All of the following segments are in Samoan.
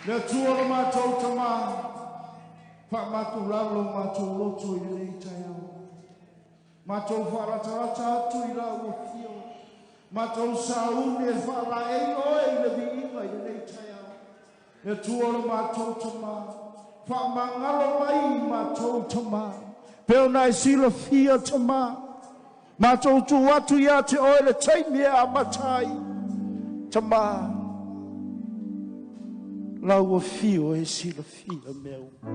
Le Atua lo matou Tamā, faamatulalo matou loto i lenei taeao. Matou faalatalata atu i lau afio. Matou sauni e faalaei oe i le viiga i lenei taeao. Le Atua lo matou Tamā, faamagalo mai i matou Tamā. Pe ona e silafia Tamā, matou tuu atu ia te oe le taimi e amata ai. Tamā, lau afio e silafia mea uma.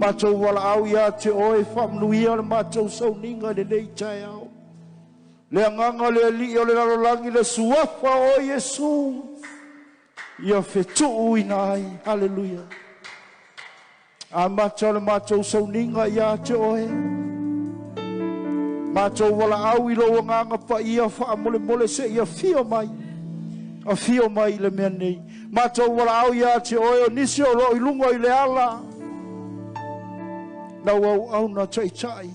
Matou valaau ia te oe faamanuia le matou sauniga i lenei taeao. Le agaga le alii o le lalolagi le suafa o Iesu ia fetuuina ai. Haleluya. Amata le matou sauniga ia te oe. Matou valaau i lou agaga paia faamolemole seia afio mai. Afio mai i le mea nei. Matou valaau ia te oe o nisi o loo i luga i le ala. Lau auauna taitai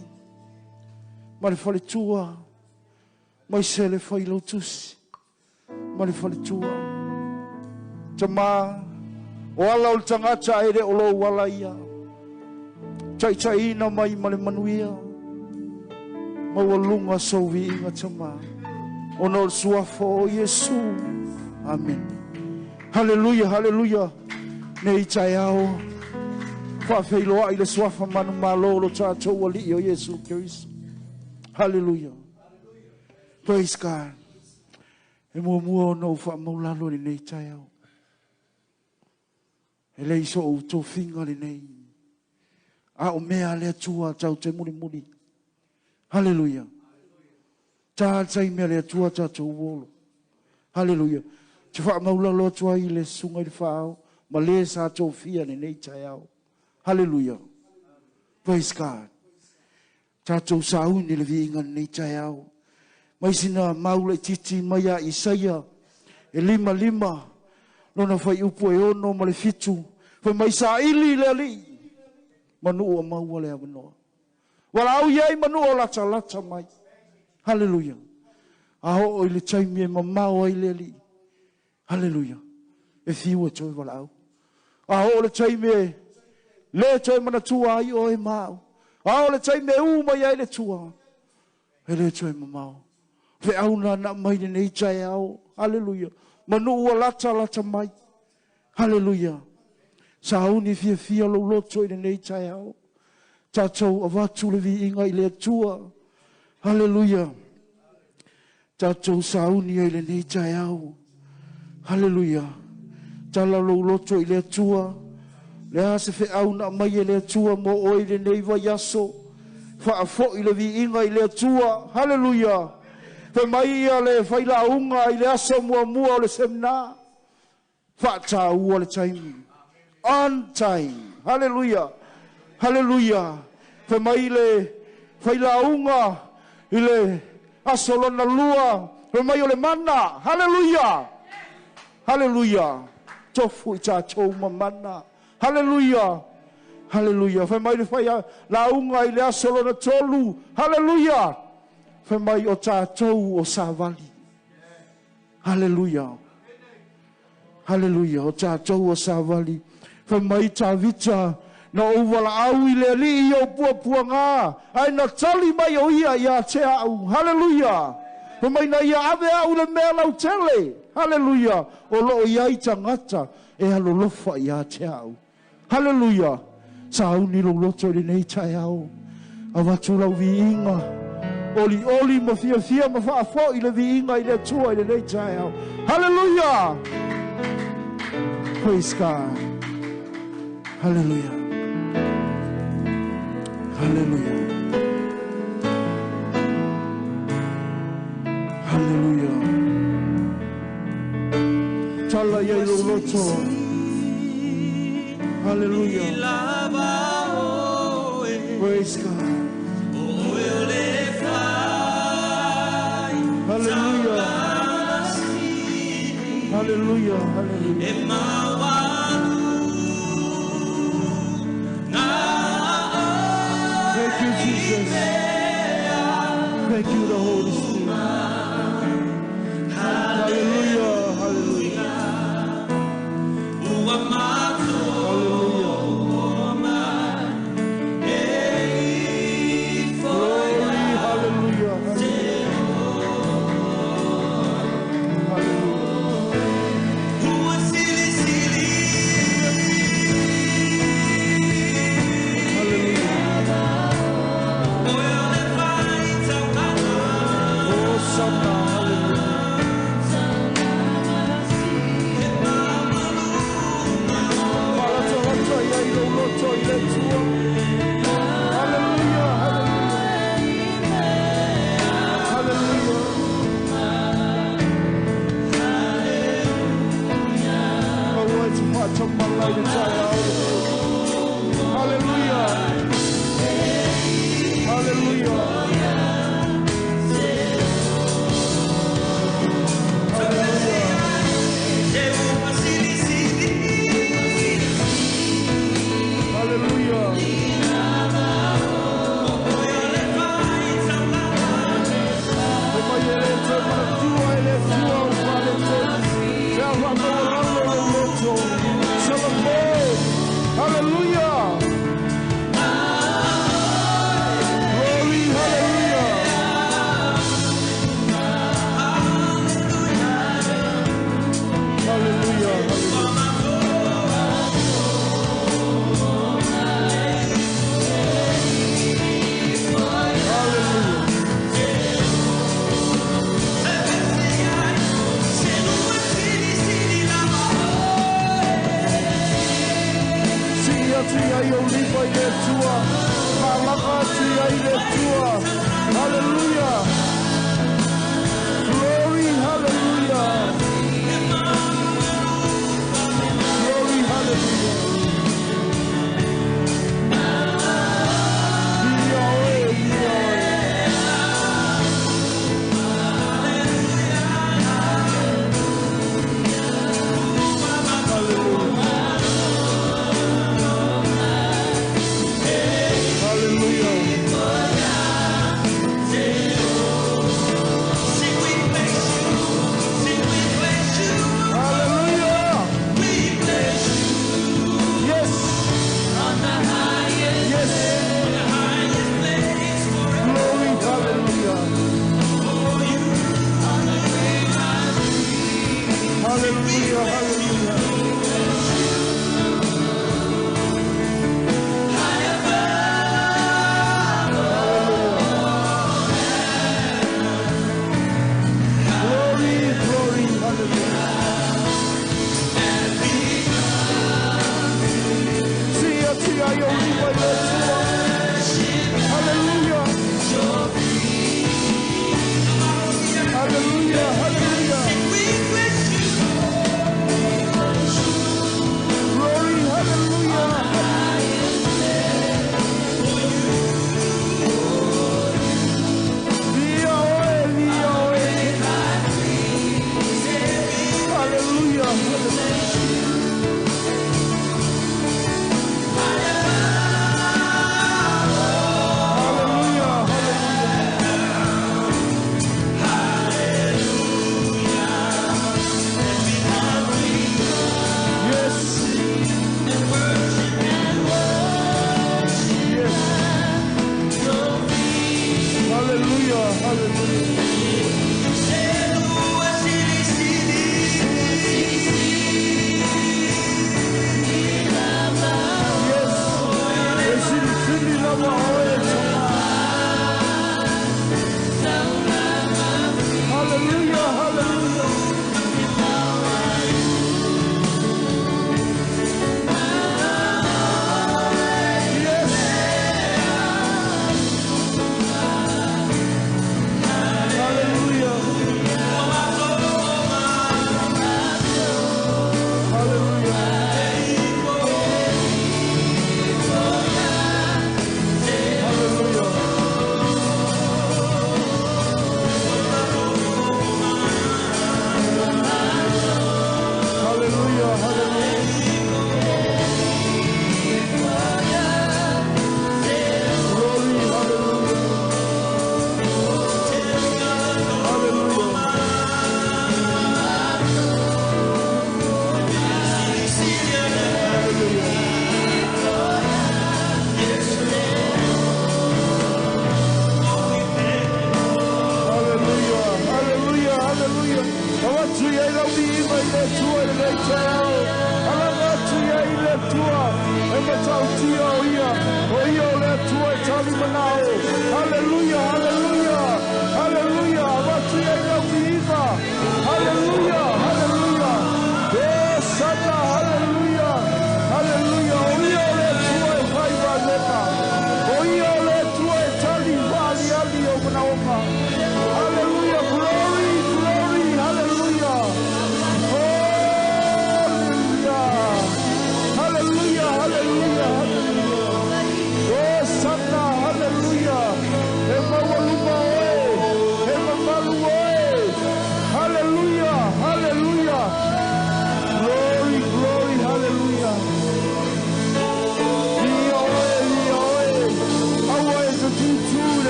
ma le faletua mai se le failautusi ma le faletua. Tamā, o ala o le tagata e le o lou ala ia. Taitaiina mai ma le manuia. Maualuga sou viiga Tamā. Ona o le suafa o Iesu. Amen. Haleluia, haleluia. Nei taeao. Faafeiloai le suafa manumalo o lo tatou alii o Iesu Keriso. Haleluia. Praise God. E muamua ona ou faamaulalo lenei taeao. E le so ou tofiga lenei. A o mea le Atua tau te mulimuli. Haleluia. Tā tai mea le Atua tatou olo. Haleluia. Te faamaulalo atu ai le susuga i le faaao ma le sa tofia lenei taeao. Haleluia. Praise God. Tatou sauni le viiga lenei taeao. Mai sina maula i titi mai a Isaia e 55 lona fuaiupu e 6 ma le 7. Fai mai saili le alii manu o maua le avanoa. Valaau iai manu o latalata mai. Haleluia. A oo i le taimi e mamao ai le alii. Haleluia. E fiu e toe valaau. A oo le taimi e le toe manatua ai oe ma au. A oo le taimi e u mai ai le tua. E le toe mamao. Feauna na mai lenei taeao. Haleluia. Manu ua latalata mai. Haleluia. Sauni fiafia lou loto i lenei taeao. Tatou avatu le viiga i le Atua. Haleluia. Tatou sauni ai lenei taeao. Haleluia. Tala lou loto i le Atua. Le a se feauna mai e le Atua mo oe i lenei vaiaso. Faafoi le viiga i le Atua. Haleluia. Fai mai ia le failauga i le aso muamua o le semina. Faataua le taimi. On time. Haleluia. Haleluia. Fai mai le failauga i le aso lona lua. Fai mai o le mana. Haleluia. Haleluia. Tofu i tatou ma mana. Haleluia. Haleluia. Fai mai le failauga i le aso lona tolu. Haleluia. Fai mai o tatou o savali. Haleluia. Haleluia. O tatou o savali. Fai mai Tavita na ou valaau i le alii i ou puapuaga. Ai na tali mai o ia ia te au. Haleluia. Fai mai na ia ave au le mea lautele. Haleluia. O loo iai tagata e alolofa ia te au. Haleluia. Sauni lou loto i lenei taeao. Avatu lau viiga. Oli oli ma fiafia ma faafoi le viiga i le Atua i lenei taeao. Haleluia. Praise God. Haleluia. Haleluia. Haleluia. Tala ia i lou loto. Haleluia. Praise God. Hallelujah. Hallelujah. Hallelujah. Thank you, Jesus. Thank you, the Holy Spirit. Hallelujah. Hallelujah. Faatamala i le taeao. Haleluia. Haleluia. Haleluia. E mai e le te manatua e le tua o fale te awa maualalo le loto. Salamo. Hallelujah. Glory, hallelujah. Hallelujah, hallelujah. Hallelujah. Sia tia i o lipa i le tua. Malaka tia i le tua. Hallelujah. Glory, hallelujah. Glory, hallelujah. Ia oe, ia oe. Hallelujah. Hallelujah. Hallelujah. Yes. Yes. Glory, hallelujah. Hallelujah, hallelujah. Glory, glory, hallelujah. Tia, tia, yo, lipa, yo, tua. Hallelujah. Hallelujah, hallelujah. Glory, hallelujah. Ia oe, ia oe. Hallelujah, hallelujah. Hallelujah, hallelujah. Yes. Yes. Hallelujah, hallelujah. Yes. E sili sili lava oe tama. Hallelujah, hallelujah. Yes. Hallelujah. Hallelujah. Hallelujah. Hallelujah, hallelujah. Glory, hallelujah. Hallelujah. Hallelujah. Hallelujah, hallelujah, hallelujah. Avatu ia i lau viiga i le Atua i lenei taeao. Alaga atu ia i le Atua e matautia o ia. O ia o le Atua e talimanao. Hallelujah, hallelujah, hallelujah. Avatu ia i lau viiga. Hallelujah, hallelujah. Yes, sana, hallelujah, hallelujah. O ia o le Atua e fai valeka. O ia o le Atua e tali vaaliali o manaoga. Hallelujah, glory, glory, hallelujah. Hallelujah.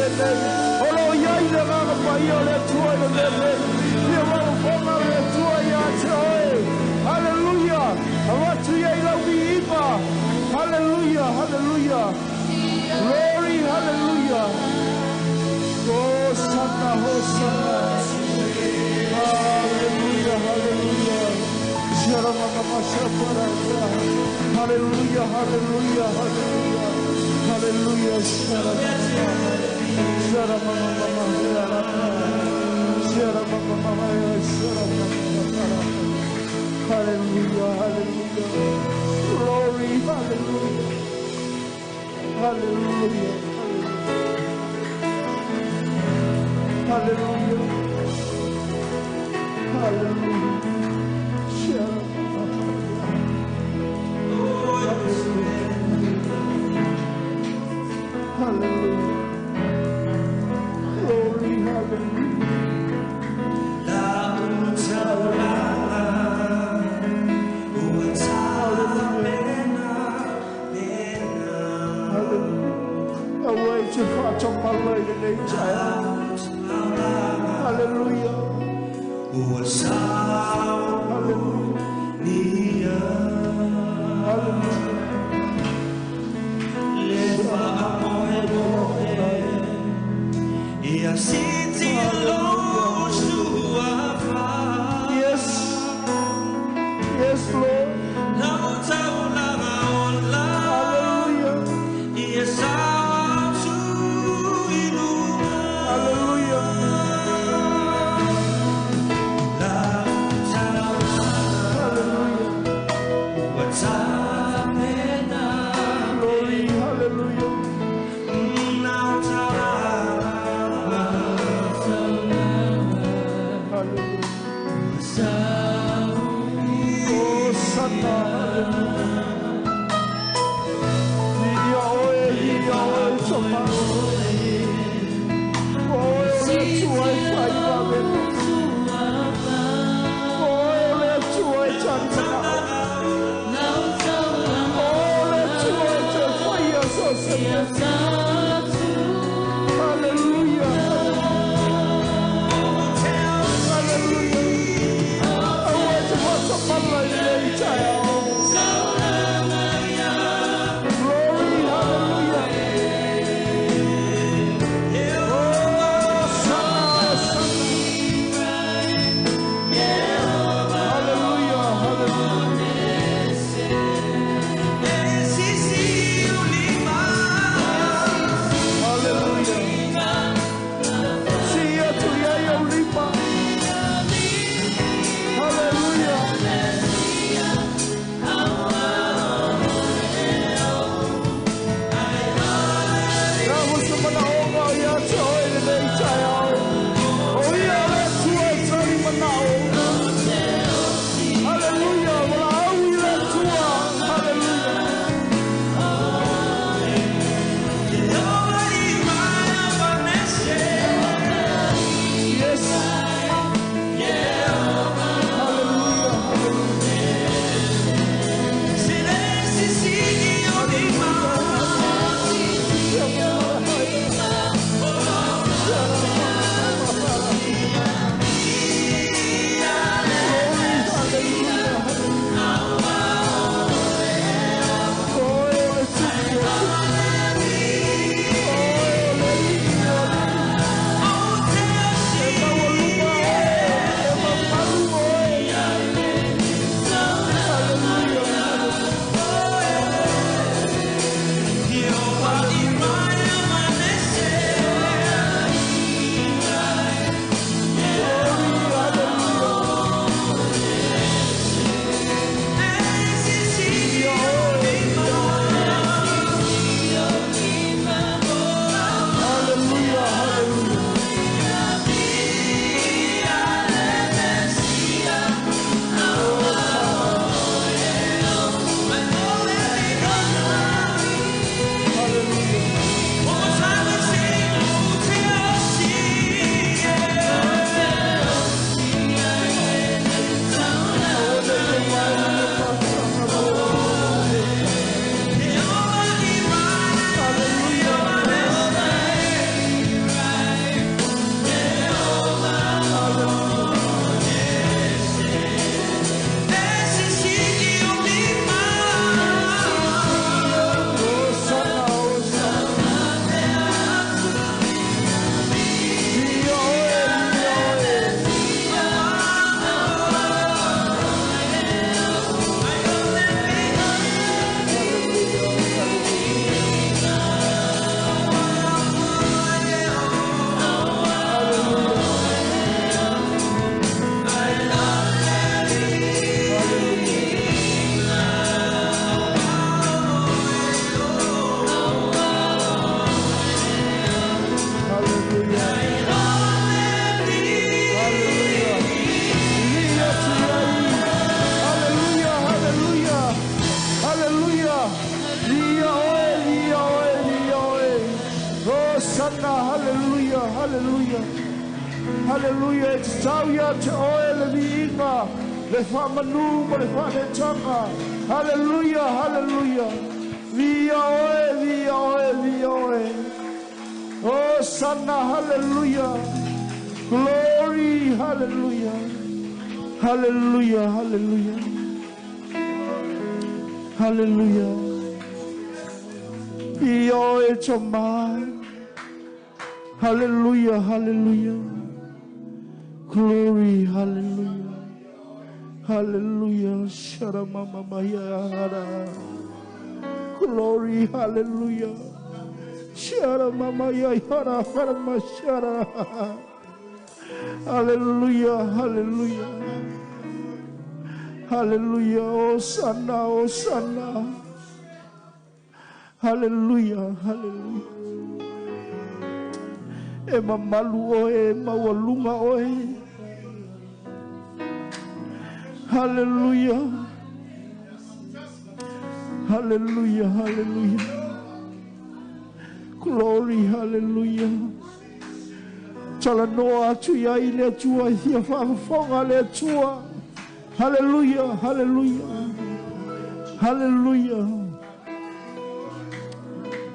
lenei. O lo o i ai le Agaga Paia o le Atua i le mea nei. Ia faafofoga le Atua ia te oe. Haleluia. Avatu i ai lau viiga. Haleluia, haleluia. Glory, hallelujah. Hosanna, Hosanna. Hallelujah, hallelujah. Hallelujah, hallelujah, hallelujah. Hallelujah. Hallelujah, hallelujah. Glory, hallelujah. Hallelujah. Hallelujah. Hallelujah. Hallelujah. Glory, hallelujah. Hallelujah. Away to Hallelujah. Hallelujah. Hallelujah. Yes. Yes, Lord. Hallelujah. Hallelujah. Hallelujah. Glory, hallelujah. Hallelujah, hallelujah. Hallelujah. E tatau ia te oe le viiga, le whaamanu ma le whaanetaga. Hallelujah, hallelujah. Via oe, via oe, via oe. Oh, sana, hallelujah. Glory, hallelujah. Hallelujah, hallelujah. Hallelujah. Via oe tama. Hallelujah, hallelujah. Glory, hallelujah. Hallelujah. Shara mama maya hara. Glory, hallelujah. Shara mama ya hara hara mashara. Hallelujah, hallelujah. Hallelujah. Hosanna, Hosanna. Hallelujah, hallelujah. E mamalu oe, maualunga oe. Hallelujah. Hallelujah, hallelujah. Glory, hallelujah. Talanoa atu ia i le Atua, i fia whaafafonga le Atua. Hallelujah, hallelujah. Hallelujah.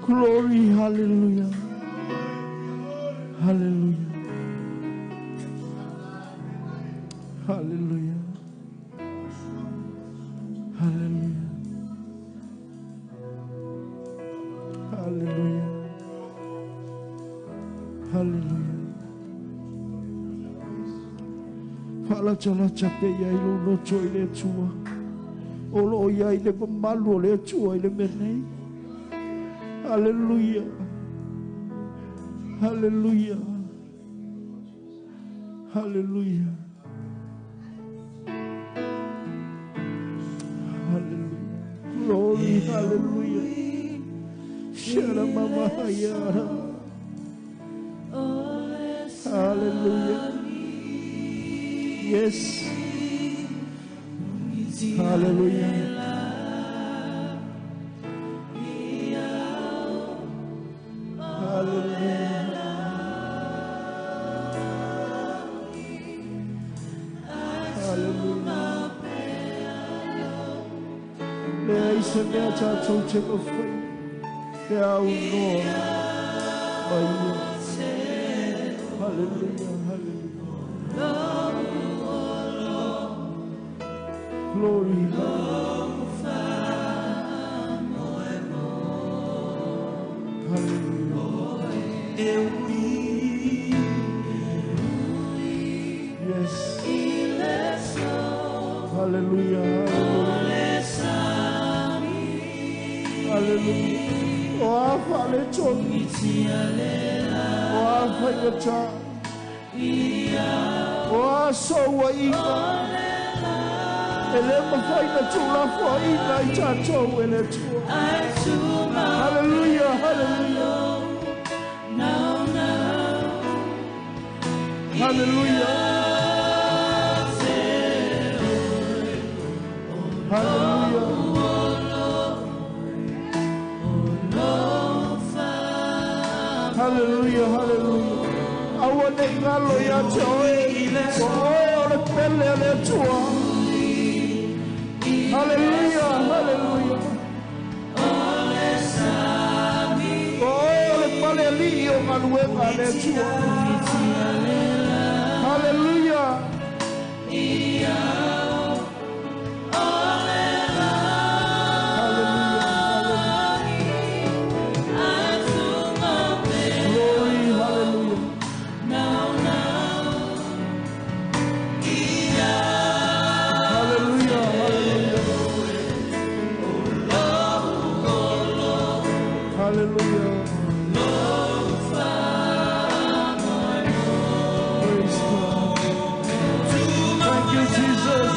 Glory, hallelujah. Hallelujah. Hallelujah. Hallelujah. Hallelujah. Hallelujah. Whaalacha pe ia i lo loto i le Atua. O lo ia i le mamalu o le Atua i le mea nei. Hallelujah. Hallelujah. Hallelujah. Hallelujah. Glory, hallelujah. Shara mama hayara. Hallelujah. Yes. Hallelujah. Hallelujah. Hallelujah. Lea i se mea tātou te mawhai. Te au noa. Mai ia. Hallelujah, hallelujah. Glory, hallelujah. Hallelujah. Yes. Hallelujah, hallelujah. Hallelujah. O afa le tonu. O afa i ngata. O aso ua inga. E le mawhai na tūlafo ina i tātou e le Atua. Hallelujah, hallelujah. Hallelujah. Hallelujah. Hallelujah, hallelujah. Aua ne ngalo ia te oe. O oe o le pele a le Atua. Hallelujah, hallelujah. O oe o le pale ali o ngaluega a le Atua. Hallelujah. Hallelujah, hallelujah. Glory, hallelujah. Hallelujah, hallelujah. Hallelujah. Praise God. Thank you, Jesus.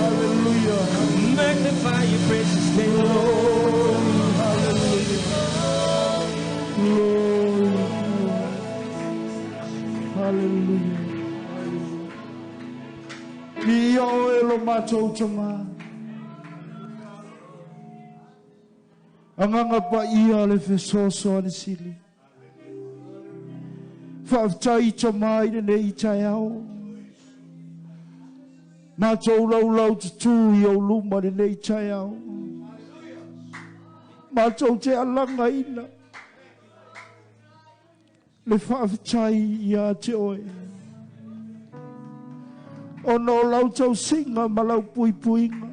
Hallelujah. Magnify your precious name, Lord. Hallelujah. Glory. Hallelujah. Ia oe lo matou tama. Agaga paia le fesoasoani sili. Faafetai tama i lenei taeao. Matou laulau tutū i ou luma lenei taeao. Matou te alagaina le faafetai ia te oe. Ona o lau tausiga ma lau puipuiga.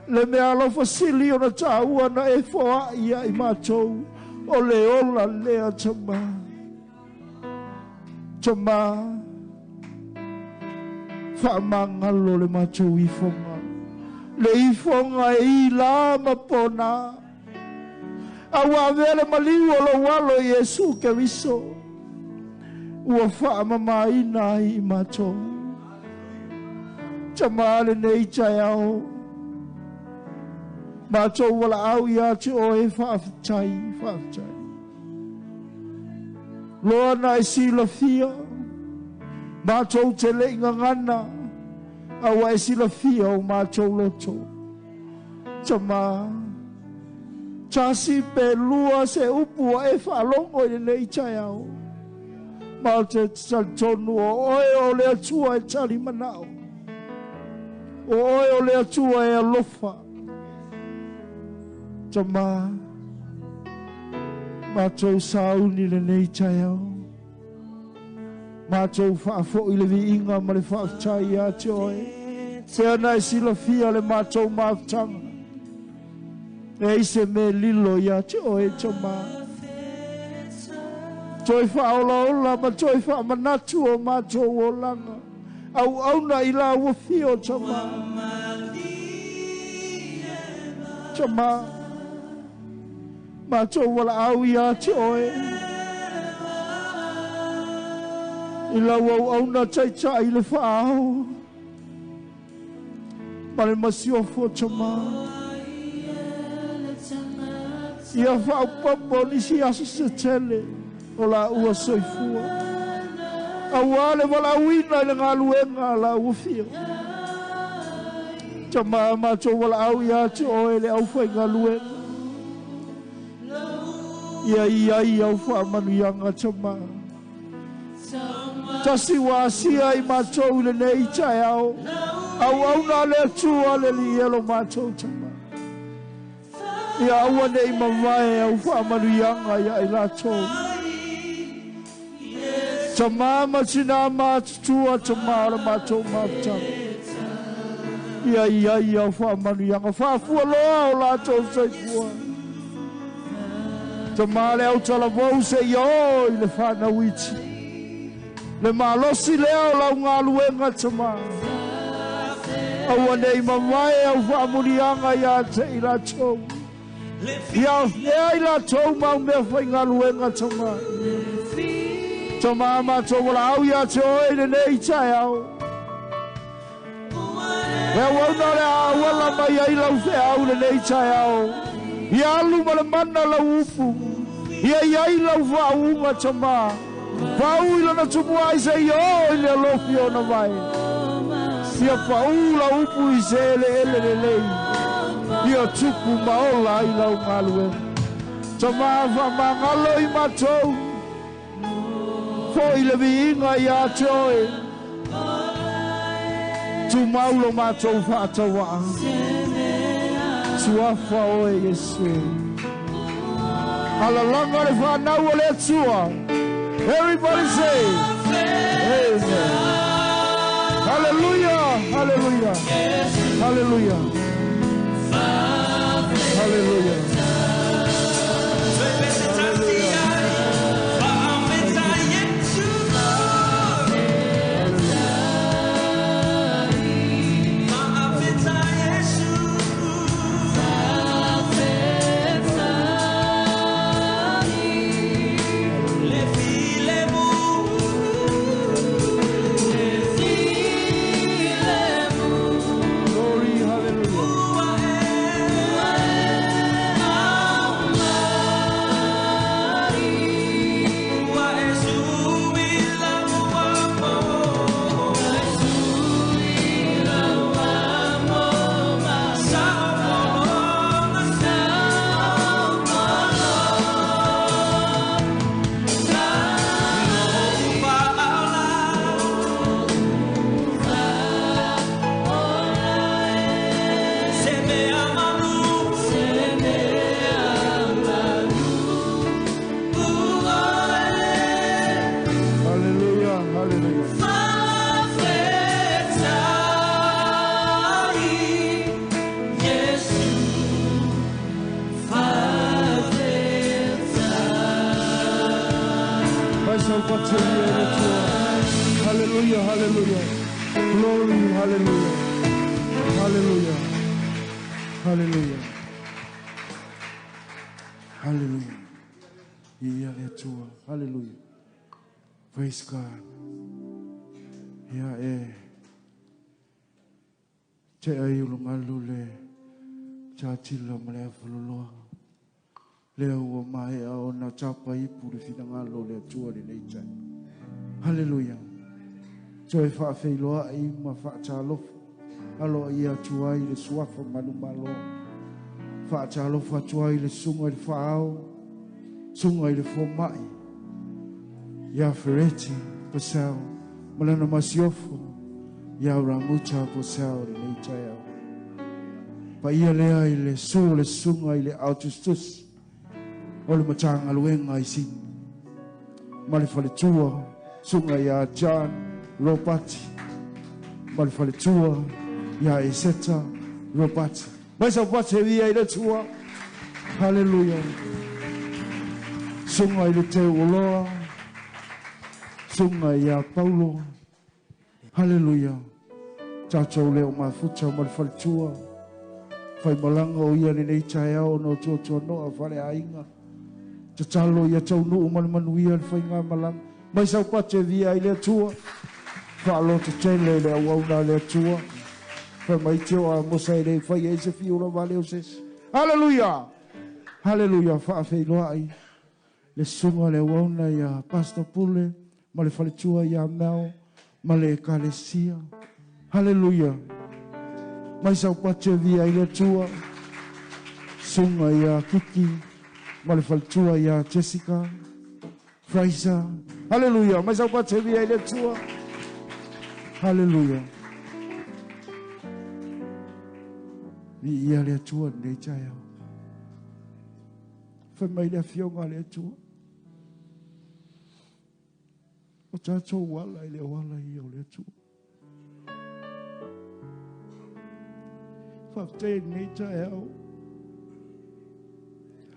Le mea alofa sili ona taua na e foai ia i matou o le ola lea tama. Tama, faamagalo le matou ifoga. Le ifoga e i la ma pona. A ua avea le maliu o lou alo Iesu Keriso. Ua faamamaina ai i matou. Tama lenei taeao. Matou valaau ia te oe faafetai, faafetai. Loa na e silafia, matou te le i gagana, a ua e silafia o matou loto. Tama, tasi pe lua se upu ua e faalogo i lenei taeao. Ma o te talitonu o oe o le Atua e tali manao. O oe o le Atua e alofa. Tama, matou sauni lenei taeao. Matou faafoi le viiga ma le faafetai ia te oe. Pea na e silafia le matou mafutaga. E i se me lilo ia te oe tama. Toe faaolaola ma toe faamanatu o matou olaga. Auauna i la ua fio tama. Tama, matou valaau ia te oe. I lau auauna taitai le faaao. Ma le masiofo tama. Ia faaopoopo o nisi aso se tele o la ua soifua. Auā le valaauina i le galuega a la ua fio. Tama, matou valaau ia te oe le aufaigaluega. Ia i ai au faamanuiaga tama. Tasi ua asia i matou i lenei taeao. Auauna le Atua le alii e lo matou tama. Ia aua nei mavae au faamanuiaga ia i latou. Tama ma tina matutua tama o le matou mafutaga. Ia i ai au faamanuiaga faafualoa o latou soifua. Tama le autalavou se ia o i le whanau iti. Le malosi lea o lau galuega tama. Aua nei mavae au faamuliaga ia te i latou. Ia mea i latou mau mea faigaluega tama. Tama matou valaau ia te oe i lenei taeao. Le auauna o le a auala mai ai lau feau lenei taeao. Ia alu ma le mana lau upu. Ia i ai lau faauuga tama. Pau i lona tumuai se i o i le alofi ona vai. Ia pau lau upu i se eleele lelei. Ia tupu ma ola ai lau galuega. Tama faamagalo i matou. Foi le viiga ia te oe. Tumau lo matou faatauaa. Suafa oe Iesu. Alalaga le whanau o le Atua. Everybody say, Amen. Hallelujah, hallelujah, hallelujah, hallelujah. saupate via i le Atua. Hallelujah, hallelujah. Glory, hallelujah. Hallelujah. Hallelujah. Hallelujah. Ia le Atua. Hallelujah. Praise God. Ia e te ai ulungalu le tatila ma le afaloloa. Lea ua maea ona tapa ipu le finagalo le Atua lenei taeao. Hallelujah. Toe faafeiloai ma faatalofa aloaia atu ai le suafa manumalo. Faatalofa atu ai le susuga i le faaao, susuga i le fomai, ia Fereti Pasau, ma lana masiofo, ia Ramuta Pasau lenei taeao. Paia lea i le susu o le susuga i le autustusi o le Matagaluega i Sini ma le faletua, susuga ia John Robati, ma le faletua ia Eseta Robati. Mai saupate via i le Atua. Hallelujah. Susuga i le Teuoloa, susuga ia Paulo. Hallelujah. Tatou leo mafuta ma le faletua. Faimalaga o ia lenei taeao ona o tuatuanoa faleaiga. Tatalo ia taunuu ma le manuia le faigamalaga. Mai saupate via i le Atua. Faalototele i le auauna a le Atua. Fai mai te o a mosa e le fai ai se fiu lava le o sesi. Hallelujah. Hallelujah. Faafeiloai le susuga le auauna ia Pastor Pule ma le faletua ia Mel ma le Ekalesia. Hallelujah. Mai saupate via i le Atua. Susuga ia Kiki ma le faletua ia Jessica Fraser. Hallelujah. Mai saupate via i le Atua. Hallelujah. Viia le Atua lenei taeao. Fai mai le afioga a le Atua. O tatou ala i le oala ia o le Atua. Faafetai lenei taeao.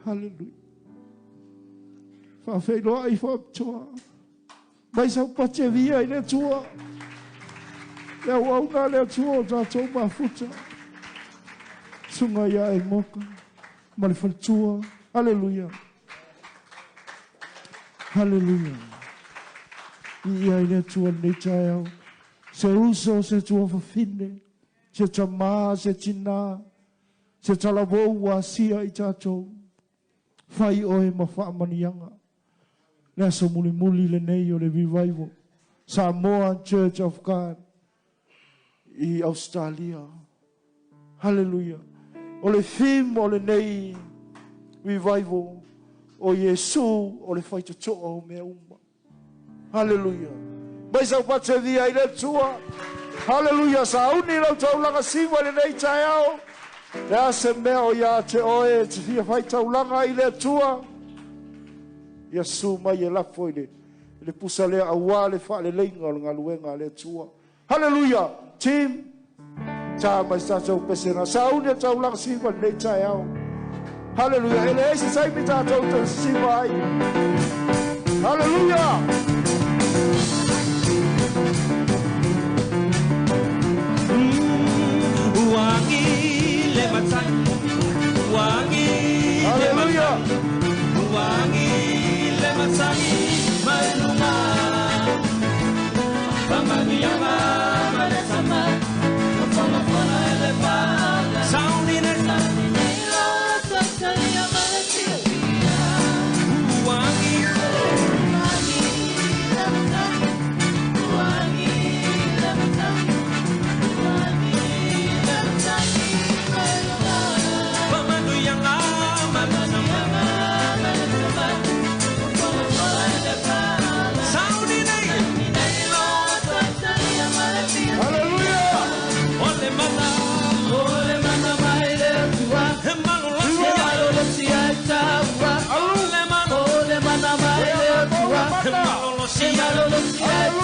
Hallelujah. Faafeiloai faapitoa. Mai saupate via i le Atua. Le auauna le Atua o tatou mafuta. Susuga ia Emoka ma le faletua. Hallelujah. Hallelujah. Viia i le Atua lenei taeao. Se uso, se tuafafine, se tamā, se tinā, se talavou ua asia i tatou. Fai oe ma faamaniaga. Le aso mulimuli lenei o le revival. Samoa Church of God i Australia. Hallelujah. O le theme o lenei revival o Iesu o le faitotoa o mea uma. Hallelujah. Mai saupate via i le Atua. Hallelujah. Sauni lau taulaga siva lenei taeao. Le a se mea o ia te oe e te fia faitaulaga i le Atua. Ia su mai e lafo i le pusa lea auā le faaleleiga o le galuega a le Atua. Hallelujah. Team, tā mai se tatou pesega. Sauni e taulaga siva lenei taeao. Hallelujah. E leai se taimi tatou te siva ai. Hallelujah. Uagi le matai, uagi le matai, uagi le matai, mai lunga. Pamanianga male sama, fona fona ele pa. Sauni ne sauni ne la talia male tia. Uagi, uagi le matai, uagi le matai, uagi le matai, mai lunga. Pamanianga male sama, male sama, fona fona ele pa. Sauni ne la talia male tia. Hallelujah. Ole mana, ole mana mai le tua. Malo sia taua. Ole mana, ole mana mai le tua. Malo sia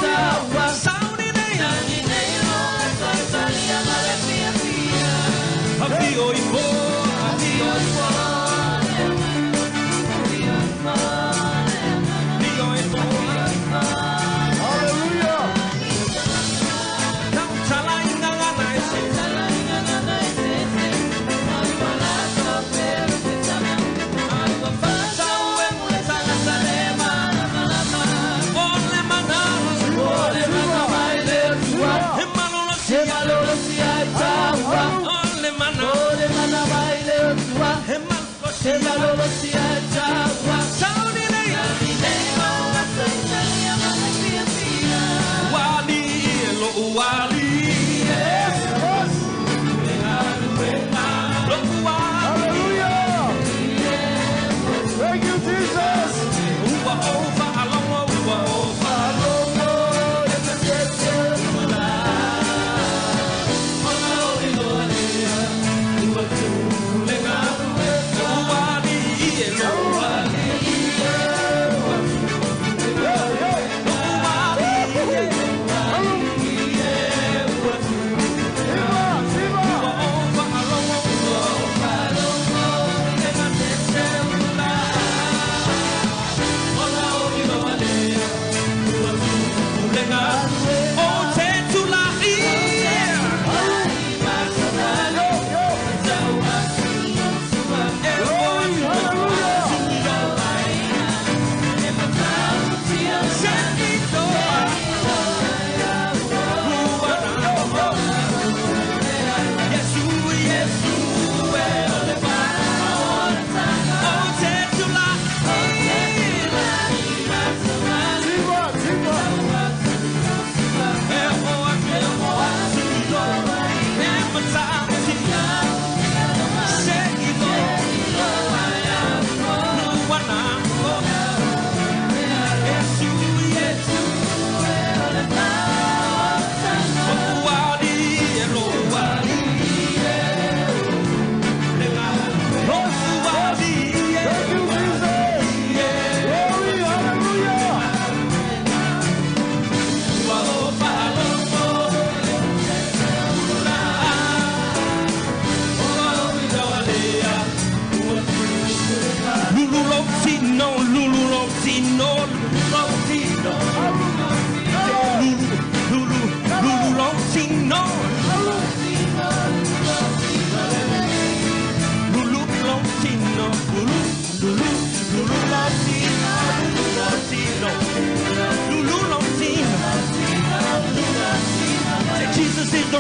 taua. Sauni ne, sauni ne la talia male tia tia. Avio i po, avio i po. Avio i po, avio i po.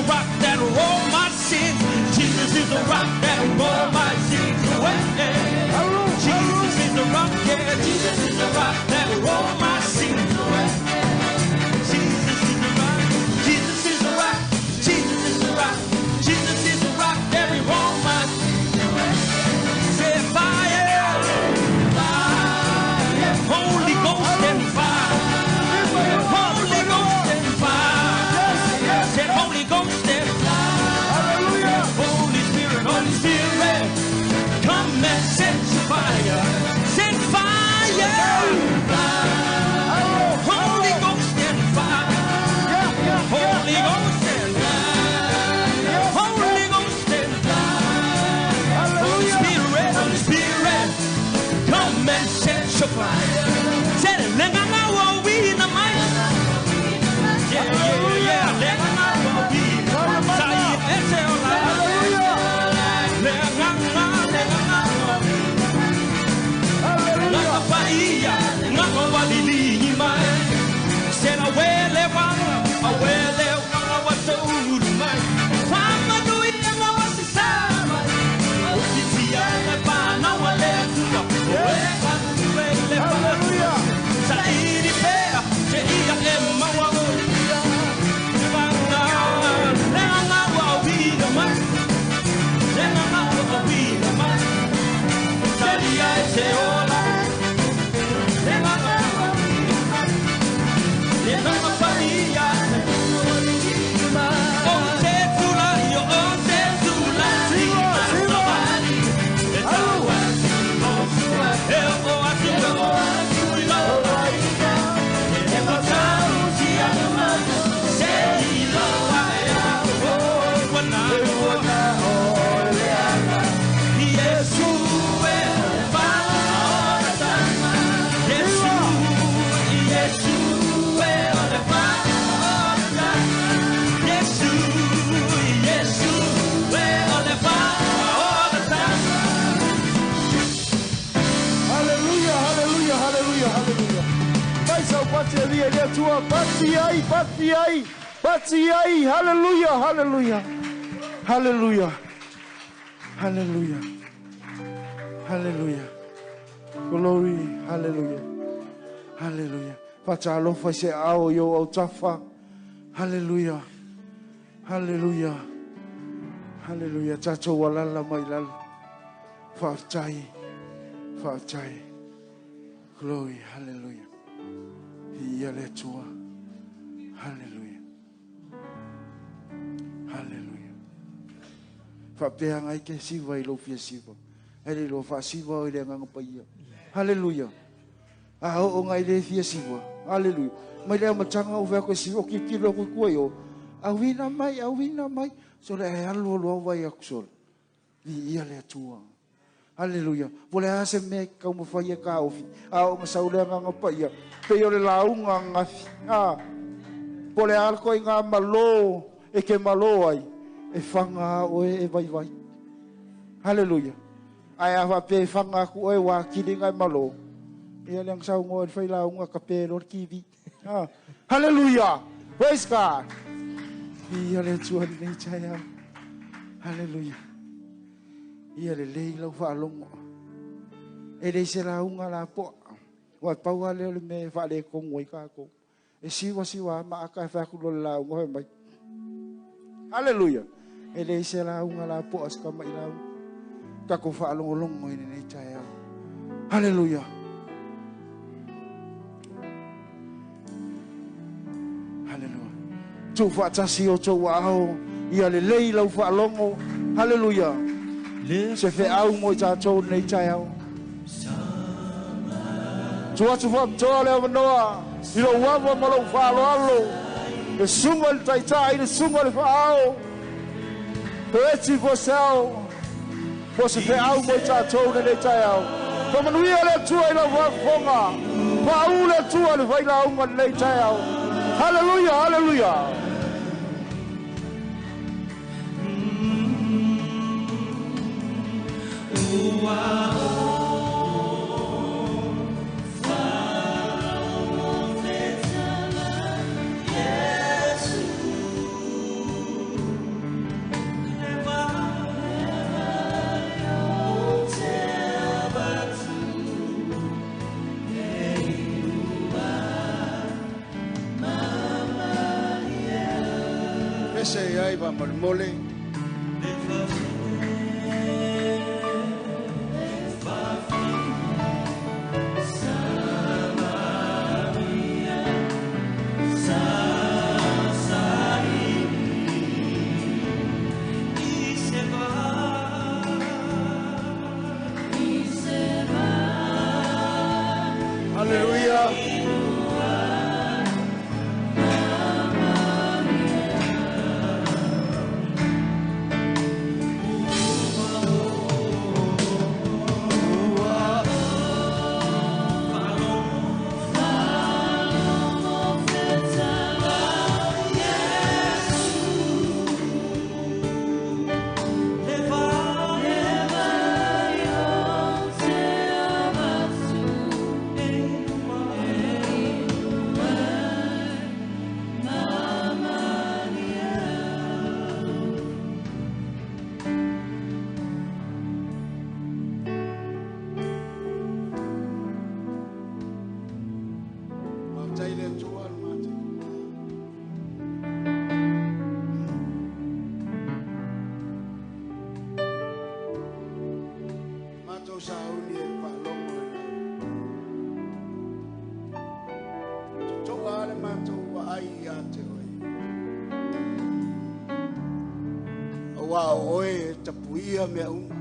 the rock that roll my sins. Jesus is the rock that roll my sins away. Jesus is the rock, yeah. Jesus is the rock that roll my sins away. Jesus is the rock. Jesus is the rock. Jesus is the rock. Jesus is the rock that roll my sins away. Say fire, fire, Holy Ghost and fire, Holy Ghost and fire. Say Holy Ghost and fire, Holy Spirit, Holy Spirit, come and set your fire, set fire, Holy Ghost and fire, Holy Ghost and fire, Holy Ghost and fire, Holy Spirit, Holy Spirit, come and set your fire. Set it, let me know we in the mic. Yeah, yeah, yeah, let me know we. Say it, say it, let me know, let me know. Ngakapaia, ngakawalili mai. Sena wele wanga, awele wanga watouru mai. Whamanui anga wasisama. Usitia le pana wale tua. Oe atu le pana. Sairi pea, te ia e maua o. Te wanga, le anga wa wina mai. Le anga wa wina mai. Taria e te ola. Le anga wa wina mai. Le anga paia. O te tula io, o te tula. E taua. E o atu e o atu i lau. E whakautia. Se i loa e au. O wana Yesu e whaorata. Yesu, Yesu e o le whaorata. Yesu, Yesu e o le whaorata. Hallelujah, hallelujah, hallelujah, hallelujah. Mai sau pati ali e tua, pati ai, pati ai, pati ai, hallelujah, hallelujah, hallelujah, hallelujah, hallelujah, glory, hallelujah, hallelujah. Whatalofa se ao yo au tafa, hallelujah, hallelujah, hallelujah. Tato walala mai lalo, whaatai, whaatai. Glory, hallelujah. Ia le tua. Hallelujah. Hallelujah. Whapea ngai ke siva i lo fia siva. Hele lo wha siva o i le nganga paia. Hallelujah. A o ngai le fia siva. Hallelujah. Mai lea matanga o whea koe siva o ki kilo koe kua i o. Awina mai, awina mai. So le alu alu au vai aku sole. I ia le tua. Hallelujah. Pole ase me kau mawhai e ka ofi. A o masau lea nganga paia. Pe o le launga ngafi. A. Pole alko i ngā malo e ke malo ai. E whanga oe e vai vai. Hallelujah. Ai a whape e whanga aku oe wā kiri ngai malo. Ia leang sau ngoe whai launga ka pe lor kiwi. Ah. Hallelujah. Praise God. Ia le tua nei chaya. Hallelujah. Ia le lei lau whaalongo. E le se launga la poa. Wa paua leo le me whaale kongo i kako. E siwa siwa ma aka e whakulo le launga hoi mai. Hallelujah. E le se launga la poa skama i lau. Kako whaalongo longo i nei chaya. Hallelujah. Hallelujah. Tō whaatasi o tō wāho. Ia le lei lau whaalongo. Hallelujah. Se wheau mo i tātou nei chaya. Tua atu whaamtoa lea manoa. I lo wawa ma lou whaaloalo. Le sunga le taitai, le sunga le whaao. Pe eti po seao. Po se wheau mo i tātou nei chaya. Whamanuia le tua i lau whafonga. Whaau le tua le whailaunga nei chaya. Hallelujah, hallelujah. pese ai faamolemole. Hallelujah. Faafetai i le Atua le matou. Matou sauni e faalogo i lau. Totoa le matou vaai ia te oe. Aua o oe e tapuia mea uma.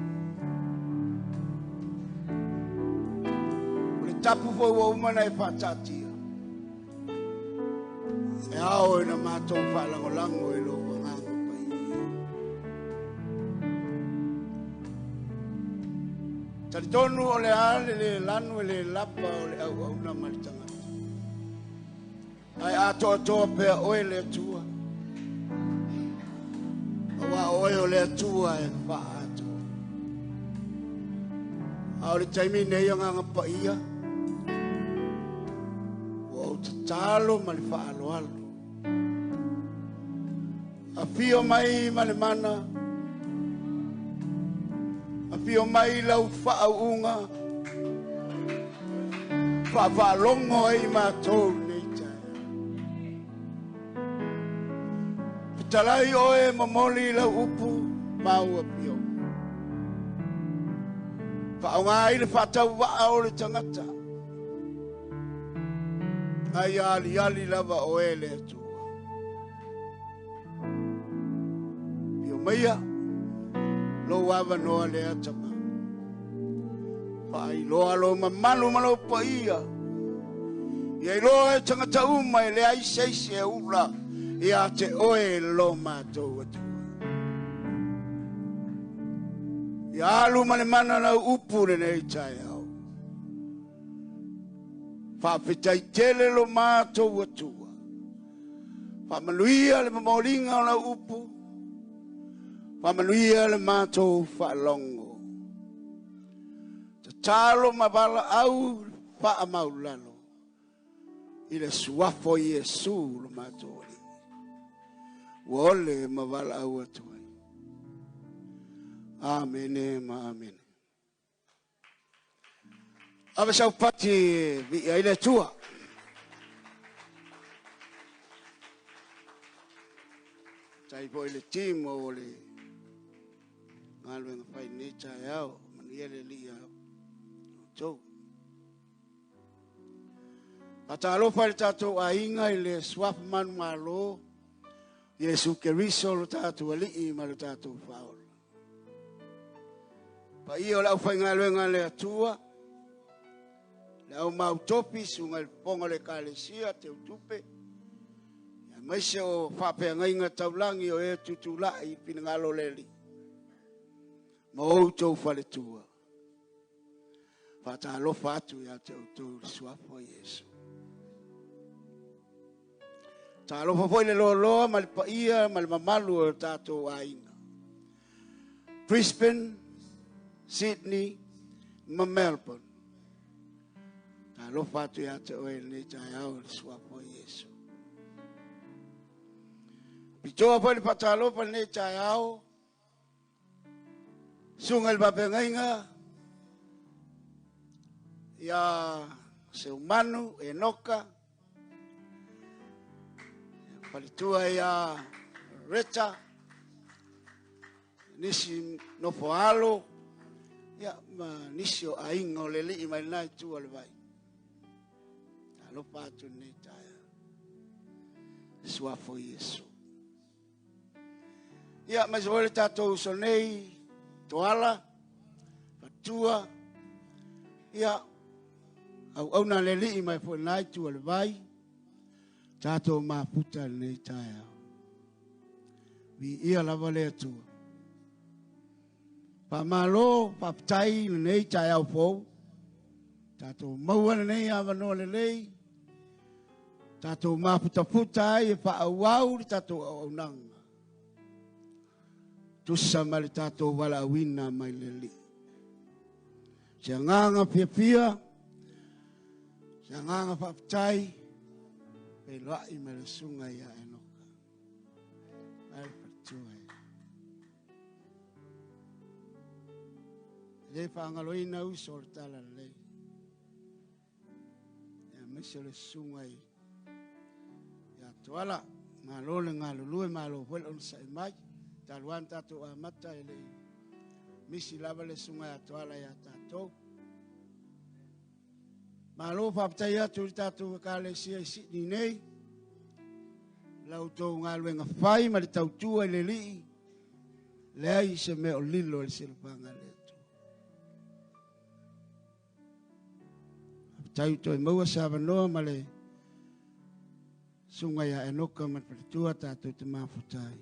O le tapu foi ua uma ona e faataatia. E ao ina matou faalagolago i lou agaga paia. Talitonu o le a le le lanu e le lapa o le auauna ma le tagata. Ae atoatoa pea oe le Atua. Aua o oe o le Atua e faaatoa. A o le taimi nei agaga paia, ua ou tatalo ma le faaaloalo. Afio mai ma le mana, afio mai lau faauuga, faafaalogo ai matou nei taeao. Fetalai oe momoli lau upu ma ua afio. Faaaoga ai le faatauvaa o le tagata. Ai aliali lava oe le Atua. Afio maia lou avanoa lea tama. Faailoa lou mamalu ma lou paia. Ia iloa e tagata uma e leai se isi e ula ia te oe lo matou Atua. Ia alu ma le mana lau upu lenei taeao. Faafetai tele lo matou Atua. Faamanuia le momoliga o lau upu. Faamanuia le matou faalogo. Tatalo ma valaau faamaulalo i le suafa o Iesu lo matou Alii. Ua ole ma valaau atu ai. Amene ma amene. Ave sau pati e viia ai le Atua. Tai foi le team o le galuega fai nei taeao. Manuia le Alii ia outou. Faatalofa i le tatou aiga i le suafa manumalo, Iesu Keriso lo tatou Alii ma lo tatou Faaola. Paia o le aufaigaluega a le Atua, le au mautofi, susuga i le fofoga o le Ekalesia, Teutupe, aemaise o faafeagaiga taulagi o e tutulai i finagalo o le Alii, ma outou faletua. Faatalofa atu ia te outou i le suafa o Iesu. Talofa foi le loaloa ma le paia ma le mamalu o le tatou aiga. Brisbane, Sydney ma Melbourne. Talofa atu ia te oe lenei taeao i le suafa o Iesu. Pitoa foi le faatalofa lenei taeao. Susuga i le faafeagaiga ia Seumanu Enoka, faletua ia Reta, nisi nofo alo, ia ma nisi o aiga o le alii mai lena itu o le vai. Talofa atu lenei taeao. Suafa o Iesu. Ia, aemaise foi le tatou uso nei, Toala, Fatua, ia, auauna a le Alii mai foi lena itu o le vai, tatou mafuta lenei taeao. Viia lava le Atua. Faamalo, faafetai lenei taeao fou. Tatou maua lenei avanoa lelei. Tatou mafutafuta ai e faaauau le tatou auaunaga. Tusa ma le tatou valaauina mai le Alii. Se agaga fiafia, se agaga faafetai, feiloai ma le susuga ia Enoka. Ai le faletua e. E le faagaloina uso o le tala lelei. Aemaise o le susuga i ia Tuala. Malo le galulue, malo foi le onosai mai. Talu lava na tatou amata e le i misi lava le susuga ia Tuala ia tatou. Malo faafetai atu i le tatou Ekalesia i Sydney nei. La outou galuega fai ma le tautua i le Alii. Leai se mea o lilo i le silafaga a le Atua. Faafetai ua toe maua se avanoa ma le susuga ia Enoka ma le faletua tatou te mafuta ai.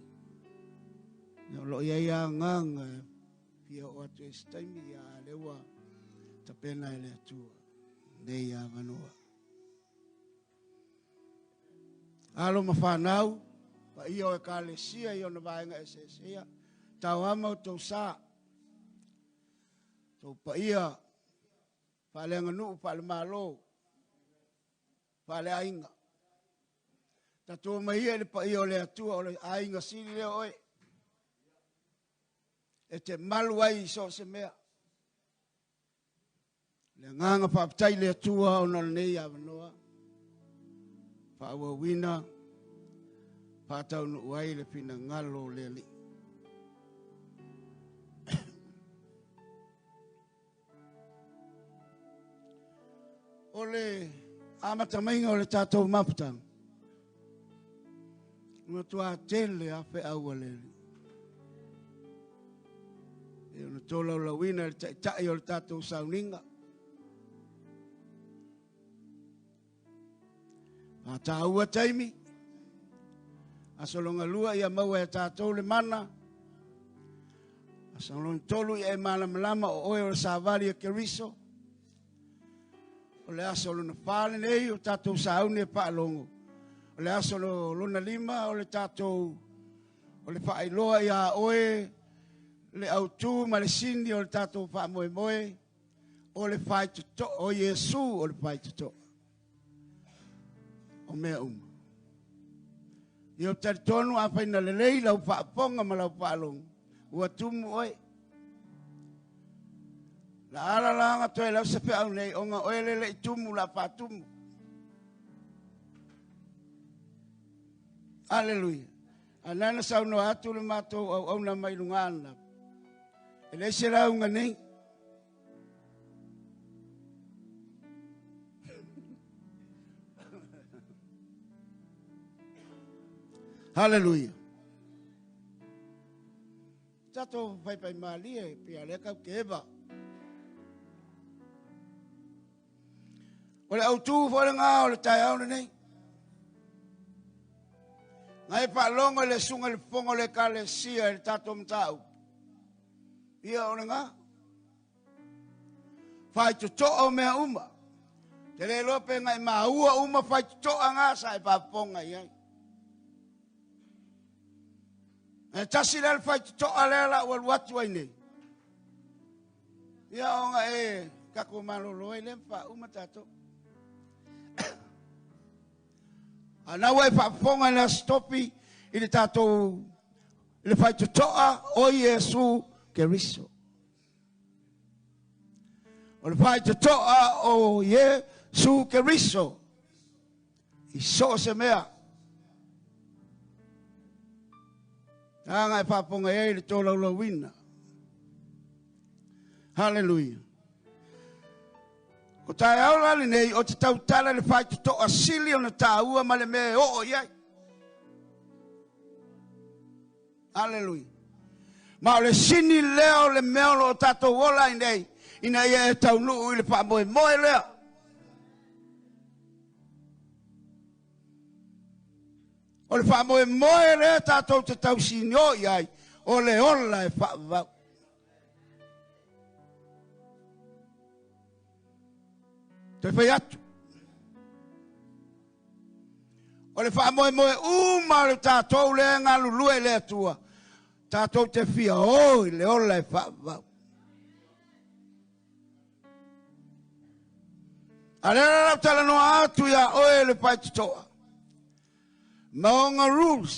Ia, o lo o i ai lava agaga e fia oo atu i se taimi, ia, a lea ua tapena e le Atua nei avanoa. Alo ma fanau, paia o Ekalesia i ona vaega eseese, ia, tauama outou sa. Tou paia faaleaganuu, faalemalo, faaleaiga. Tatou omai ia i le paia o le Atua, o le aiga sili lea oe. E te malu ai i so o se mea. Le agaga faafetai i le Atua ona o lenei avanoa faaauauina faataunuu ai le finagalo o le Alii. O le amatamaiga o le tatou mafutaga, e matua tele a feau a le Alii. E ona tolaulauina e le taitai o le tatou sauniga. Faataua taimi, aso lona lua ia maua e tatou le mana, aso lona tolu ia e malamalama o oe o le savali a Keriso, o le aso lona fa lenei o tatou sauni e faalogo, o le aso lona lima o le tatou o le faailoa ia oe le autu ma le sini o le tatou faamoemoe, o le faitotoa, o Iesu o le faitotoa o mea uma. Ia ou talitonu afai na lelei lau faafofoga ma lau faalogo, ua tumu oe. La ala la aga toe lau se feau nei, ona oe le lei tumu la faatumu. Aleluia. A nana saunoa atu le matou auauna mai luga ana. E leai se lauga nei. Hallelujah. Tatou faipai malie pia lea kau ke eva. O le autu foi lena o le taeao lenei. Na e faalogo i le susuga i le fofoga o le Ekalesia i le tatou mataupu. Ia o lena. Faitotoa o mea uma. Te le iloa pe na e maua uma faitotoa na sa e faafofoga i ai. E tasi lea le faitotoa lea la ua alu atu ai nei. Ia ona e tatou malolo ai lea ma faauma tatou. A na ua e faafofoga i le Aso Tofi i le tatou i le faitotoa o Iesu Keriso. O le faitotoa o Iesu Keriso i so o se mea. Taga e faafofoga i ai le tolaulauina. Haleluia. O taeao la lenei o te tautala le faitotoa sili ona tāua ma le mea e oo i ai. Haleluia. Ma o le sini lea o le mea o lo o tatou ola ai nei, ina ia e taunuu i le faamoemoe lea. O le faamoemoe lea tatou te tausinio i ai, o le ola e faavavau. Toe fai atu. O le faamoemoe uma o le tatou lea e galulue i le Atua, tatou te fia o i le ola e faavavau. A lea la lau talanoa atu iā oe le faitotoa, ma ona rules,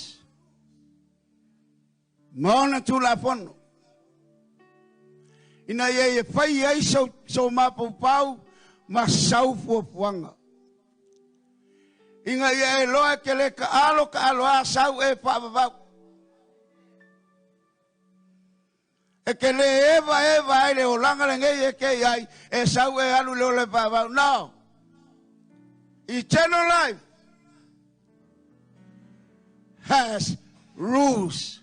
ma ona tulafono, ina ia e fai ai sou mafaufau ma sau fuafuaga. Ina ia e loa e te le taalo taalo a sau e faavavau. E te le eva eva ai le olaga lenei e te i ai, e sau e alu le ola e faavavau. No. Eternal life has rules.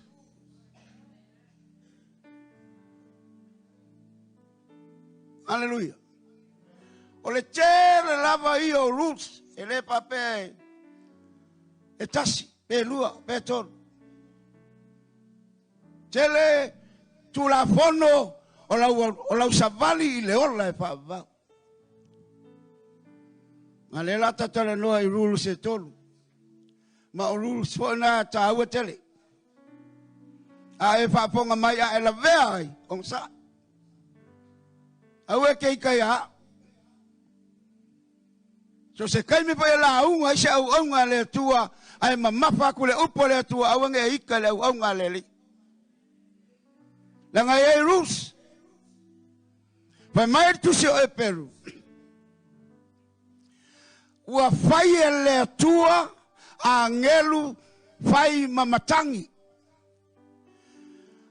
Hallelujah. O le tele lava ia o rules, e le faapea e tasi, pe lua, pe tolu. Tele tulafono o lau savali i le ola e faavavau. Ma lea la tatalanoa i rules e tolu. Ma o rules foi na tāua tele. A e faafofoga mai a e lavea ai, ogasai. Aua e ke ika ia au. So se taimi foi e lauga ai se auauga a le Atua, ae mamafa atu le upu a le Atua, aua ne i e ika i le auauga a le Alii. Leaga e i ai rules. Fai mai le tusi o Eperu, ua fai e le Atua agelu fai ma matagi,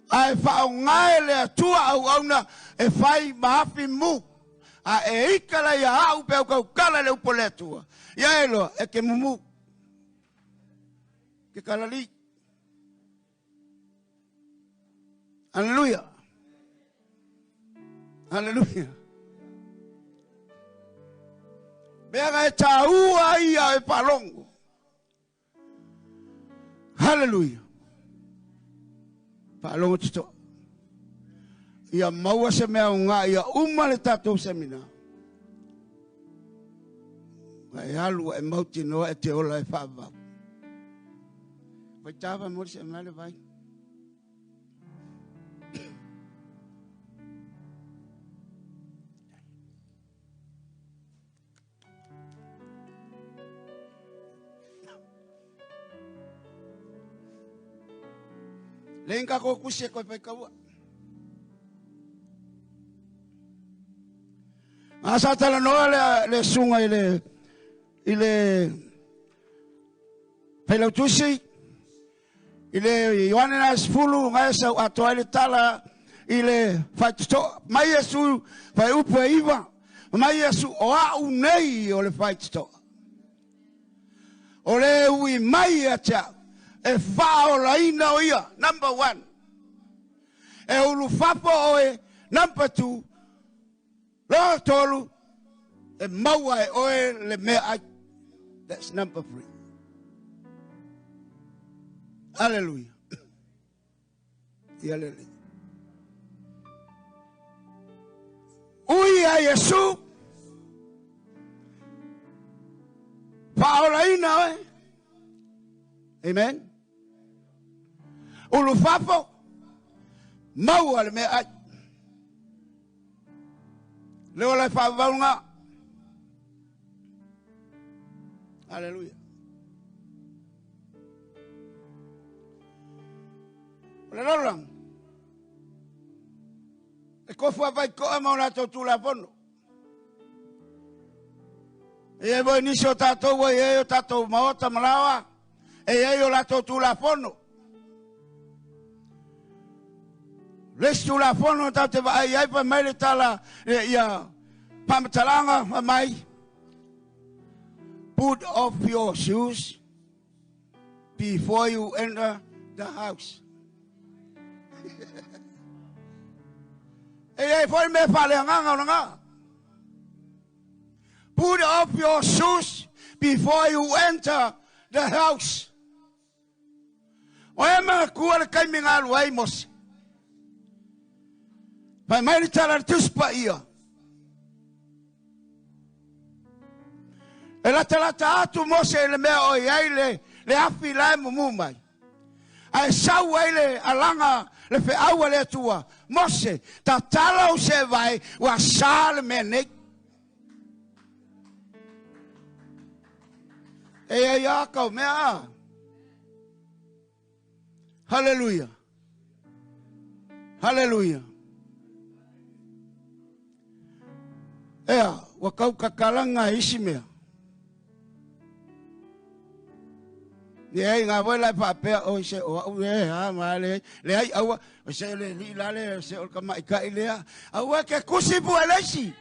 ae faaaoga e le Atua auauna e fai ma afi mu. A e ika la ia au pe au kaukala le upu a le Atua, ia e loa e ke mumu ke kalali. Haleluia. Haleluia. Mea ga e tāua ai ia e faalogo. Haleluia. Faalogo totoa. Ia maua se mea o ngā ia uma le tātou semina. Ga e alu e mauti noa e te ola e faavavau. Vai tāva mo se mai le vai. Le inga ko kusi e koe pai kaua. Ngā sa tala noa le sunga i le Failautusi, i le Ioane na 10, ngai sau atoa ai le tala i le faitotoa. Mai Iesu, fai upu e iva, mai Iesu, o au nei o le faitotoa. O le ui mai ia te au, e faaolaina o ia, number 1. E ulufafo oe, number 2. Loa tolu, e maua e oe le mea ai. That's number 3. Hallelujah. Ia lele. Ui a Iesu, faaolaina oe. Amen. Ulufafo, maua le mea ai. Leo lai faavavauga. Hallelujah. O le lalolagi, e kofu a vai koa ma o latou tulafono. E i ai foi nisi o tatou ua i ai o tatou maota ma laoa, e i ai o latou tulafono. Le isi tulafono tatou te vaai ai fai mai le tala ia faamatalaga fai mai put off your shoes before you enter the house. E i ai foi mea faaleagaga o lena. Put off your shoes before you enter the house. O e manatua le taimi na alu ai Mose. Fai mai le tala a le Tusi Paia. E latalata atu Mose i le mea o i ai le, le afi la e mumu mai. Ae sau ai le alaga le feau a le Atua, Mose, tatala ou seevae, ua sa le mea nei. E ai a kau mea a. Haleluia. Haleluia. Ea, ua kau kakalaga e isi mea. Leai, ngā voi lai faapea, oi se o au e ha, ma le, leai, aua, o se le li la le, se o le kamaikai lea, aua ke kusi pu e leisi.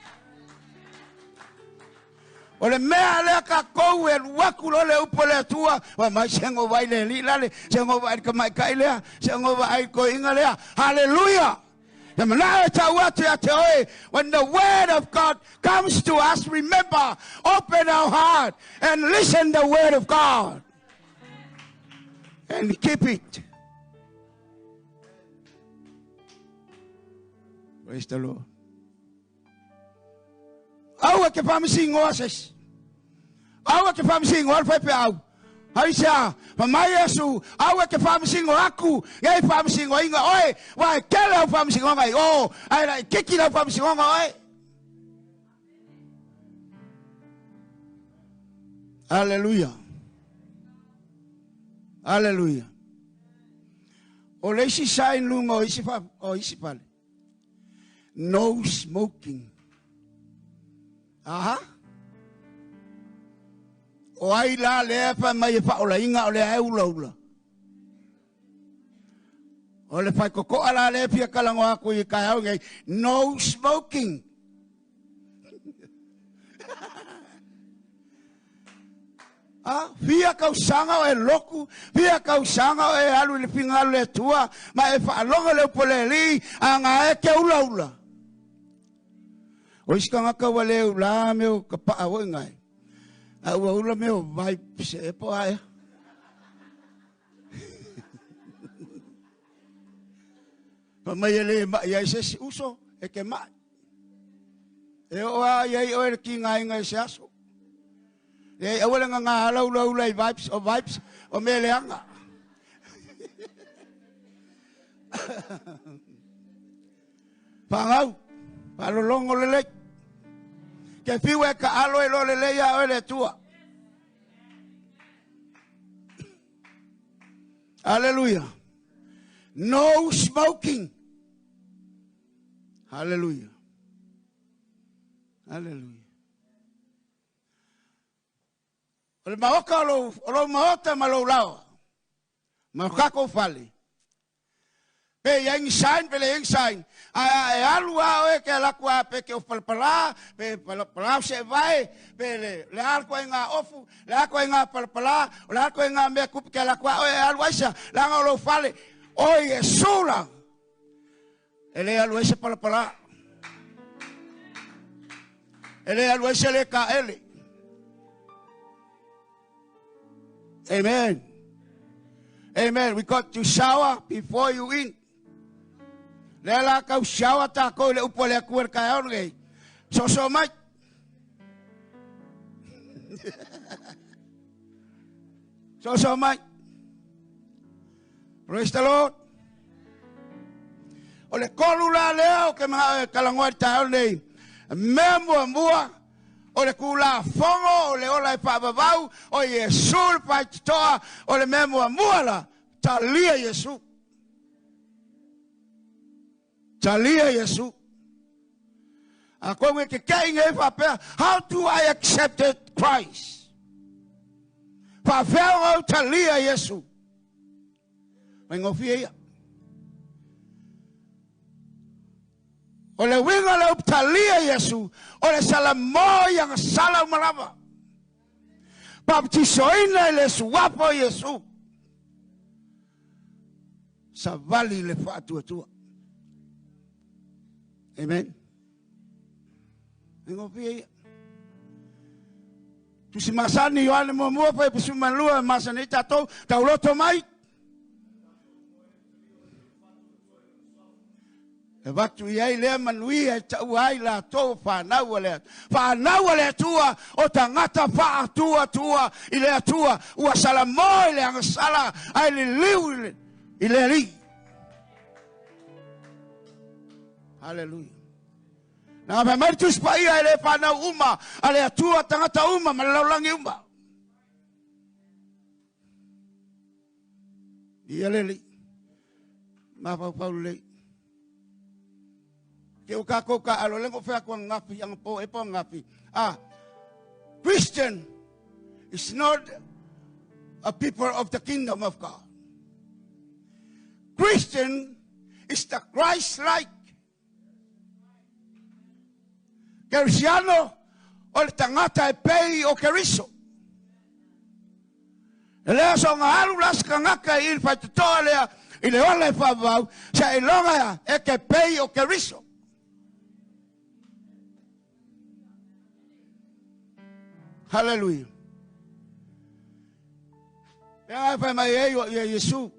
O le mea lea tatou e alu atu loa le upu a le Atua, fai mai se go vaai le alii lale, se go vaai le tamaitai lea, se go vaai le toeaina lea. Haleluia! Te manao e tau atu ia te oe, when the word of God comes to us, remember, open our heart and listen the word of God and keep it. Praise the Lord. Aua ke faamasinoa se isi. Aua ke faamasinoa le faifeau. Aisea, fai mai Iesu, aua ke faamasino aku nei faamasinoina oe, ua e tele au faamasinoga i o, ae laititi lau faamasinoga oe. Aleluia. Aleluia. O le isi sign luga o isi, fa, o isi fale. No smoking. Aha. O ai la lea fai mai e faaolaina o lea e ulaula. O le faikokoa la lea fia talanoa atu i taeao nei, no smoking. A, fia tausaga o e lotu, fia tausaga o e alu i le finagalo o le Atua, ma e faalogo le upu a le Alii, a na e te ulaula. O isi tagata ua le ula mea o ka paa foi nai. A ua ula mea o vibes e po aea. Fai mai e le mai ai se isi uso, e ke mai. E oo a i ai oe le kigaina i se aso. Leai, aua le gagā ala ulaula i vibes, o vibes, o mea leaga. Faagau, faalologo lelei. Ke fiu e ka alo e lo lelei a oe le Atua. Hallelujah. No smoking. Hallelujah. Hallelujah. O le maota o lou, o lou maota ma lou laoa, ma lo tatou fale. Pe i ai ni sign, pe leai ni sign. Ae a e alu a oe ke alu atu a pe ke o palapala, pe palapala o seevae, pe le, le a le ituaiga ofu, le a le ituaiga palapala, o le a le ituaiga mea tupu ke alu atu a oe e alu ai sea, leaga o lou fale, o Iesu la. E le alu ai se palapala. E le alu ai se le kaele. Amen. Amen. We got to shower before you in. Lea la kau shower tākou i le upu a le Atua i le taeao lenei. Soso mai. Soso mai. Praise the Lord. O le kolu la lea o ke manao e talanoa i le taeao lenei. Mea muamua, o le Tulafono o le ola e faavavau, o Iesu le faitotoa, o le mea muamua la, talia Iesu. Talia Iesu. A koe ke keke'i nei faapea, how do I accept Christ? Faafea ona ou talia Iesu? Faigofie ia. O le uiga o le upu talia Iesu, o le salamo i agasala uma lava. Baptisoina i le suafa o Iesu. Savali le faatuatua. Amen. E ngofie ia. Tusi masani Ioane muamua fai pasuma lua masani tatou tauloto mai. E vatu i ai lea manuia e taua ai latou whanau a le whanau a le Atua o tangata whaatua tua i le Atua ua salamo i le agasala ai le liu i le alii. Hallelujah. Nā mai mai tusi paia e le whanau uma a le Atua tangata uma ma le laulangi uma. Ia le li. Mawhau le. Ke o kākou ka alo lengo whea kua ngapi anga po e po ngapi. Ah, Christian is not a people of the kingdom of God. Christian is the Christ-like. Kerisiano o le tangata e pei o Keriso. E lea so ngā alu las kangaka i le whaitotoa lea i le ola e whawau, sa e longa e ke pei o Keriso. Hallelujah. Pea ai whai mai ei o ia Yesu.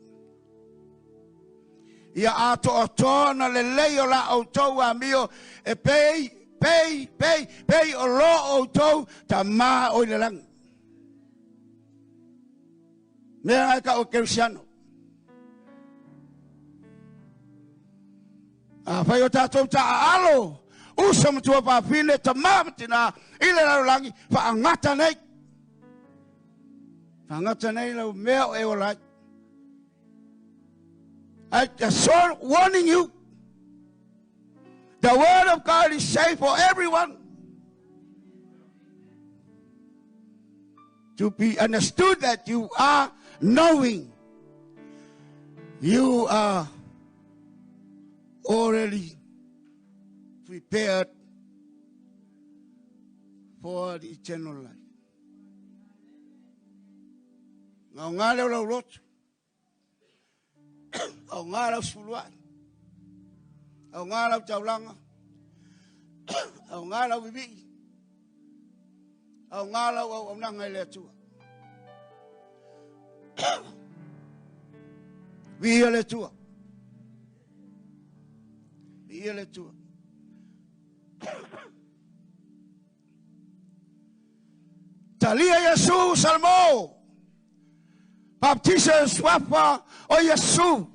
Ia atoa tona le lei o la o tau a mio e pei, pei, pei, pei o lo o tau ta ma o i le langi. Mea ai ka o Kerisiano. A whai o tātou ta alo, usa matua pāpine, ta māmatina, i le laulangi, whaangata nei. Whaangata nei lau mea o e o lai. I just warning you. The word of God is safe for everyone. To be understood that you are knowing. You are already prepared for the eternal life. Ngā ngā leo lau rotu. Au ngā lau suluai. Au ngā lau taulanga. Au ngā lau vivi. Au ngā lau au au nanga i le atua. Via le atua. Via le atua. Talia Yesu Salmo. Baptisa suafa o Yesu.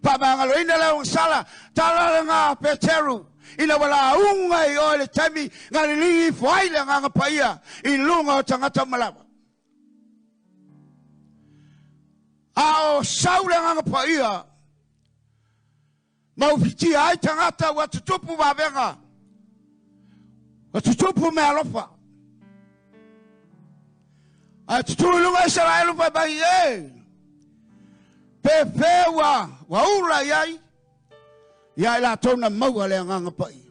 Whamangaloina le sala. Tala ngā Peteru. Ina wala unga i oe le taimi ngā lili whaile ngā ngapaia i lunga o tangata malawa. A o saule ngā ngapaia. Maufitia ai tangata ua tutupu wawenga. Ua tutupu me alofa. A tutu lunga Israelu pai mai e. Pe wheua wa ula iai. Ia i la tōna maua le anganga pai.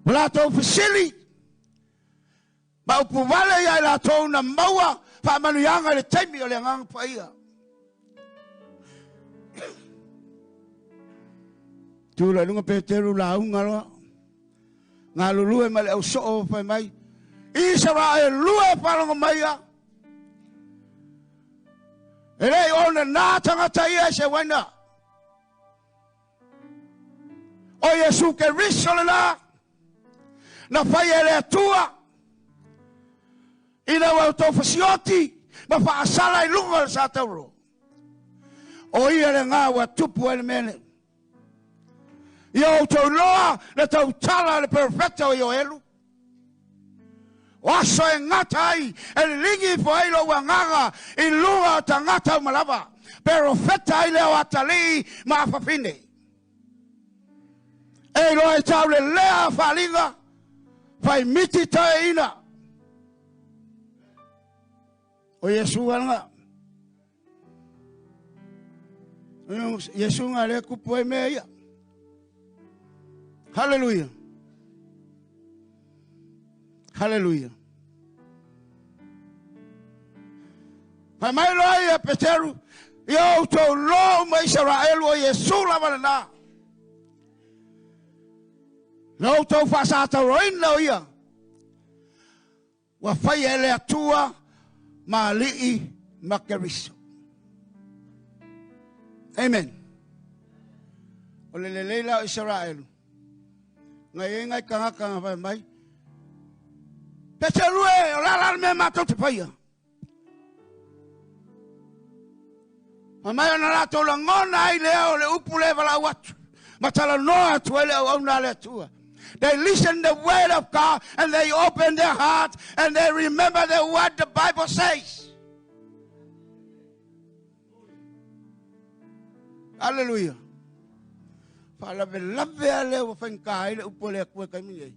O la tō fasili. Ma upu wale ia i la tōna maua. Whaamanuianga le taimi o le anganga pai ia. Tūla lunga Peteru la unga loa. Ngā lulue ma le au soo whai mai. Israel lua whalonga mai a. E lei ona nā tangata ia se waina. O Yesu ke riso le la. Na whai e le atua. Ina wau tō whasioti. Ma whaasala i lunga le sa tauro. O ia le ngā wa tupu e le mele. Ia o tau loa le tau tala le perfecto i o elu. O aso e ngata ai, e lingi fo ai lo uanganga i lunga o tangata umalava. Perfecta ai leo atali ma afafine. E loa e tau le lea whalinga, whai miti tae ina. O Yesu alanga. Yesu ngā le kupu ai mea ia. Hallelujah. Hallelujah. Fai mai loa ia Peteru, ia outou lo ma Isaraelu o Iesu lava lena. Na outou faasatauroina o ia. Ua faia e le Atua ma alii ma Keriso. Amen. O le lelei la o Isaraelu. Ngai e ngai kangaka nga fai mai. Peteru e, o la la le mea matou te faia. Fai mai ona latou lagona ai lea o le upu le valaau atu. Ma talanoa atu ai le auauna a le Atua. They listen the word of God and they open their heart and they remember the what the Bible says. Hallelujah. Faalavelave a lea ua faigata ai le upu a le Atua i taimi nei.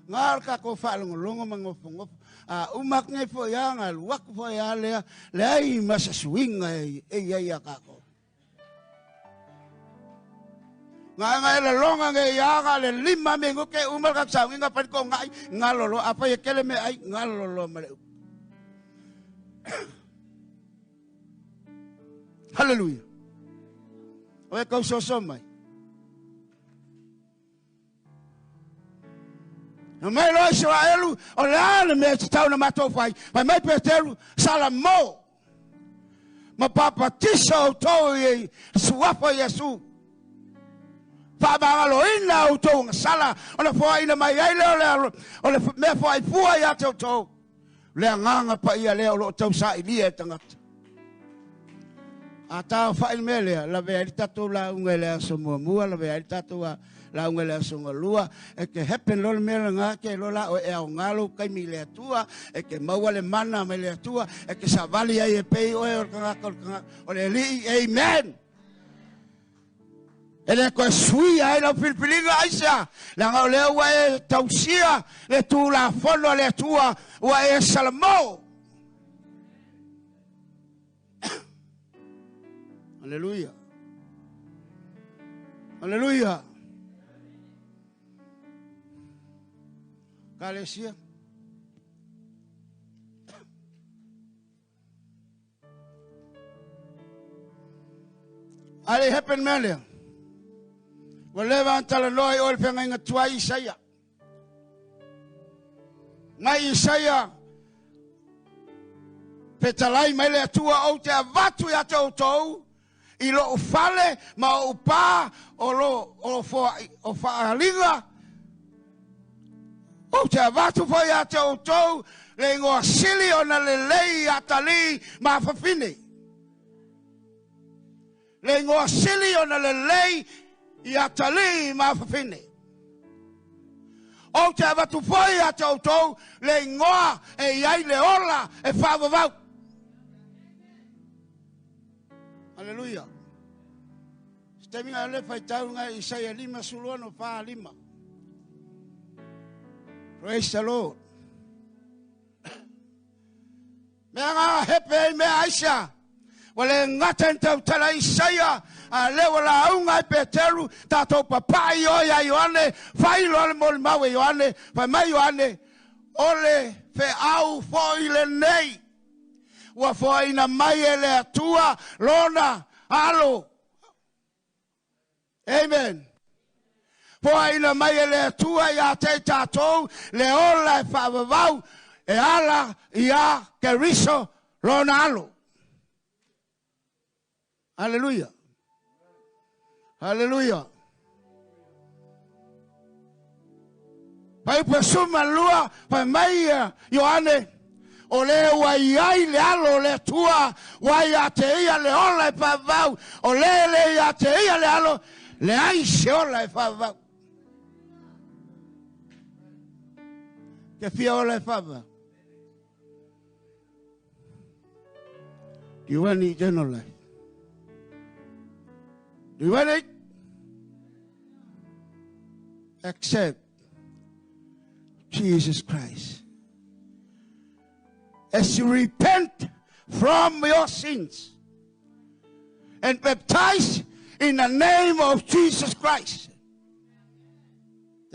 Ngā o le tātou faalogologo ma nofonofo. A uma atu nei foi a, na alu atu foi a lea, leai ma se suiga e i ai ia tātou. Nga nga e lalonga nge ia nga le lima me ngo ke uma ka sa nginga pa ko ngai nga lolo a pa ye kele me ai nga lolo ma le. Hallelujah. O e kau soso mai. Na mai loa Israelu, o le a le mea te tau na matou fai. Fai mai Peteru, Salamo, ma papatisa outou i suafa o Iesu. Faamagaloina outou gasala, ona foaina mai ai lea o le mea foaifua ia te outou. Le agaga paia lea o loo tausailia e tagata. A taofai le mea lea, lavea ai le tatou lauga i le aso muamua, lavea ai le tatou lauga i le aso galua, e ke happen loa le mea lena, ke iloa la oe e aoga lou taimi i le Atua, e ke maua le mana mai le Atua, e ke savali ai e pei oe o le tagata o le tagata, o le Alii, amen. E le toe suia ai lau filifiliga aisea, leaga o lea ua e tausia le Tulafono a le Atua, ua e salamo. Aleluia. Aleluia. Kalesia. Ale happen mea lea. Ua leva ona talanoa i oe le feagaiga tuai Isaia. Mai Isaia fetalai mai le Atua ou te avatu ia te outou i lou fale ma ou pā o lo o o faaliga ou te avatu foi ia te outou le igoa sili ona lelei i atalii ma fafine. Le igoa sili ona lelei i atalii ma fafine. Ou te avatu foi ia te outou le igoa e i ai le ola e faavavau. Aleluia. Se taimi ngai o le faitau ngai Isaia 56 4 5. Praise the Lord. Mea ngā hepe ai mea aisa. Ua le gata ni tautala Isaia, a le ua lauga ai Peteru, tatou papa'i o ia Ioane, fai loa le molimau e Ioane, fai mai Ioane, o le feau foi lenei. Ua foaina mai e le Atua lona alo. Amen. Foaina mai e le Atua ia te i tatou le ola e faavavau e ala ia Keriso lona alo. Hallelujah. Hallelujah. Pai pa suma lua, fai mai ia Ioane, o le ua i ai le alo o le Atua, ua ia te ia le ola e faavavau, o le le ia te ia le alo, leai se ola e faavavau. Ke fia ola e faavavau. Do you want eternal life? Do you want it? Accept Jesus Christ. As you repent from your sins and baptize in the name of Jesus Christ.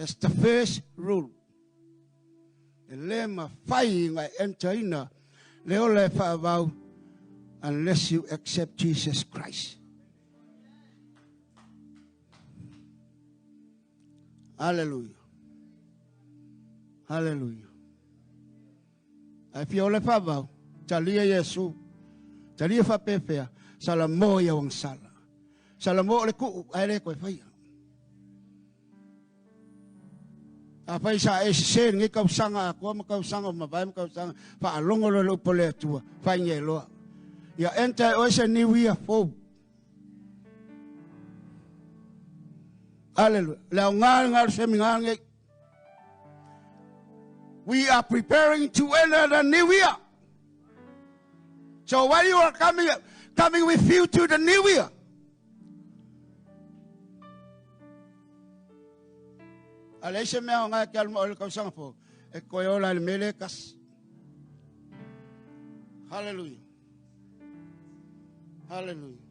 That's the first rule. E le mafai ona e enter ina le ola e faavavau unless you accept Jesus Christ. Hallelujah. Hallelujah. Ae fia ola e faavavau, talia Iesu. Talia faapefea, salamo i au agasala. Salamo o le kuu, ae le koe faia. Afai sa e sese lenei tausaga atoa ma tausaga o mavae ma tausaga, faalogo loa i le upu a le Atua, fai e loa. Ia enter e oe se new year fou. Hallelujah. Le aoga lena o le seminar lenei. We are preparing to enter the new year. So when you are coming with you to the new year, A leai se mea aoga e te alu ma oe i le tausaga fou, e toe ola i le mea lea e tasi. Hallelujah. Hallelujah.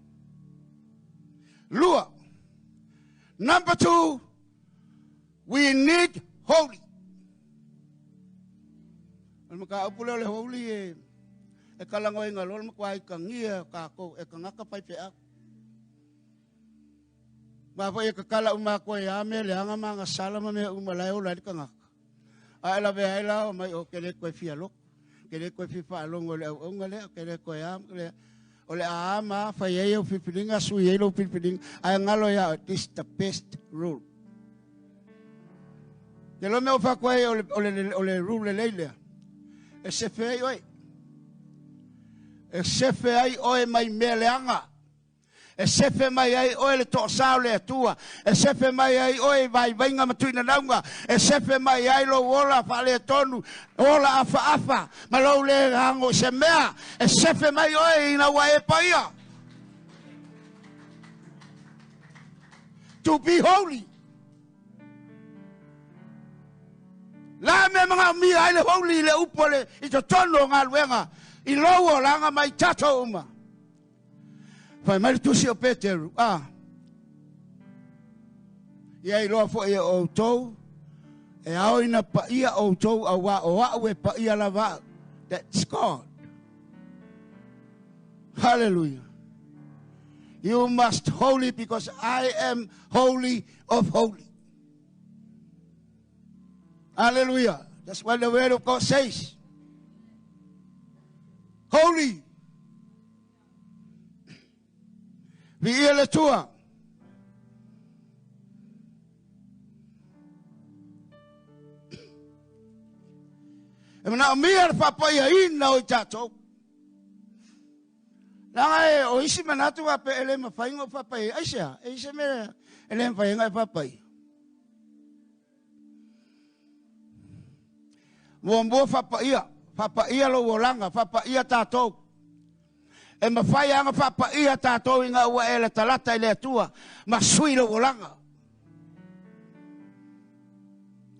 Lua. Number two, we need holy. O le mataupu lea o le holy e, e talagoina loa le matua aitagia o tātou e tagata faifeau. Ma foi e tatala uma atu ai lava mea leaga ma agasala ma mea uma la e ola ai le tagata. A e lavea ai la o mai o ke le toe fia lotu, ke le toe fia faalogo i le auauna lea, ke le toe a lea. O le a a ma a fai ai au filifiliga, sui ai lou filifiliga, ae galo ia oe, this the best rule. Te loa mea o fai atu ai o le, o le, o le rule lelei lea, e sefe ai oe. E sefe ai oe mai mea leaga. E sefe mai ai oe le toasā o le Atua, e sefe mai ai oe i vaivaiga ma tuinanauga, e sefe mai ai lou ola faaletonu, ola afaafa, ma lou le ago i se mea, e sefe mai oe ina ua e paia. To be holy. La mea manaomia ai le holy i le upu o le i totonu o galuega i lou olaga ma i tatou uma. Fai mai le tusi o Peteru, a. Ia iloa foi e outou, e ao ina paia outou auā o a'u e paia lava a'u. That's God. Hallelujah. You must holy because I am holy of holy. Hallelujah. That's what the word of God says. Holy. Viia le Atua. E manaomia le faapaiaina o i tatou. Leaga e o isi manatu faapea e le mafai ona ou faapaia. Aisea? E i ai se mea e le mafai ai ona e faapaia? Muamua faapaia, faapaia lou olaga, faapaia tatou. E mafai lava ona faapaia tatou ina ua e latalata i le Atua ma sui lou olaga.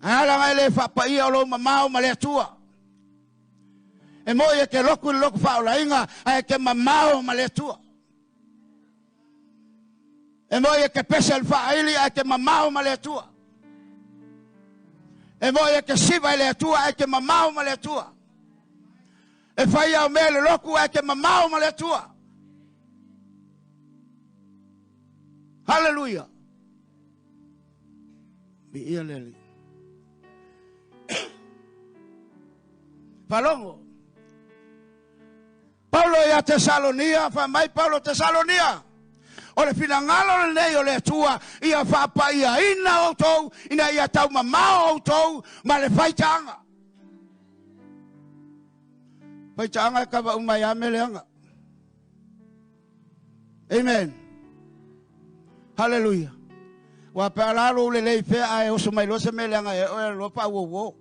Ae a laga e le faapaia o lou mamao ma le Atua. E moi e te lotu i le lotu faaolaina ae e te mamao ma le Atua. E moi e te pese i le faaili ae te mamao ma le Atua. E moi e te siva i le Atua ae te mamao ma le Atua. E fai au mea i le lotu ae te mamao ma le Atua. Haleluia. Viia le Alii. Faalogo. Paulo ia Tesalonia, fai mai Paulo Tesalonia, o le finagalo lenei o le Atua ia faapaiaina outou ina ia taumamao outou ma le faitaaga. Faitaaga e kava uma ai lava mea leaga. Amen. Hallelujah. Ua pe a la lou lelei fea ae oso mai loa se mea leaga e oe loa paauauo.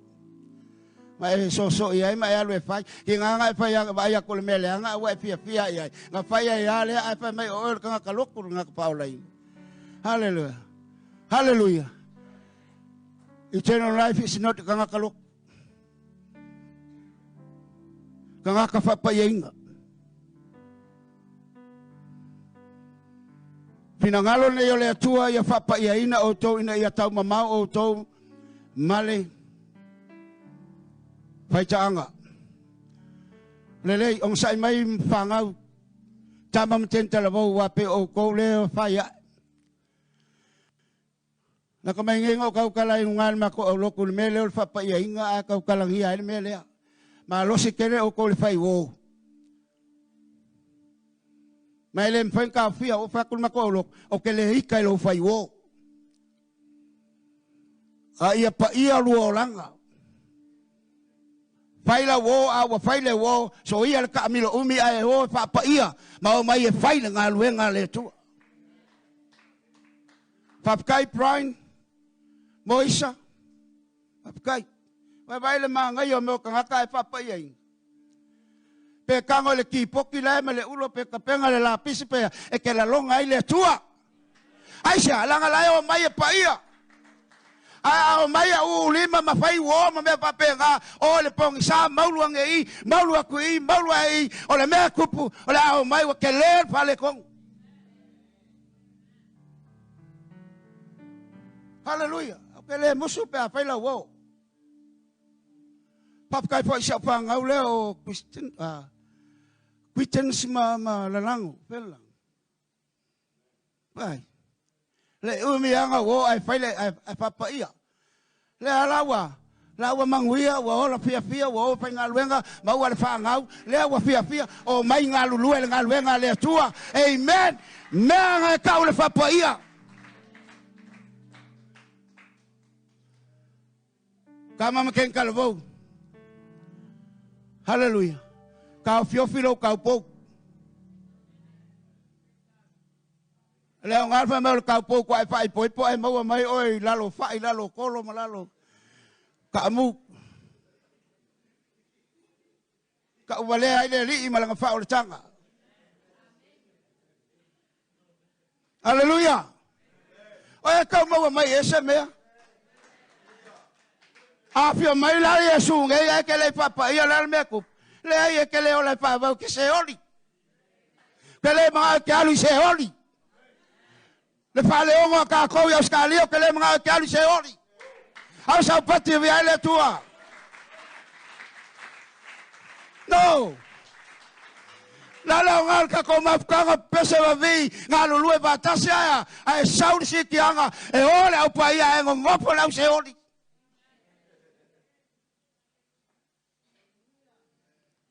Ma e soosoo i ai ma e alu e fai. Ki ngā e fai vaai atu le mea leaga ua e fiafia i ai. Na fai ai lava lea ae fai mai o oe o le tagata lotu le tagata faaolaina. Hallelujah. Hallelujah. Eternal life is not tagata lotu. Tagata faapaiaina. Finagalo nei o le Atua ia faapaiaina outou ina ia taumamao outou Ma le faitaaga. Lelei, ogosa'i mai ma fanau, tama ma tane talavou aua pei o outou lea e fai ae. Laka mai nei na ou tautala i luga i le matou aulotu i le mea lea o le faapaiaina ae tautalagia ai le mea lea. Malosi tele outou i le fai uo. Ma e le mafai ona taofia, ua fai atu le matou aulotu, ou te le ita i lou fai uo. A ia paia lua olaga. Fai lau uo a ua fai le uo, soia le taamilo umi ae o e faapaia ma omai e fai le galuega a le Atua. Faafetai Brian, Moisa, faafetai. Vaai le manaia o mea o tagata ae faapaiaina. Pe tago i le kipoti la e ma le ulo, pe tapena le lapisi, pe e te lalona ai le Atua. Aisea, leaga la e omai e paia. Ae a omai a uulima ma fai uo ma mea faapena, o le pogisa, maulu ane i, maulu atu i, maulu ae i, o le mea tupu, o le a omai ua tele le faaletonu. Haleluia. Ou te le musu pe a fai lau uo. Faafetai foi i si au fanau lea o Christian, Quittens ma, ma Lalago, fela. Vai. Le umi anga o ai fai le ai fapaia. Le ala ua la ua manuia ua ola fiafia ua o faigaluega ma ua le fanau lea ua fiafia o mai galulue le galuega a le Atua. Amen. Mea nga e tau le fapaia. Tama ma ken talavou. Hallelujah. Taofiofi lou taupou. Le aoga le fai mai o le taupou kua e faaipoipo ae maua mai oe i lalo fai, lalo kolo ma lalo kaamu. Tauvalea ai le alii ma lana faaolataga. Aleluia! O e tau maua mai e se mea. Afio mai la Iesu nei ae ke le faapaia le a le mea tupu. Leai e ke le ola e faavau ke seoli. Ke le manao e ke alu i seoli. Le faaleogo a tatou i Ausetalia ke le manao e ke alu i seoli. Au saupati e via ai le Atua. No! La le aoga o le tatou mafutaga pese vavi galulue faatasi ae ae sau le siitiaga e o le au paia ae gogofo le au seoli.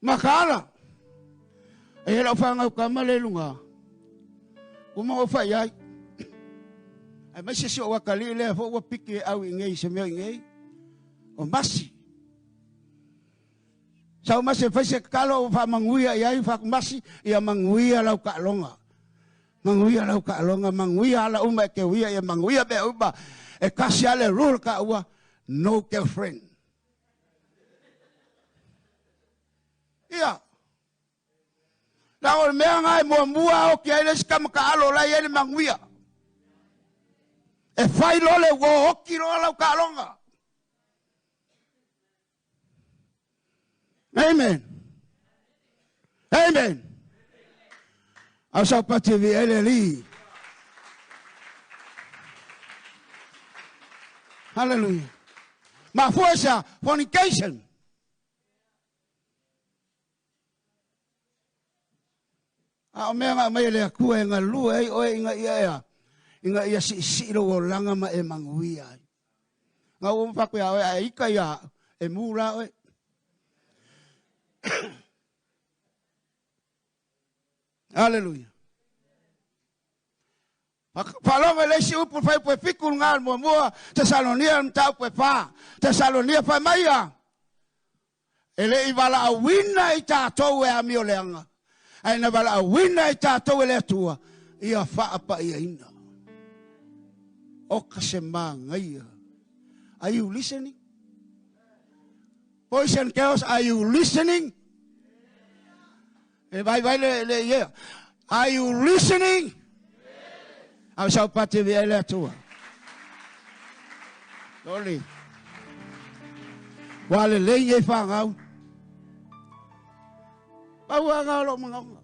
Makaala. E lau fanau tama le luga. Ua maua fai ai. Ai mai se si o atalii lea fo ua piki e au i nei se mea i nei. O masi. Sau masi e fai se tatalo ua faamanuia i ai masi ia manuia lau taaloga. Manuia lau taaloga, manuia ala uma e te uia ia manuia mea uma. E kasi lava le rule taua, no girlfriend. Ia. Leaga o le mea lena e muamua oki ai le isi tama taalo la e i ai le manuia. E fai loa le uo oki loa lau taaloga. Amen. Amen. Au saupati e vi ai le Alii. Hallelujah. Mafua i se a? Fornication. A o mea na aumai e le Atua e galue ai oe ina ia ea, ina ia siisii lou olaga ma e manuia ai. Na ua uma fai atu ia oe, a e ita ia au, e mu la oe. Hallelujah. Faalogo i le isi upu, le fuaiupu e 7 luga o le muamua, Tesalonia le mataupu e 4. Tesalonia fai mai ia, e le i valaauina i tatou e amioleaga, ae na valaauina i tatou e le Atua, ia faapaiaina. Oka se manaia. Are you listening? Boys and girls, are you listening? E vaivai le, le yeah. Are you listening? Au saupati vi ai le Atua. Loli. Ua lelei nei fanau. Pau anga o lou manaoga.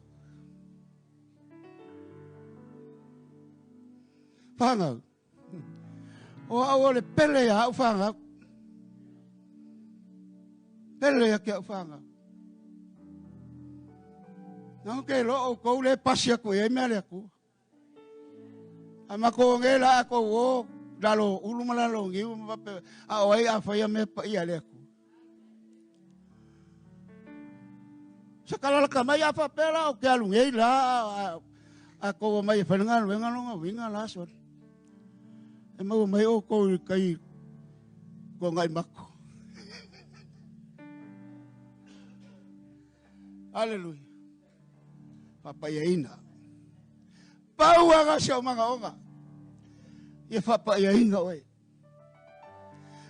Fanau. O au o le pele ia au fanau. Pele ia ke au whanga. Nang ke lo o kou le pasi aku e mea le aku. A ma ko nge la ko o lalo ulu ma lalo ngiu ma pape a o ai a whaia mea pa ia le aku. Sa kala la kamai a whapela o ke alu ngei la a ko mai e whainga luenga longa winga la so. E mau mai o kou i kai ko ngai mako. Hallelujah. Whapaiaina. Pau aga se o manga onga. Ia whapaiaina oe.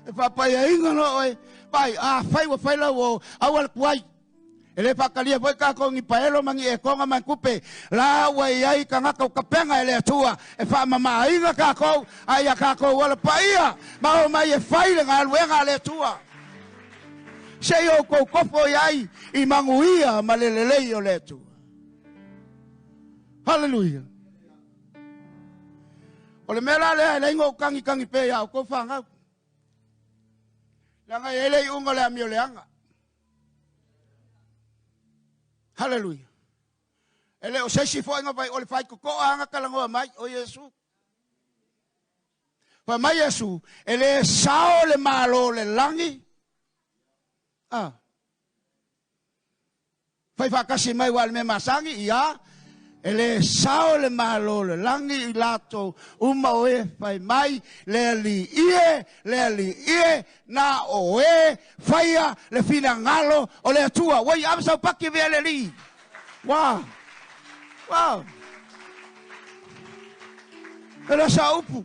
E whapaiaina no oe. Pai, a whai wa whai lau o awal kuai. E le whakalia foi ka kongi paelo mangi e konga man kupe. La ua i ai ka ngaka o kapenga e le atua. E wha mamainga ka kou. Ai a ka kou wala paia. Ma o mai e whai le ngā luenga le atua. Se i o kou kofo i ai i manguia ma le lelei o le atua. Hallelujah. O le mea la lea e leingo o kangi kangi pe ia o kou whangau. Langa e le i unga le ami o le anga. Hallelujah. E le o seisi foinga vai o le whai koko anga kalangoa mai o Yesu. Fa mai Yesu, e le sao le malo le langi. Ah. Fai whakasi mai wa le me masangi, ia. E le sao le malo le langi i lato uma o e fai mai le li ie, le li ie, na o e whaia le fina ngalo o le atua. Wai amsa paki vea le li. Wow. Wow. E le sa upu.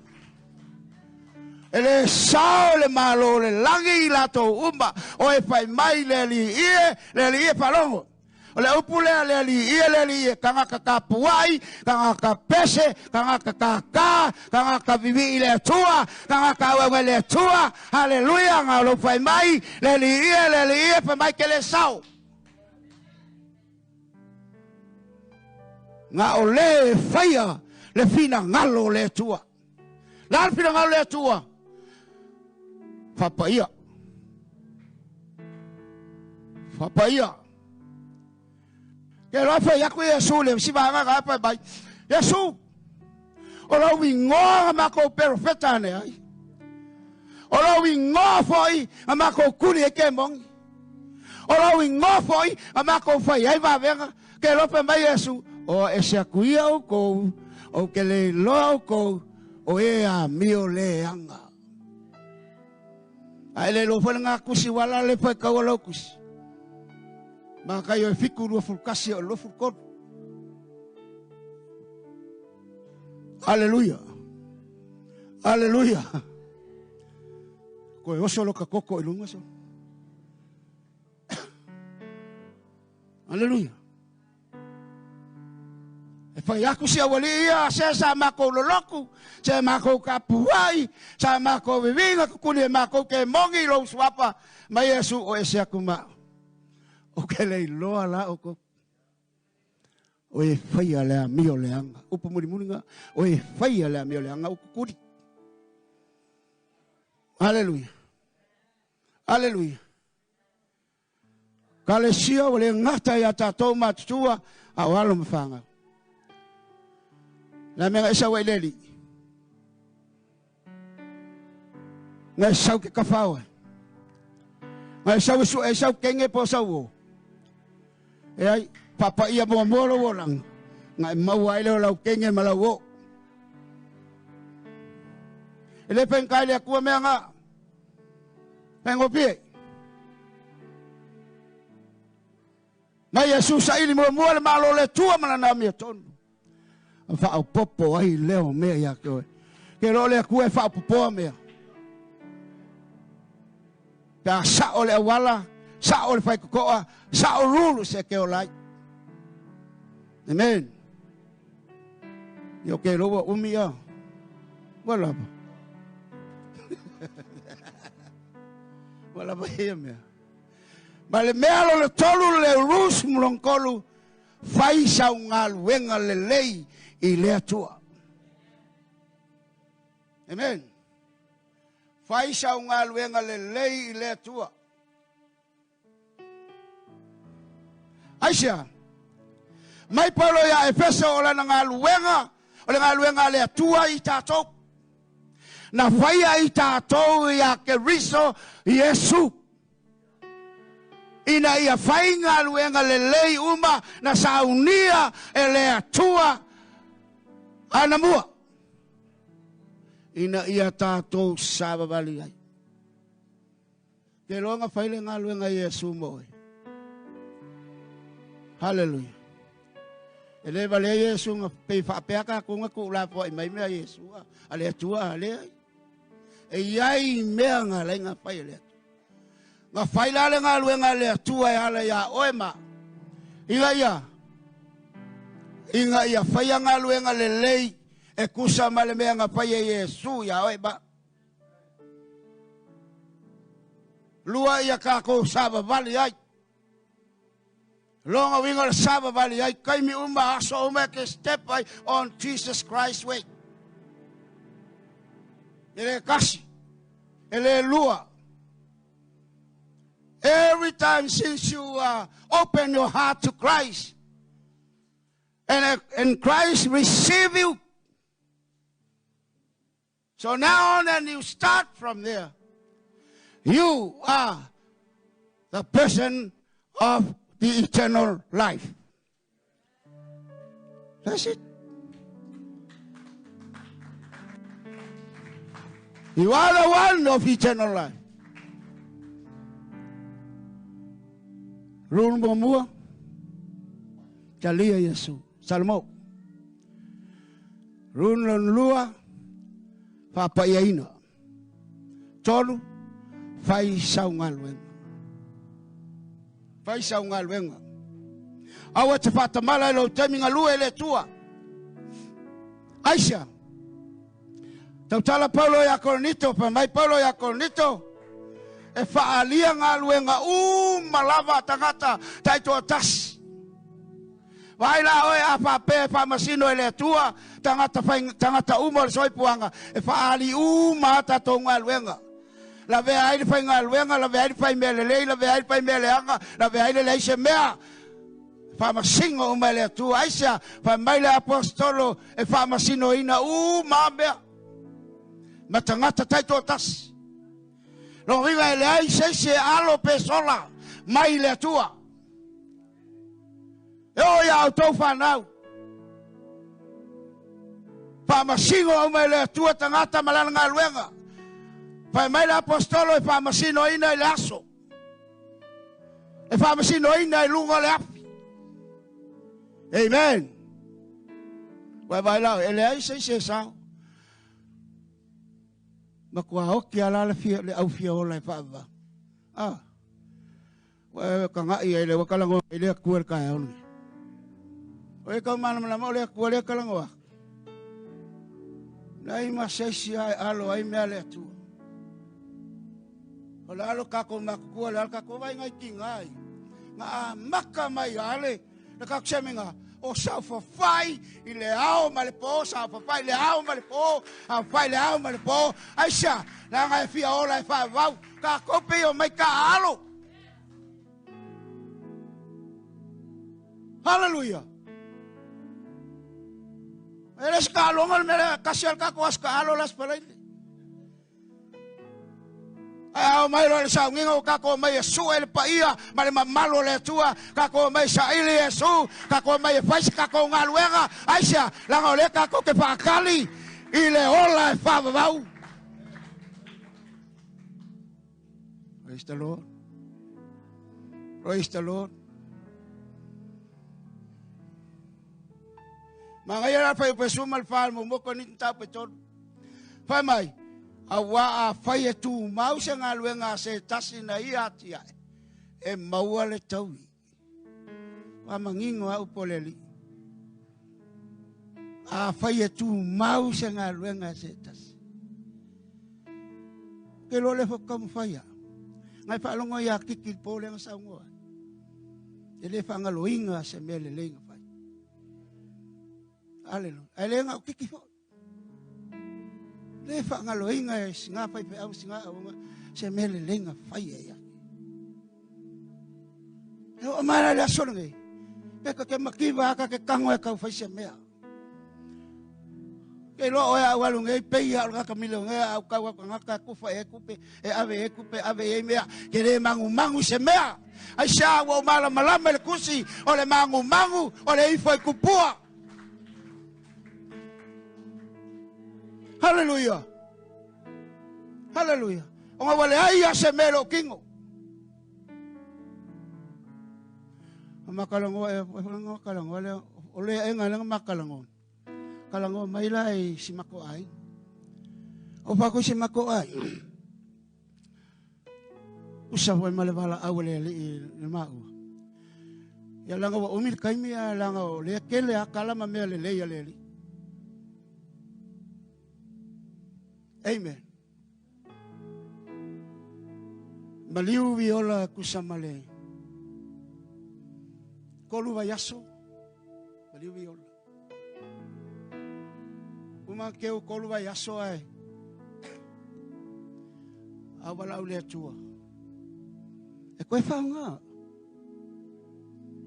E le sao le malo le langi i lato uma o e fai mai le li ie, le li ie whalongo. O le upu lea le ali ia le ali ia kangaka ka puai, kangaka pese, kangaka kaka, kangaka vivi i le atua, kangaka auau le atua. Hallelujah, ngā lo whai mai, le ali ia, le ali ia, whai mai ke le sao. Ngā o le whaia, le whina ngalo le atua. La le whina ngalo le atua. Whapaia. Whapaia. Ke loa fai aku Yesu le si vanga ka pa mai. Yesu. O lau ingoa nga makou profeta ne ai. O lau ingoa foi nga makou kuli e ke mongi. O lau ingoa foi nga makou fai ai vavenga. Ke loa fai mai Yesu. O ese aku ia o kou. O ke le loa o kou. O e a mio le anga. Ai le lo foi nga kusi wala le fai kau lau kusi. Ma kai o fiku rua fulkasi o lo fulkon. Hallelujah. Hallelujah. Koe oso lo ka koko i lunga so. Hallelujah. E whai aku si awali ia, se sa mako loloku, se mako kapuai, sa mako vivinga kukuni e mako ke mongi lo suapa, mai Yesu o ese aku ma. O ke lei loa la o ko. O e whaia le amio le anga. Upu muri muringa, o e whaia le amio le anga o kukuri. Hallelujah. Hallelujah. Ka le sia o le ngata ia tātou matutua a o alo mawhanga. La mea esa wai leli. Ngai sau ke kawhaoa. Ngai sau su e sau kenge po sau o. E ai, papa ia mua mua lo lang. Ngai mau ai leo lau kenge ma lau o. E le penkai le akua mea ngā. Pengo pie. Mai Yesu sa ili mua mua le malo le tua mana nā mea tonu. Wha popo ai leo mea ia ke oe. Ke lo le akua e wha popoa mea. Pea sa o le awala, sa o le whai kokoa, sa o rulu se ke o lai. Amen. Io ke loa umi ia. Wala ba. Wala ba ia mea. Ma le mea lo le tolu le rus mulongkolu, fai sau ngā luenga le lei i le atua. Amen. Fai sau ngā luenga le lei i le atua. Aisia. Mai Paulo ia Efeso o lana galuega, o le galuega a le Atua i tatou. Na faia i tatou ia Keriso Iesu. Ina ia fai galuega lelei uma na saunia e le Atua anamua. Ina ia tatou savavali ai. Ke loa fai le galuega Iesu mo oe. Hallelujah. E le vale Iesu nga pe whaapea ka kunga ku la po mai mea Iesu a le Atua a le ai. E iai mea nga lai nga fai le Atua. Nga fai la le galuega le Atua e ala ia oe ma. Inga ia. Inga ia fai galuega lelei e kusa ma le mea nga fai e Iesu ia oe ma. Lua ia kākou savavali ai. Longa winga le savavali ai. Kaimi uma aso uma ke step ai on Jesus Christ way. E le kasi. E le lua. Every time since you open your heart to Christ, and Christ receive you. So now on and you start from there. You are the person of the eternal life. That's it. You are the one of eternal life. Rule mua, talia Yesu. Salmo. Rule lua, whapaiaina. Tolu, fai saungaluenga. Fai saungaluenga. Aua te whatamala e lau taimi ngalue le tua. Aisha. Tautala Paulo ia Korinito, pa mai Paulo ia Korinito, e whaalia ngaluenga malava tangata taitoa tasi. Vai la oe a whape whamasino e le atua, tangata, whai, tangata uma o le soipuanga, e whaali uma tātou ngaluenga. La vea ai le whai ngaluenga, la vea ai le whai mea lelei, la vea ai le whai mea leanga, la vea ai le lei se mea. Whamasingo uma e le atua. Aisha, whai mai le apostolo e whamasino ina uma mea. Ma tangata taitoa tasi. Lo viva e le ai se se alo pe sola mai le atua. E o ia au tau whanau. Whamasingo au mai le atua tangata malana ngaluenga. Whai mai le apostolo e whamasino ina i le aso. E whamasino ina i lunga le afi. Amen. Wai vai lau, e le ai se se sao. Ma kua oki ala le fia le au fia ola e whaava. Ah. Wai ka ngai e le wakalango e le akua le kai aone. Oe kau mana mana mo le akua le kalangoa. Nai ma se ai alo ai mea le atua. O le alo kako makukua le alo kako vai ngai tinga ai. Nga maka mai ale le kako semenga. O sau fafai i le ao ma le po, sau fafai le ao ma le po, au fai le ao ma le po. Aisha, la ngai fia ola e wha vau, ka kope o mai ka alo. Hallelujah. Ele se ka longa le mele kasi al ka ko as ka alo las palaile. Ai au mai le saunginga o kako mai e su e le paia ma le mamalo le atua kako mai sa ili e su kako mai e faisi kako ngaluenga aisha langa o le kako ke whaakali i le ola e whavavau. Praise the Lord. Praise the Lord. Mangai la fai pe suma le fal mo moko ni tau pe tolu. Fai mai. A wa a fai e tu mau se ngaluenga se tasi na ia atia. E maua le taui. Wa mangingo au poleli. A fai e tu mau se ngaluenga se tasi. Ke lo le whakamu whaia. Ngai whaalongo ia kiki pōle nga saungoa. E le whangaloinga se mea le leinga whai. Hallelujah. Ai le nga o kiki fo. Le whangaloinga e singa whai pe au singa au se mea le leinga whai e ia. E o mara le aso ngai. Pe ka ke makiva ka ke kango e kau fai se mea. Ke loa oe au alu ngei pei au ngaka mile ngei au kau au ngaka kufa e kupe e ave e kupe ave e mea ke le mangu mangu se mea. Ai sa ua o mala malama le kusi o le mangu mangu o le ifo i kupua. Hallelujah. Hallelujah. O ngā wale ai a se mea lo kingo. O makalango e makalango le o le e ngā makalango. Kalango mai la i si mako ai. O pa si mako ai. Usa foi male vala au le le mau. Ia langa wa umi kaimi a langa o le kele a kala ma mea le le ia le li. Amen. Maliu viola kusamale. Kolu vaiaso. Maliu viola. Uma ke o kolu vaiaso ai. Au wala le atua. E koe whaunga.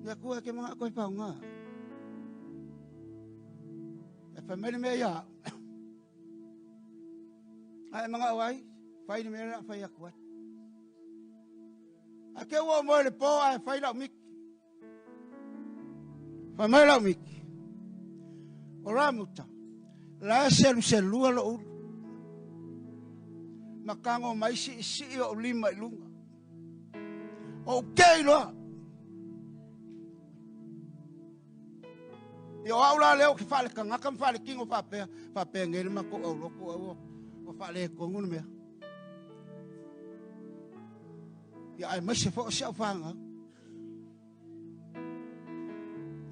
Ia kua ke mga koe whaunga. E whamene mea ia. Ai mga awai, whai ni mea whai aku ai. A ke ua moe le pō ai whai lau miki. Whai mai lau miki. O ramuta. La selu selua lo ulu. Makango mai si si o lima i lunga. O kei loa. Ia o au la leo ki whale kangaka ma whale kingo whapea. Whapea ngere mako au loko au o whale e kongu mea. Ia ai mai se fo se au whanga.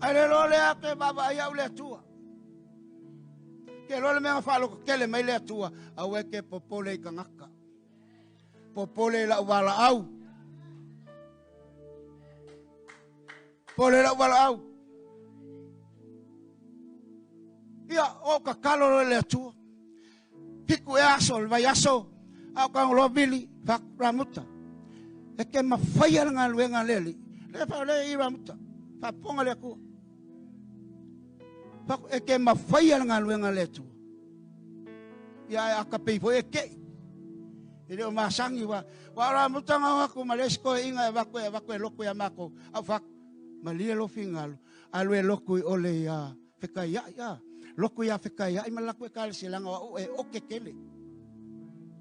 Ai le lo le ake baba ai au le atua. Ke lo le mea whaloko kele mai le atua. Au e ke popole i kangaka. Popole la wala au. Popole la wala au. Ia o ka kalo le atua. Piku e aso, le vai aso. Au ka ngolo vili, ramuta. E ke mawhaia le ngaluenga leli. Le wha le i ramuta. Whaponga le akua. E ke mawhaia le ngaluenga le atua. Ia e akapei fo e kei. E leo masangi wa. Wa ramuta ngau aku malesko e inga e wako e loko ia mako. Au whak malia lo fingalu. Alu e loko i ole ia whekai ia ia. Loko ia whekai ia ima lako e kale se langa wa o e oke kele.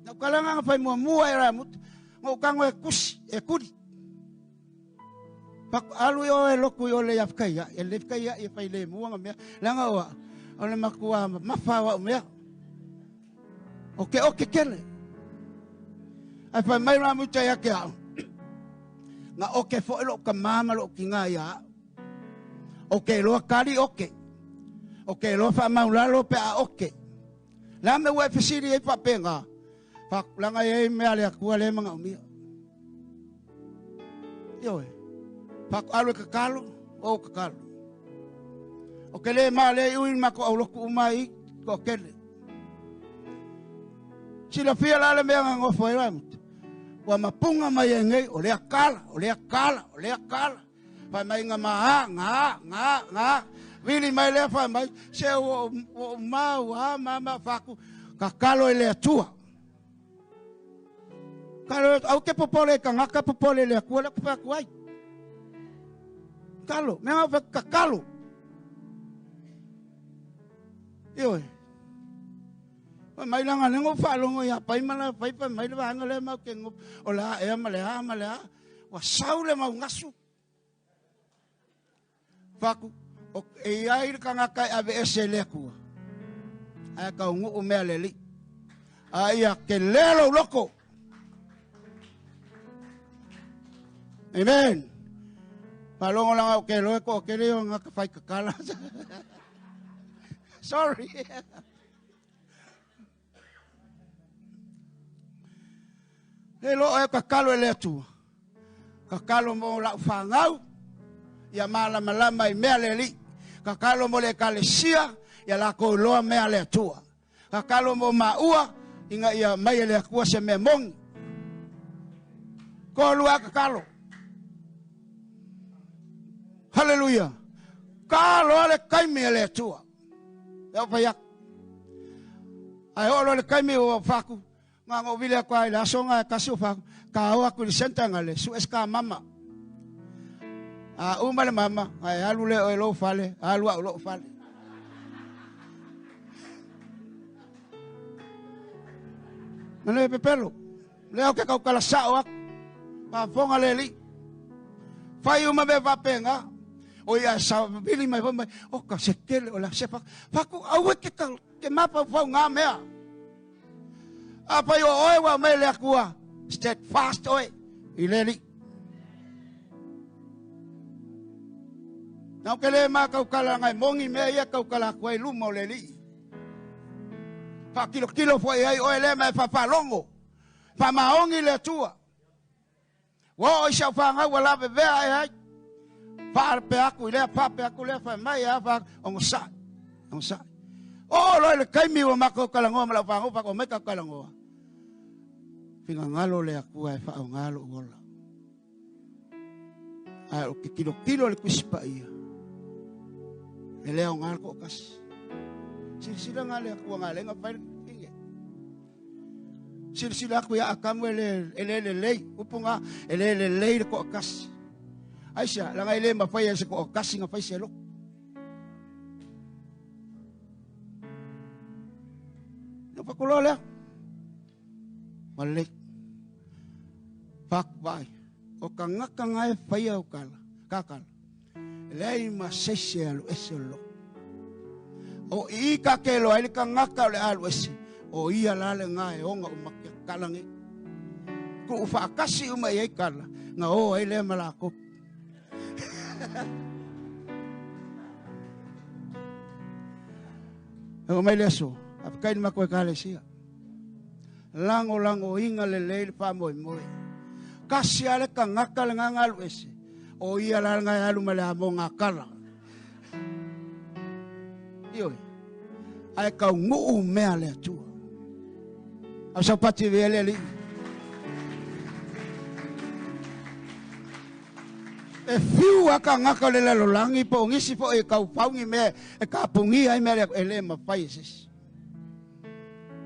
Nau kalanga nga whai mua mua e ramuta. Ngau kango e kusi, e kuri. Paku alu i oe loko i ole ia whekai ia. E le whekai ia i whai le mua nga mea. Langa oa, ole makua mawha wa mea. Oke oke kele. Ai whai mai ramuta ia ke au. Nga oke fo e lo ka mama lo ki ngā ia. Oke loa kari oke. Oke loa wha maulalo pe a oke. La me ua e whasiri e whapenga. Langa e mea le akua le manga umia. Io e. Paku alu e kakalo, o kakalo. O ke le maa le ui mako au loku umai ko kele. Sila fia la le mea ngofo e ramuta. Ua mapunga mai e ngei, o lea kala, o lea kala, o lea kala. Whai mai ngā maha, ngā, ngā, ngā. Vili mai lea whai mai, se o mau, a mama whaku, kakalo e le atua. Kalo, au ke popole ka ngaka popole le akua le kupa ai. Kalo, mea ngau kakalo. Io e. Mai langa lengo whalongo ia pai mala pai pai mai le wahanga le mau ke ngo o la ea ma le a ma le a. Wa sau le mau ngasu. Whaku, o e ai le kangaka e ave ese le akua. Ai ka ungu o mea le li. Ai a ke lelo loko. Amen. Palongo langa o ke loe ko ke leo ngaka whai kakala. Sorry. Le lo e kakalo e le atua. Kakalo mo lau whangau. Ia malama lama i mea le li. Kakalo mo le kalesia. Ia lako loa mea le atua. Kakalo mo maua. Inga ia mai le akua se mea mongi. Ko lua kakalo. Hallelujah. Ka loa le kaimi e le Atua. E o fai aku. Ai o loa le kaimi o faku. Nga ngo vile aku ai le aso nga e kasi o faku. Ka o aku i le senta nga le su eska mama. A uma le mama, ai alu le o e lou fale, alu au lou fale. Na le pepelo. Le au ke kau kala sao aku. Pafonga le li. Fai uma me vapenga. O ia sa vili mai mai. O ka se kele o la se fa. Faku au ke ka ke mapa fau ngā mea. A pai o oe wa mai le akua. Steadfast oe. I le li. Nau ke le mā kau kala ngai mongi mea ia kau kala aku ai luma o le li. Fa kilo kilo fo ai oe le mai fa fa longo. Fa maongi le atua. Ua oo i si au fanau ua lavevea ae ai. Faape aku i lea, faape aku lea, fai mai a fa ogasai. Ogasai. Oo loa i le taimi ua matou talanoa ma lau fanau, faatoa mai tatou talanoa. Finagalo le Atua e faaaoga lou ola. Ae o ke tilotilo i le Tusi Paia, e le aoga le toatasi. Silasila nga le Atua nga le nga fai le finge. Silasila aku ia Atamu e le lelei, upu nga, e le lelei le toatasi. Aisea, laga e le mafai e se toatasi na fai se loko. Na fakuloa lea. Malei. Faku vai. O ka ngaka nga e whaia o kala. Kakala. Leai ma seise alu ese o loko. O i ka ke loa ele ka ngaka o le alu ese. O ia la le ngā e onga o makia kalange. Ku u whaakasi uma i ei kala. Ngā o ai lea ma la kopu. E o mai le aso. A whakaini mako e kalesia. Lango lango inga le lei le wha moe moe. Kasi ale ka ngaka le nganga alu ese. O ia la ngā alu ma le amo ngā kala. Ioi. Ai kau nguu mea le atua. Au sau pati ve le li. E fiu a ka ngaka le lalo langi po ngisi po e kau paungi me e ka pungi ai me e le ma pai sis.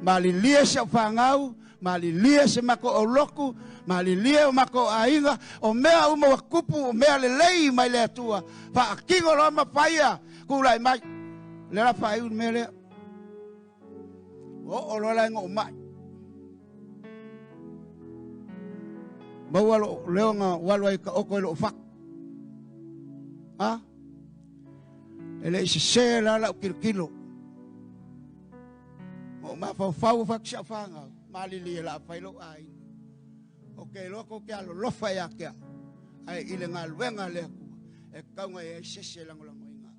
Malilie se whangau, malilie se mako o loku, malilie o mako ainga, o mea uma wa kupu, o mea le lei mai le atua. Whaakingo loa ma paia, kulai mai. Le la whai un mea lea. O o loa lai ngo mai. Maua lo leo nga walu ai ka oko i lo whak. Ha? E le isi se la lau kilo kilo. O ma fau fau whak sia whangau. Malili e la whai lo ai. O ke loko ke alo lofa e akea. Ai i le ngā luenga le akua. E kaunga e ai sese lango lango inga.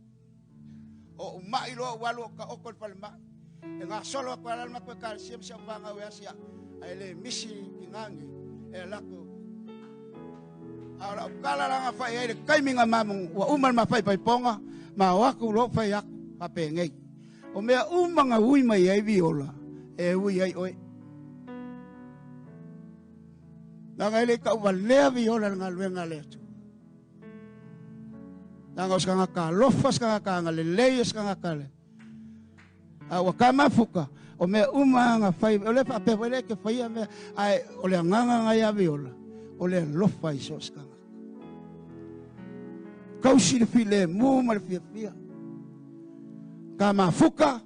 O umai loa walu o ka oko le whale mai. E ngā solo ako alal mako e kāre siam sia whangau e asia. Ai le misi ki ngangi. E lako. A o kala langa whai ai le kaiminga mamu. Ua umal ma whai pai ponga. Ma o aku lo whai aku. Pape ngei. O mea umanga ui mai ai viola. E ui ai oe. Nanga ele ka uwa lea viola nga luenga le atu. Nanga o skanga ka lofa skanga ka nga lelei skanga ka le. A ua ka mafuka. O mea umanga whai. O le whape wale ke whai a mea. Ai o le nganga nga ia viola. O le lofa i so skanga. Kausi le file mu ma le fia fia. Ka mafuka.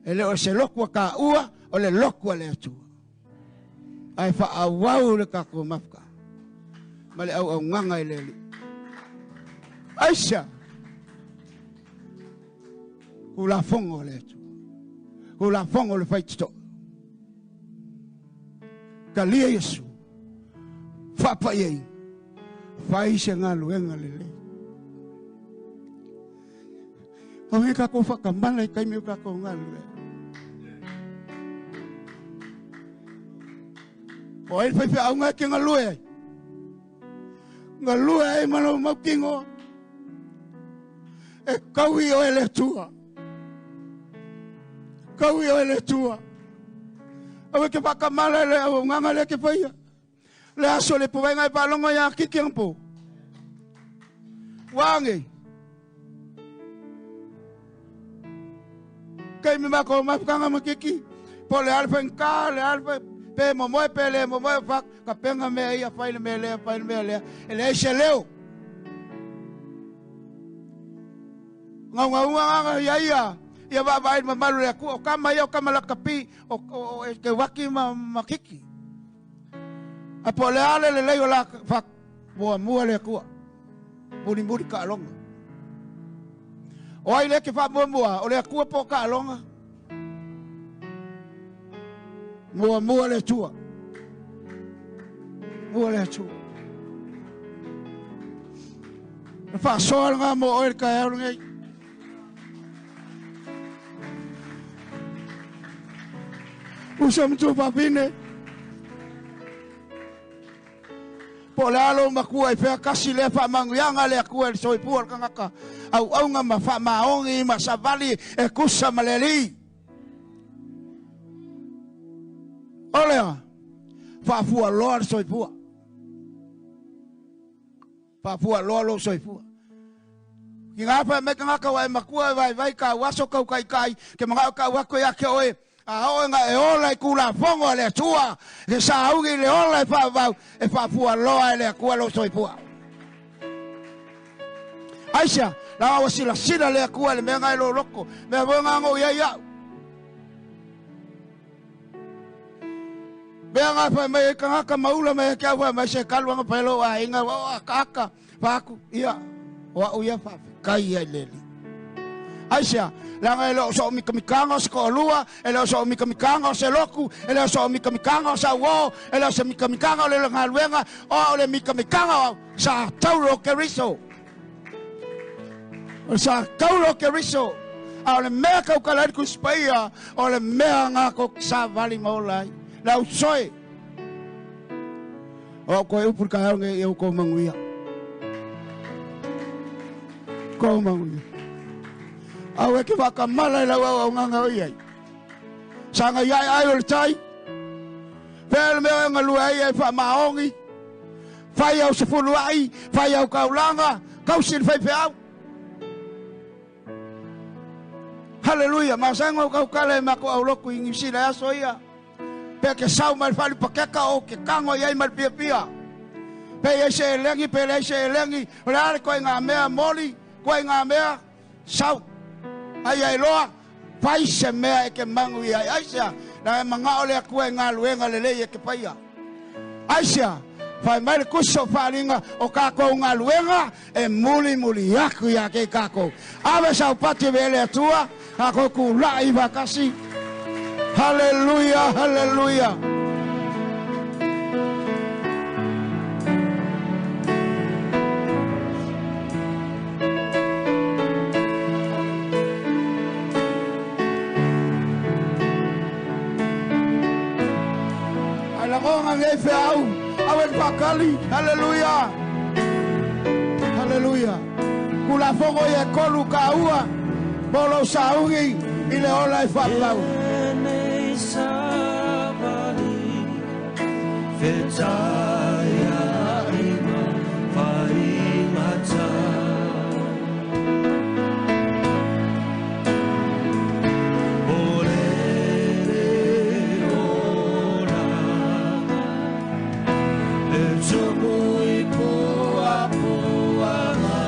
E le o se lokua ka ua. O le lokua le atua. Ai wha awau le kako mafuka. Ma le au au nganga i le li. Aisha. Ku la fongo le atua. Ku la fongo le whaitito. Ka lia Yesu. Whapa iei. Whai se ngā luenga le le. O he kako whakamana i kaimi o kako ngā luenga. O ai whai whai au ngā ke ngā lue ai. Ngā lue ai mana o maukingo. E kaui o ele tua. Kaui o ele tua. Au e ke whakamana le au nganga le ke whaia. Le aso le powai ngai palongo ia kiki ang po. Wangi. Kei mi mako mafukanga makiki. Po le alfa nka le alfa pe momoe pe le momoe fa ka penga me ia fai le me le fai le me le. Ele se leo. Ngau ngau ngau ia ia. Ia va vai mamalu le ku o kama ia o kama la kapi o ke waki ma makiki. Apo le ale le leo la fa mua mua le ku. Muri muri ka alonga. O ai le ke fa mua mua o le ku po ka alonga. Mua mua le tua. Mua le tua. Le fa soa ngā mo oe ka au ngai. Usa mtu papine. Po le alo makua i whea kasi le wha manguianga le akua le soipua le kangaka. Au aunga ma wha maongi ma savali e kusa ma le li. Olea, whaafua loa le soipua. Whaafua loa lo soipua. Ki ngā whae me kangaka wa e makua e vai vai ka waso kau kai kai ke mangao ka wako ia ke oe. A oe ngā e ola i kula fongo le atua. Ke saungi le ola e whaavau e whaafua loa e le akua lo soipua. Aisha, la wa sila sila le akua le mea ngai lo loko. Mea voe ngā ngō ia iau. Mea ngā whai mai e kangaka maula mai e kia whai mai se kaluanga pelo a inga o aka whaku ia o au ia whawhikai ia leli. Aisha, langa e leo so mikamikanga o se ko'olua, e leo so mikamikanga o se loku, e leo so mikamikanga o sa uo, e leo se mikamikanga o le ngaluenga, o le mikamikanga o sa tauro keriso. O sa tauro keriso. A o le mea kaukalari kuspaia, o le mea ngā ko sa vali maulai. Lau soe. O koe upur ka hau nge iau ko manguia. Ko manguia. Au e ke whakamala i lau au au nganga o iai. Sanga iai ai o le tai. Pele mea e ngalua ai e wha maongi. Whai au se fulu ai, whai au kaulanga, kausin whai pe au. Hallelujah. Masanga o kaukale e mako au loku ingi sila aso ia. Pe ke sau mai whali pakeka o ke kango iai mai pia pia. Pe iai se elengi, pe iai se elengi. O le ale koe ngā mea moli, koe ngā mea sau. Ai ai loa, pai se mea e ke mangu iai. Aisea, na e manga ole akua e ngā luenga le lei e ke paia. Aisea, whai mai le kuso wharinga o kākou ngā luenga e muli muli aku ia ke kākou. Ave sau pati vele atua, kākou ku lai wakasi. Hallelujah, hallelujah. Ai langonga ngei wheau, awen whakali, hallelujah. Hallelujah. Kula fongo i e kolu ka ua, molo saungi, i le ola i whapau. Savali fetaya ima faimata olele olanga e tumu i pua puanga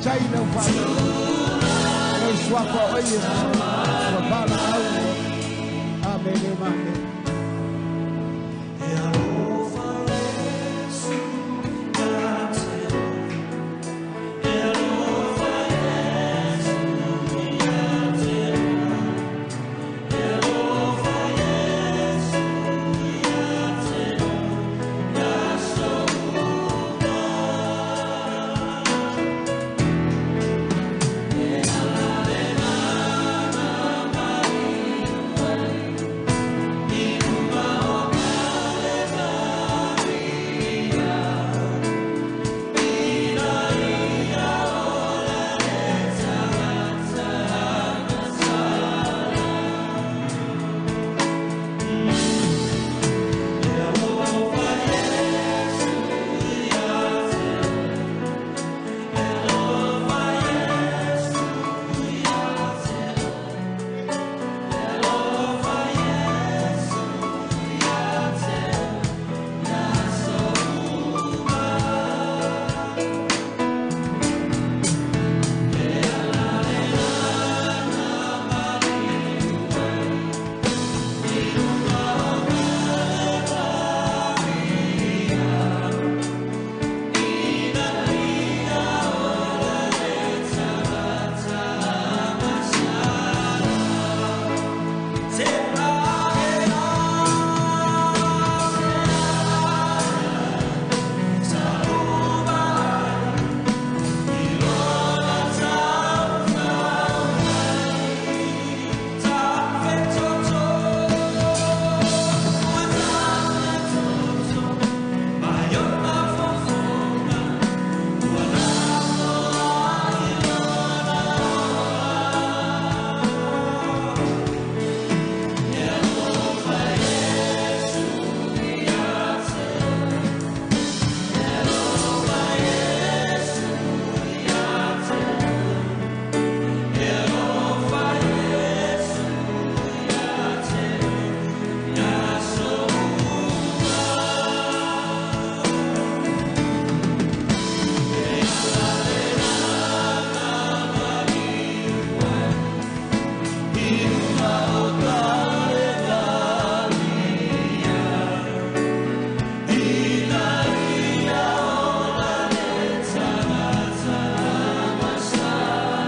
Faafetai i lau faalofa. Lou suafa o oe Iesu. Ua valaau. Amene ma amene.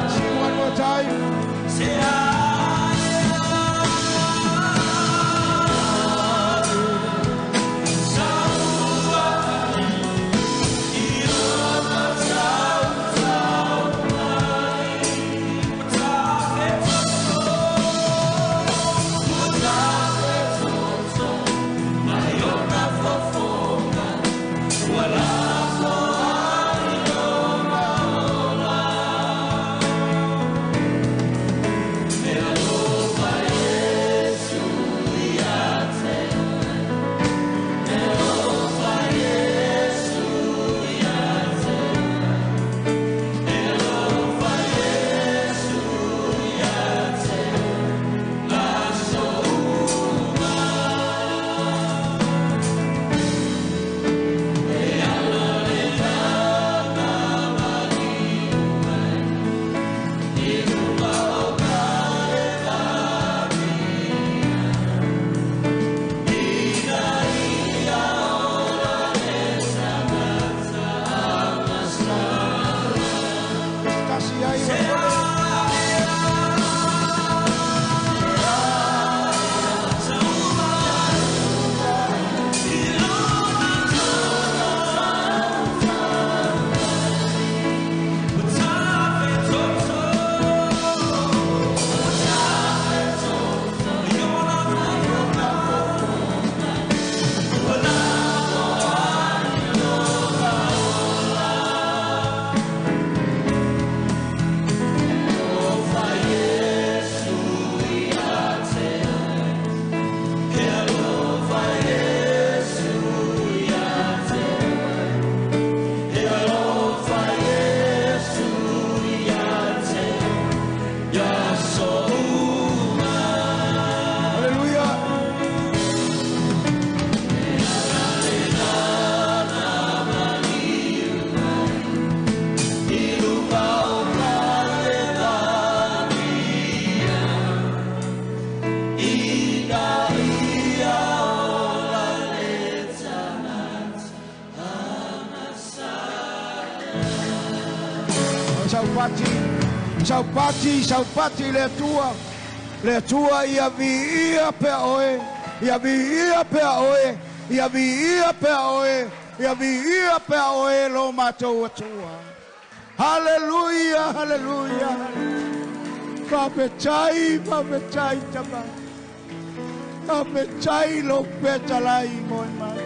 Sing one more time. Tasi ai o le. saupati, saupati, saupati le Atua. Le Atua ia viia pea oe, ia viia pea oe, ia viia pea oe, ia viia pea oe lo matou Atua. Haleluia, haleluia. Faafetai, faafetai tama. Faafetai lou fetalai mo e matou.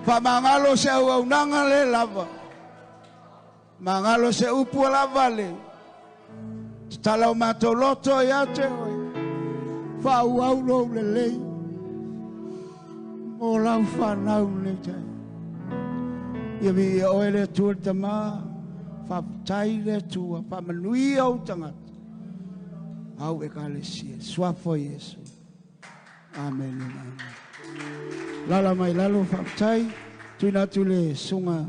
Faamagalo se auaunaga le lava. Magalo se upu a lava le. Tatala o matou loto ia te oe. Faaauau lou lelei. Mo lau fanau lenei taeao. Ia viia oe le Atua le Tama. Faafetai le Atua. Faamanuia ou tagata. Au ekalesia. Suafa o Iesu. Amen. Amen. Lala mai lalo faafetai. Tuina atu le susuga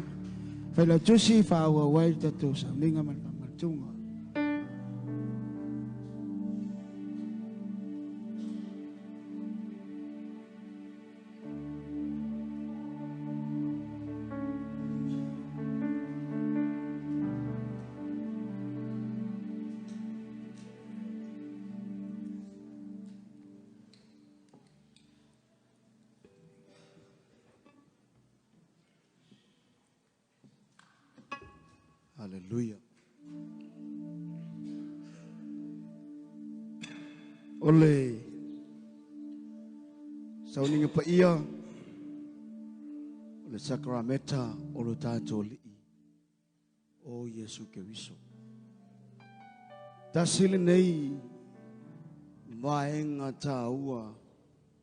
Failautusi faaauau ai le tatou sauniga ma le faamalatuga. Hallelujah. O le sauniga paia o le sakrameta o lo tatou Alii o Iesu Keriso. Tasi lenei vaega taua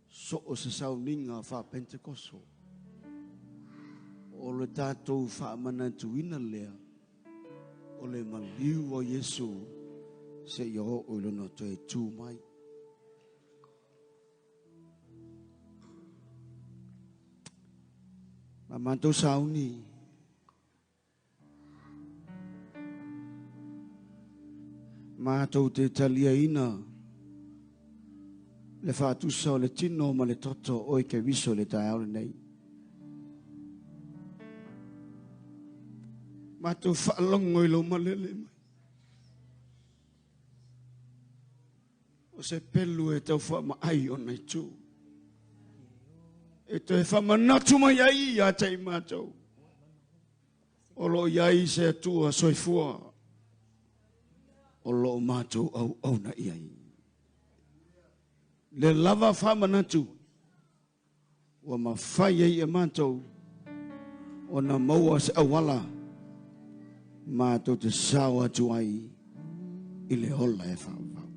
so o se sauniga faa-Pentekoso o le tatou faamanatuina lea o le maliu o Iesu seia oo i lona toe tu mai. Ma matou sauni matou te taliaina le faatusa o le tino ma le toto o i Keriso le taeao lenei. Matou faalogo i lou malele mai. O se pelu e tau faamaai ona itu. E toe faamanatu mai ai ia te i matou. O lo o i ai se Atua soifua o lo o matou auauna i ai. Le lava faamanatu ua mafai ai e matou ona maua se auala matou te sao atu ai i le ola e faavavau.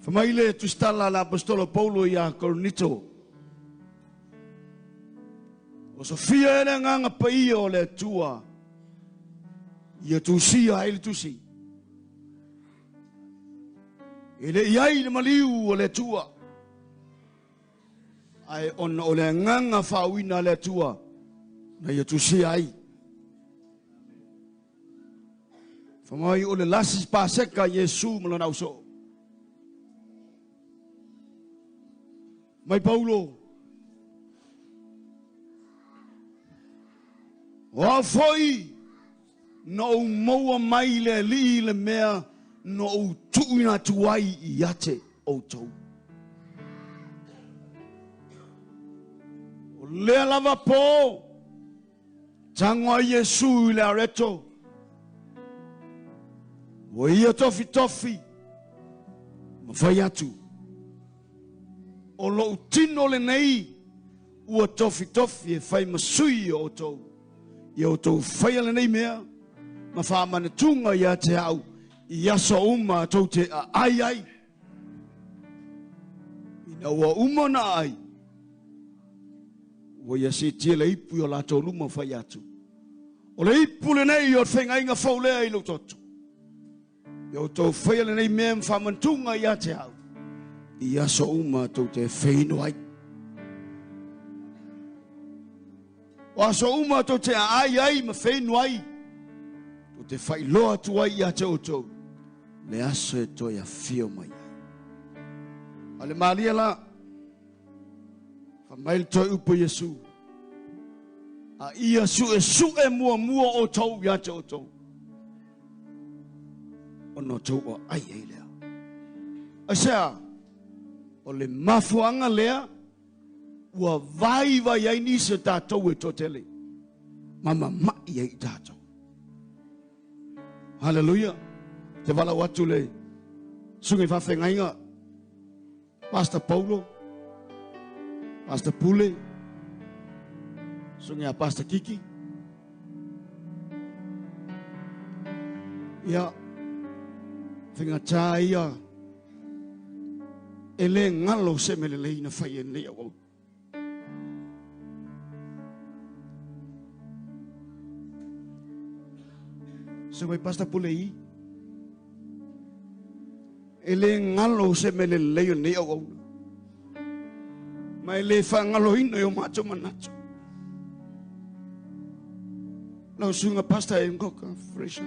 Fai mai le tusitala a le Aposetolo Paulo ia Korinito, o sofia e le Agaga Paia o le Atua ia tusia ai le tusi. E le i ai le maliu o le Atua, ae ona o le agaga faauina a le Atua na ia tusia ai. Fai mai o le lasi Paseka Iesu ma lona ausoo. Mai Paulo, o au foi na ou maua mai le Alii le mea na ou tuuina atu ai ia te outou. O lea lava po, tago ai Iesu i le areto, ua ia tofitofi, ma fai atu, o lou tino lenei ua tofitofi e fai ma sui o outou. Ia outou faia lenei mea ma faamanatuga ia te au i aso uma tou te aai ai. Ina ua uma ona aai, ua ia siitia le ipu i o latou luma fai atu, o le ipu lenei o le feagaiga fou lea i lou toto. Ia outou faia lenei mea ma faamanatuga ia te au i aso uma tou te feinu ai. O aso uma tou te aai ai ma feinu ai, tou te faailoa atu ai ia te outou le aso e toe afio mai ai. A le malie la, fai mai le toe upu a Iesu. A ia su e mua mua o tau ia te o tau. O no tau o ai ai lea. Ai sea, o le mafuanga lea, ua vai vai ai nisi o tātou e totele. Mama mai ai tātou. Hallelujah. Te walau atu le sungai whawhengainga. Pastor Paulo, Pastor Pule, sungai a Pastor Kiki. Ia, whengatā ia, e le ngalo se melelei na whai e nei au. Sungai Pastor Pule i, e le ngalo se melelei o nei au. Ma e le whangalo ino i o mātou manato. Lau sunga pasta e ngoka fresha.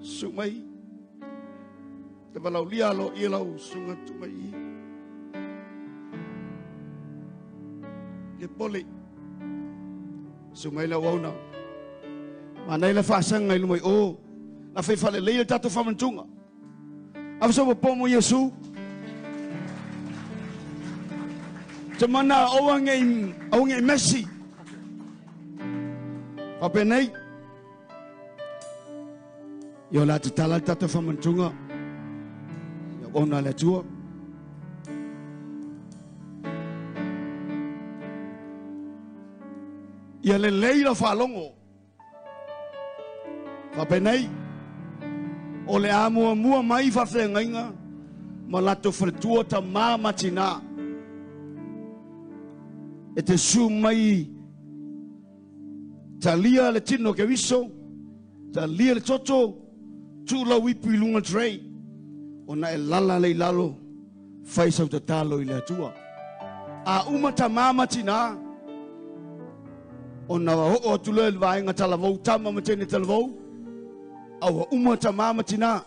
Sumai. Te walau lia lo i lau sunga tumai. Le pole. Sumai lau auna. Ma nei la whaasanga i lumai o. La whai whale leia tātou whamantunga. Awasa pomo Yesu. Te mana oange i Messi. Papenei. Ia la te tala tātou whamantunga. Ia ona le tua. Ia le leila whalongo. Papenei. O le amua mua mai whawhengainga. Ma lato whaletua ta maa matina. E te su mai talia le tino ke viso, talia le toto, tu lau ipu i lunga trei, o na e lala le lalo, whai sau tatalo i le atua. A uma ta maa matina, o na o atu le vaenga talavou, tama matene talavou, aua uma ta maa matina,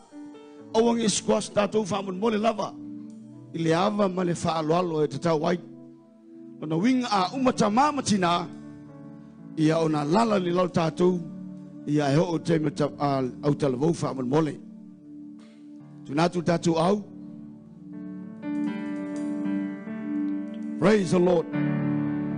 aua ngi squash tātou whaamon mole lava, i le ava ma le whaaloalo e te tau ai. O na winga a uma ta maa matina, ia o na lala ni lau tātou, ia e hoo te mata au talavou whaamon mole. Tunatu tātou au. Praise the Lord. Praise the Lord.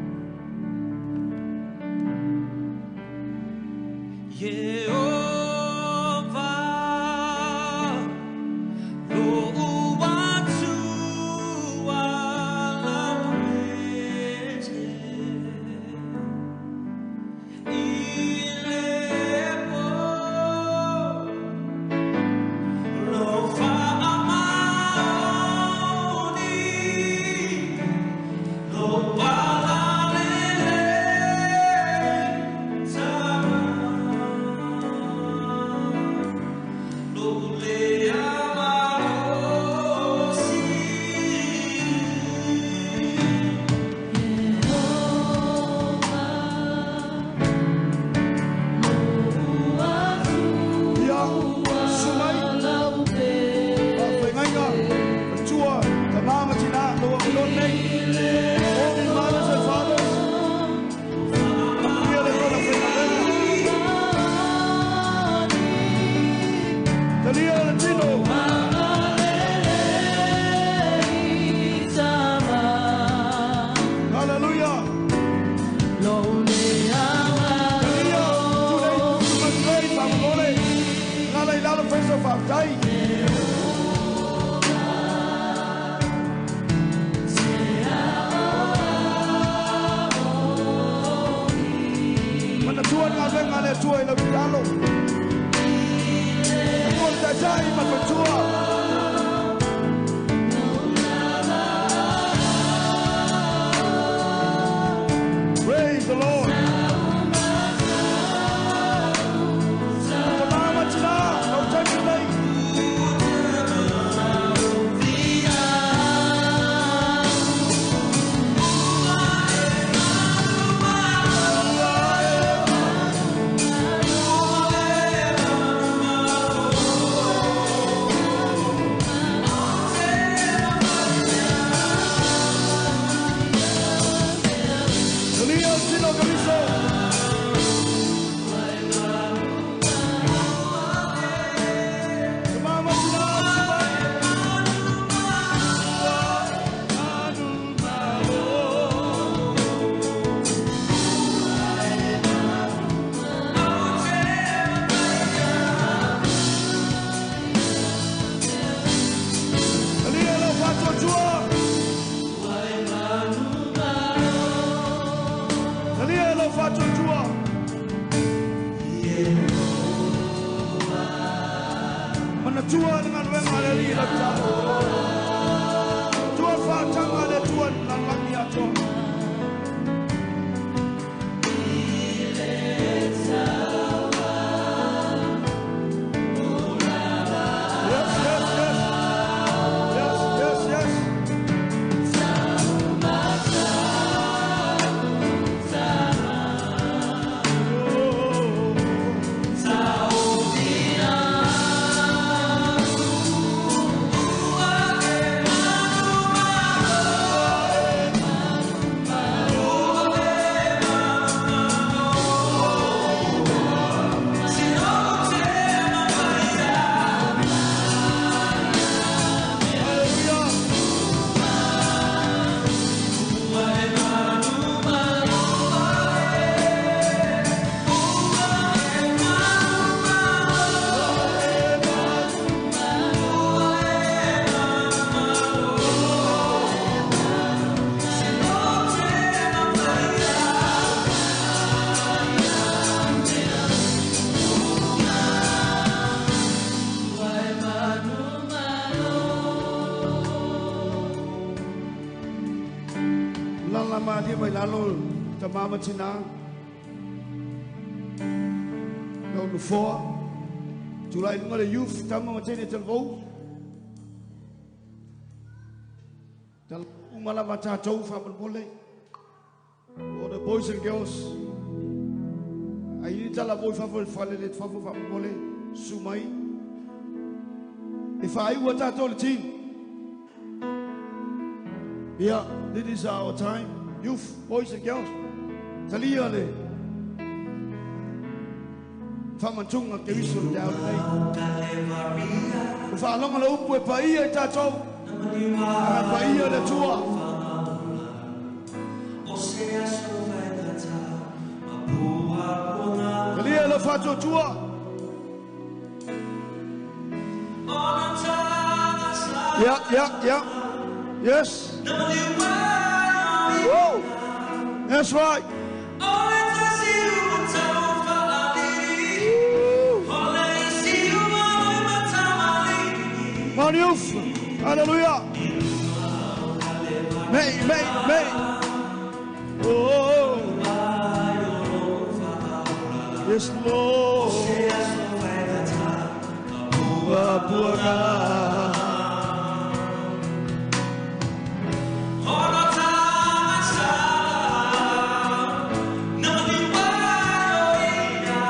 tino Keriso. Mama Tua dengan wenga le li la ta. Tua fa tanga le tua la langi ato. Yes, yes, yes. Yes, yes, yes. Lalo tamama tina no no four tulai lunga le youth tamama tene talvou tal umala mata tau fa mole all the boys and girls ai tala voi fa fa le fa fa mole sumai e fa ai wa ta to le team. Yeah, this is our time. Youth, boys and girls. Talia le. Famantunga Keriso le tau nei. Whaalonga le upu e paia i tātou. A paia le tua. Talia le whātua. Yeah, yeah, yeah. Yes. Whoa. That's right. Come on, youth. Hallelujah. May, may, may. Oh. Yes, Lord.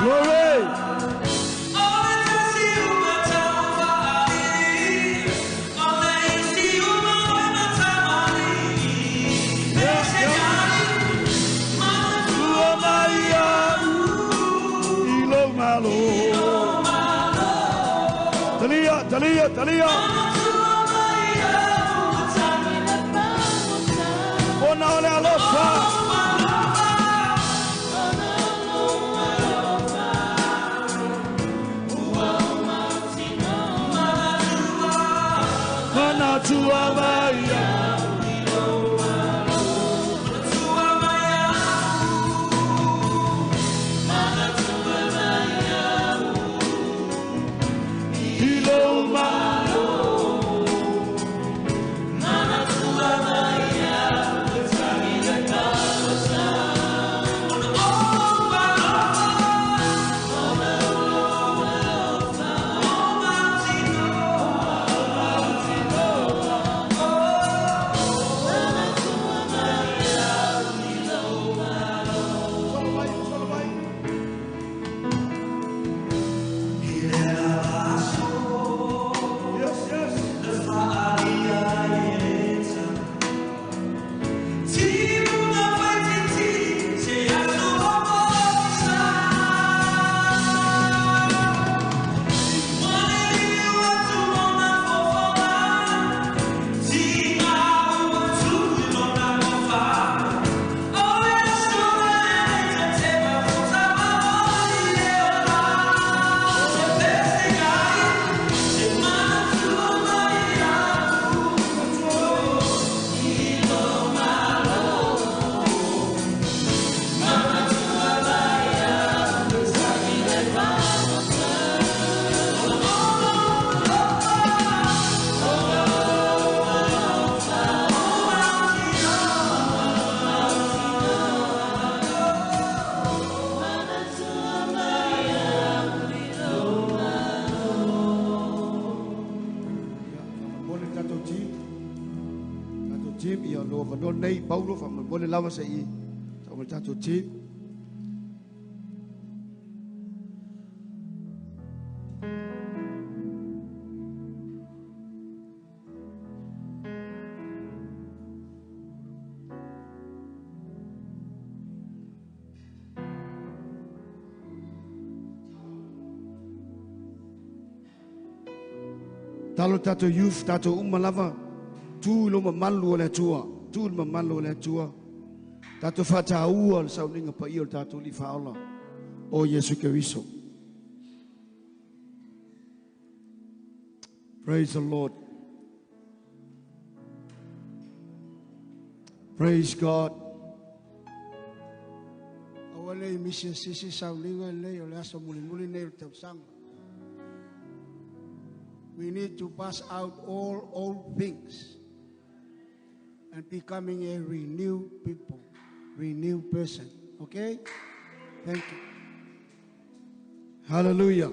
Glory. Talia, Talia, Talia. Ona ole alofa. Mana tua maia. avanoa lenei Paulo faamolemole lava se i tau mai le tatou team. Talo tatou youth, tatou uma lava, tu i lo mamalu o le Atua, tu i le mamalu o le Atua. Tatou faataua le sauniga paia o le tatou Alii Faaola, o Iesu Keriso. Praise the Lord. Praise God. Aua nei misi e sisi sauniga nei o le aso mulimuli nei o le tausaga. We need to pass out all old things and becoming a renewed people, renewed person. Okay? Thank you. Hallelujah.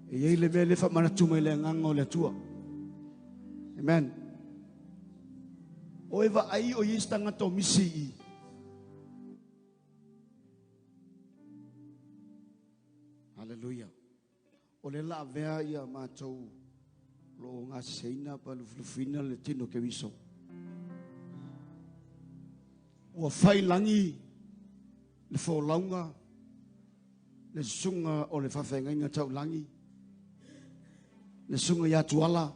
E iai le mea le faamanatu mai le agaga o le Atua. Amen. O e vaai o iai se tagata o misi i i. Hallelujah. O le la avea ia matou lo o gaseseina pa lufilufiina le tino Keriso. Ua fai lagi le folauga le susuga o le faafeagaiga taulagi, le susuga ia Tuala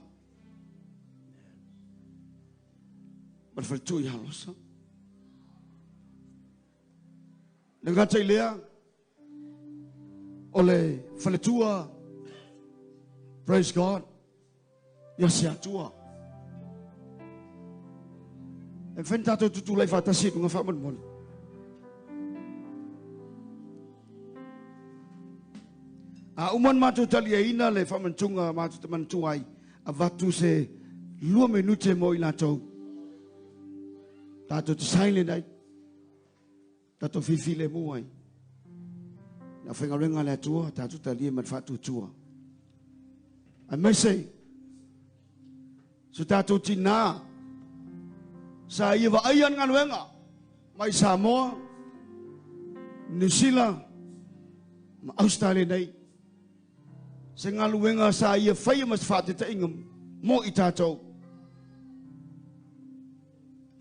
ma le faletua ia Alosa. Le gata i lea, o le faletua, praise God, ia se Atua. E mafai ona tatou tutulai faatasi i luga faamolemole. A uma ona matou taliaina le faamanatuga matou te manatua ai, avatu se 2 minute mo i latou. Tatou te silent ai. Tatou filemu ai. Le aufaigaluega a le Atua, tatou talia ma le faatuatua. Aemaise so tatou tinā sa ia vaaia le galuega mai Samoa, Niu Sila ma Australia nei. Se galuega sa ia faia ma se faataitaiga mo i tatou.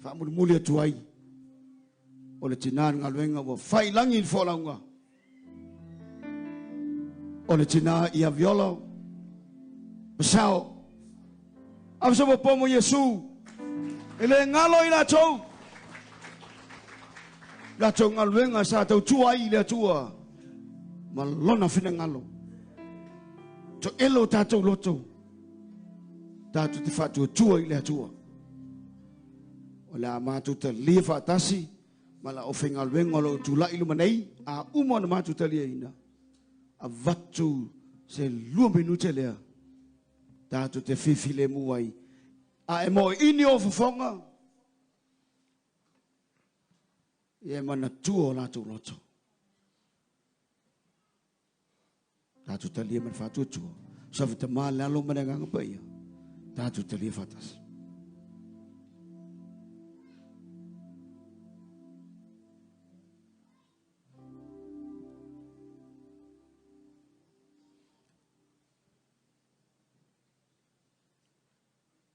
Faamulimuli atu ai o le tinā le galuega ua fai lagi le folauga o le tinā ia Viola Masao. Ave se popo mo Iesu e le galo i latou latou galuega sa tautua ai i le Atua ma lona finagalo. Toelo o tatou loto, tatou te faatuatua i le Atua. O le a matou talia faatasi ma le aufaigaluega o lo o tulai i luma nei, a uma ona matou taliaina, avatu se 2 minute lea, tatou te filemu ai. A e moeini o fofoga, ia e manatua o latou loto. Tatou talia ma le faatuatua. Safi tama le alo ma le agaga paia. Tatou talia faatasi.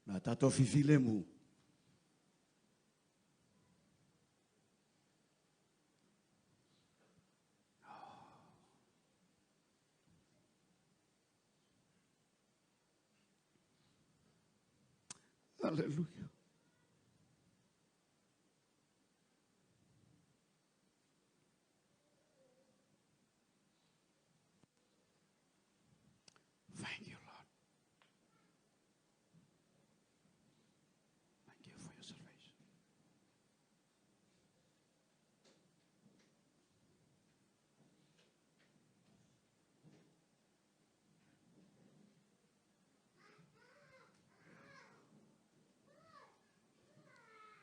Na tatou fifilemu. Hallelujah. Thank you, Lord. Thank you for your salvation.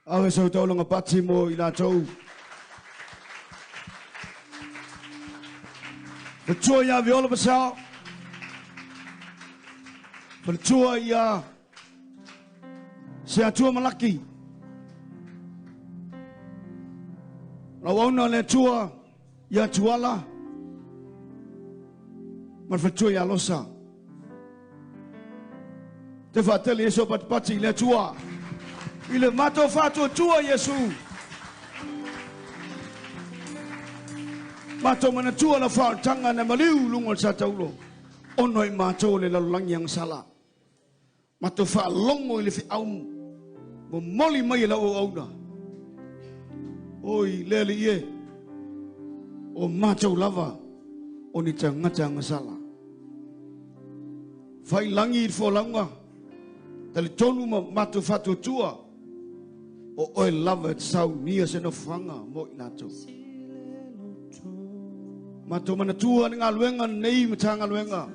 Awe sau taulanga pati mo i latou. Fatua ia Viola Pasao. Fatua ia Se Atua Malaki. Lau auna le Atua ia Tuala. Ma le fatua ia Losa. Te whaatele Yesu patipati i le Atua. I le matou whaatuatua Yesu. Matou manatua la whaotanga na maliu lunga o le sataulo. Ono i matou le lalolagi agasala. Matou whaalongo i le whiau momoli mai e lau auauna. Oi le ali ie o matou lava o ni tagata agasala. Whai langi i le folauga, talitonu ma matou whaatuatua o oe lava e te saunia se nofoaga mo i latou. Matou manatua ni galuega nei Matagaluega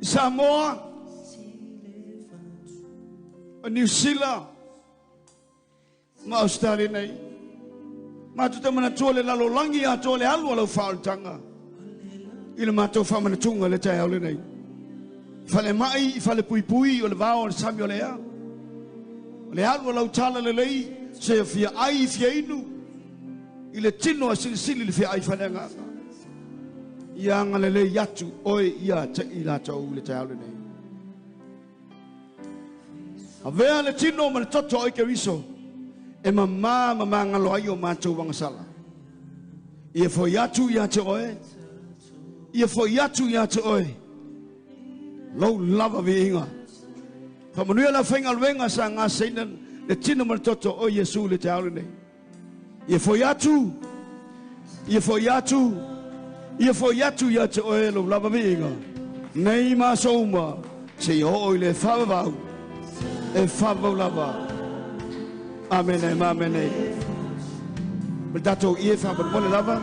i Samoa, o Niu Sila ma Australia nei. Matou te manatua le lalolagi atoa le alu a lau faaolataga i le matou faamanatuga le taeao lenei. Fale mai i fale puipui o le vao o le sami o le ea. O le alu a lau tala lelei se fia ai fia inu i le tino a silisili le fia ai fale agaga. Ia anga lelei atu oe ia te i latou le taeao lenei. Avea le tino ma le toto oi Keriso e mamā ma mangalo ai o matou agasala. Ia foi atu ia te oe, ia foi atu ia te oe, lou lava viiga. Whamanuia la whaingaluega sa ngā seina le tino ma le toto o Iesu le te ao lenei. Ia foi atu, ia foi atu, ia foi atu ia te oe lou lava viiga. Nei ma aso uma, se ia oo i le whaavavau, e whaavavau lava. Amene, ma amene. Ma tatou ie whaamalemole lava.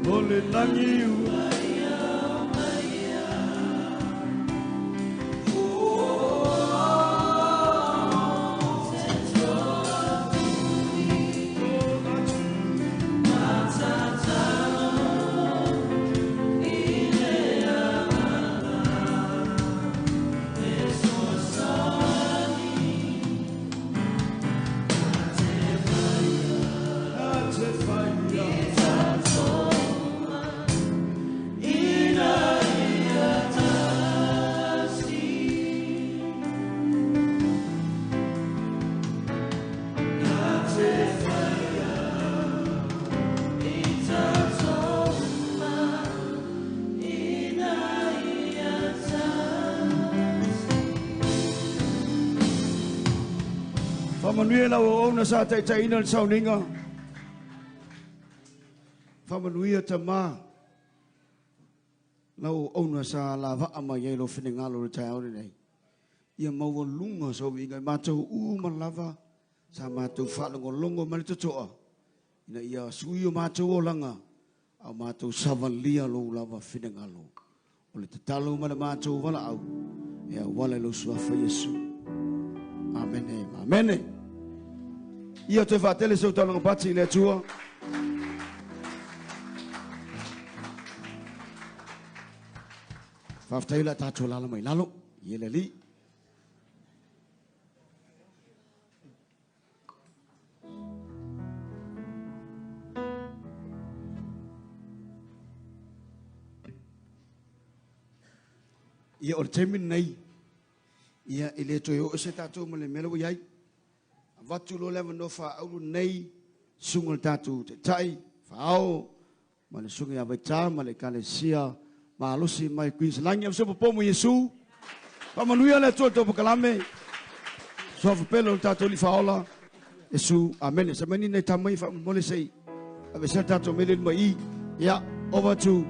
O le langi ua. Whamanuia lau auauna sa taitaina le sauniga. Whamanuia tamā lau auauna sa lavaa mai ai lo finengalo le taeao lenei. Ia maualuga so viiga i matou uma lava sa matou faalogologo ma le totoa. Ina ia sui o matou olaga au matou savalia lou lava finengalo. O le tatalo ma le matou valaau e auala i lou suafa Iesu. Amene, amene. Ia toe faatele seu taulaga pati i le Atua. Faafetai la tatou lala mai lalo. Ia le Alii. Ia o le taimi lenei, ia e le toe oo se tatou ma le mea la ua i ai. Avatu loa le avanoa faaaulu nei, susuga i le tatou taitai, faaao, ma le susuga ia Vaita ma le Ekalesia Malosi mai Queensland. Ia sopo mo Iesu. Faamanuia le Atua i le tou polokalame. Suafa pele o le tatou Alii Faaola. Iesu. Amene. Sa mai ni nai tama ia faamolemole se i aveesea le tatou mea lea i luma i i. Ia, over to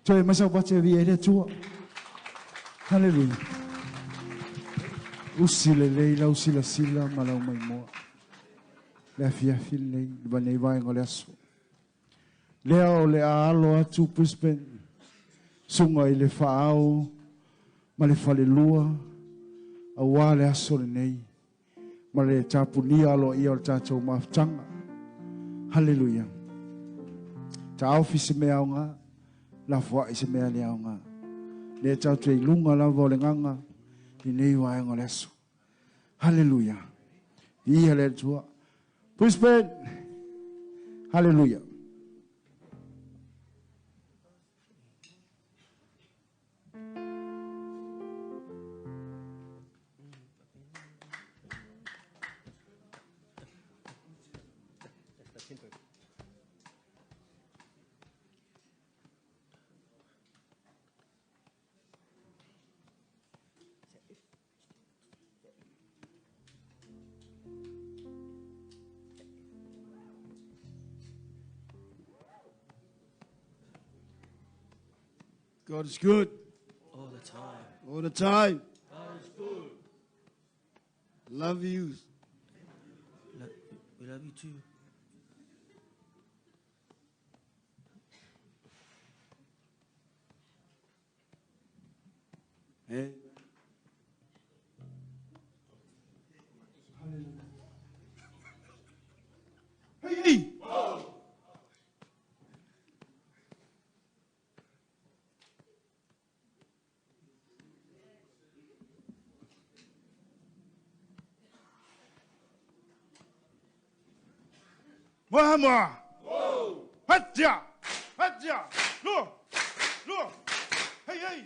Toe mai sau pate via i le Atua. Haleluia. Usi lelei lau silasila ma lau maimoa. Le afiafi lenei, le vanei vaega o le aso. Lea o le a alo atu Brisbane, suga i le faaao ma le falelua, aua le aso lenei, ma le tapunia aloaia o le tatou mafutaga. Haleluia. Taofi se mea aoga, lafoai se mea le aoga. Lea tatou te i luga lava o le gaga i lenei vaega o le aso. Haleluia. Viia le Atua. Brisbane. Haleluia. God is good. All the time. All the time. God is good. Love you. We love you too. Hey, hey! Mua! Hatia! Hatia! Lua! Lua! Hey, hey!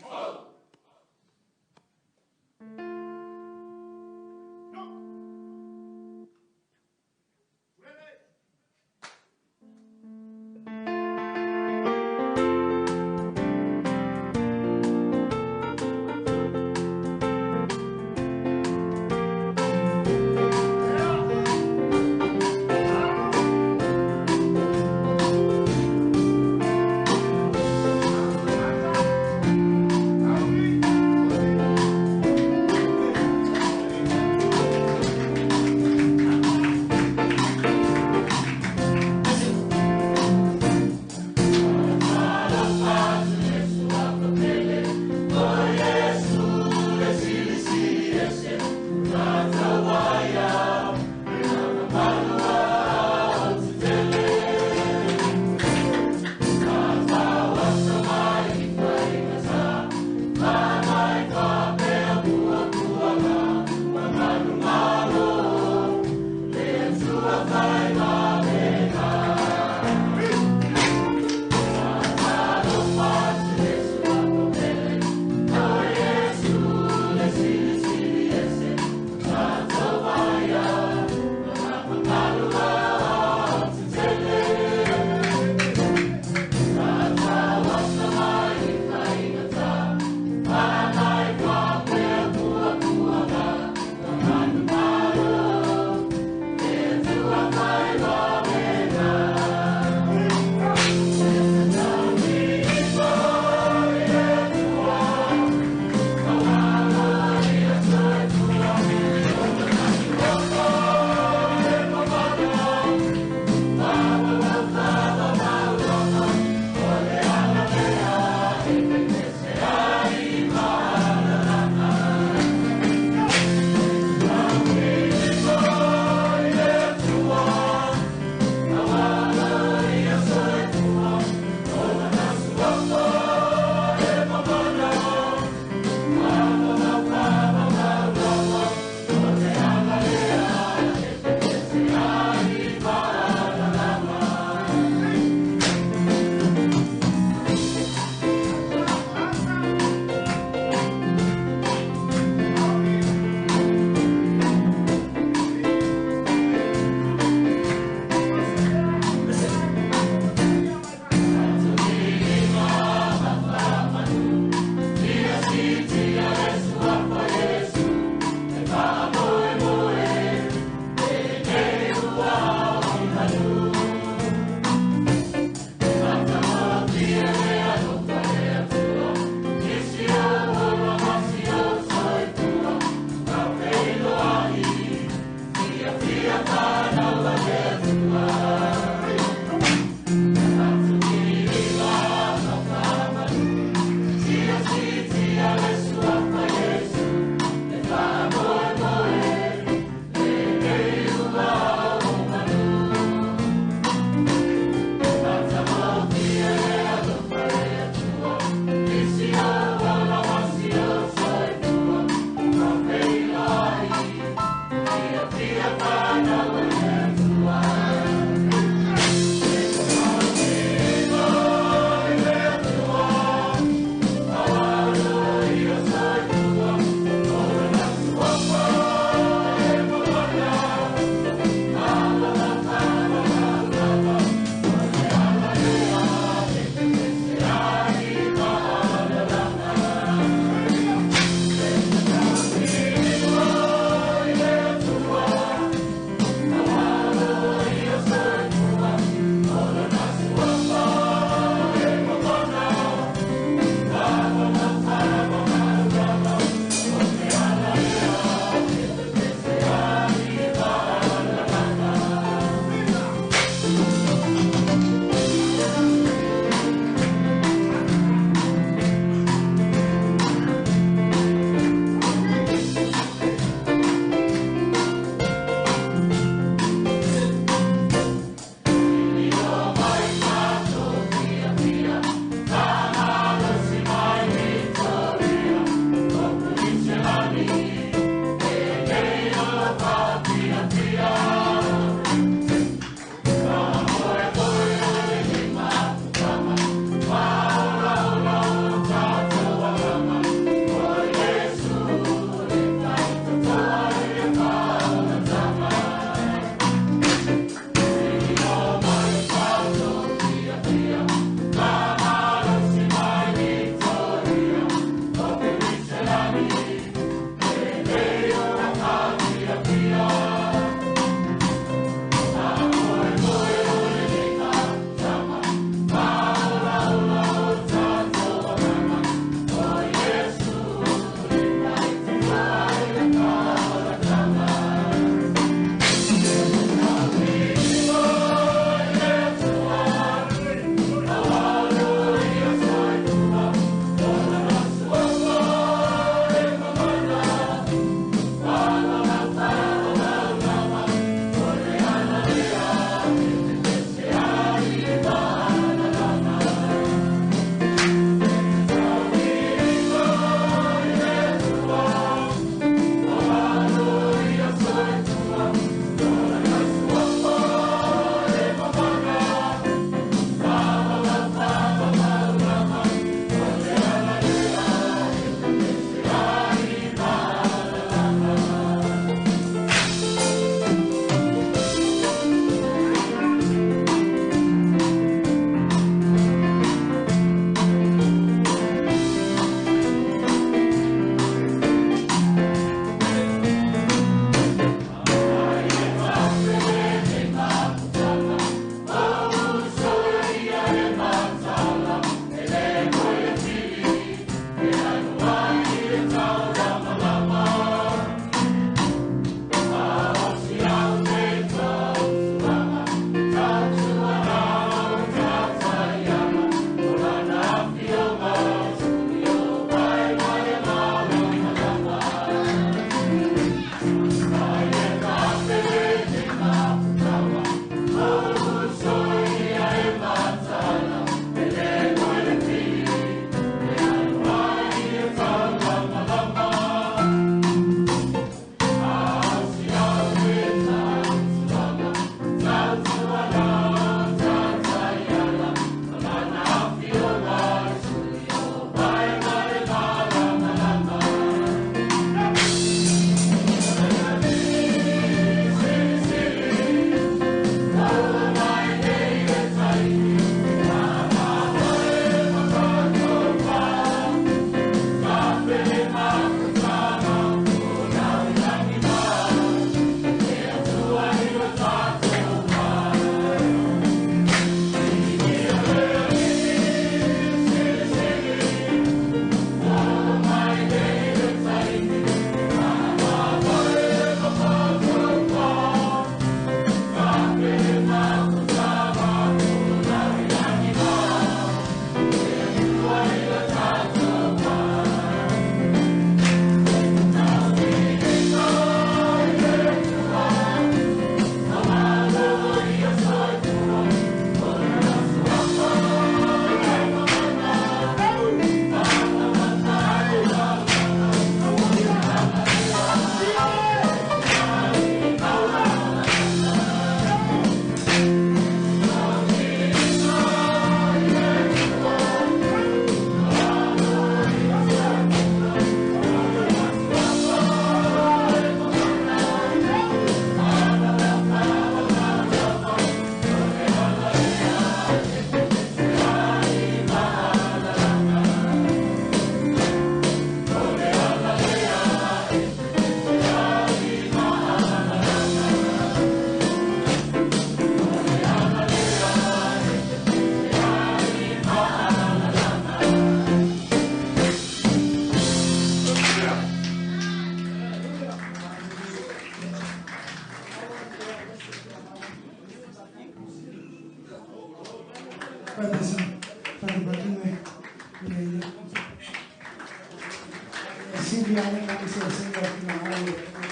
Fesili aiga i selesega o finagalo o le Atua.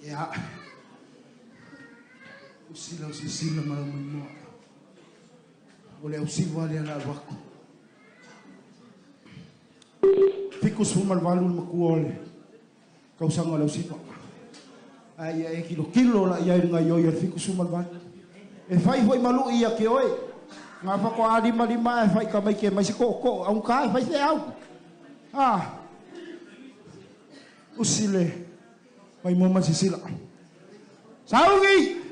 Ia, usila o sisila ma lau maimoa. O le ausiva lea la alu aku. 78 le matua o le tausaga o le ausiva. Ae ia e kilokilo la iai le gaioi o le 78. E fai foi ma lu'i ia te oe. Ngā whakoa a lima lima e fai ka mai ke mai se ko au ka e fai se au. Ah. Usile mai mo ma sisila. Saugi!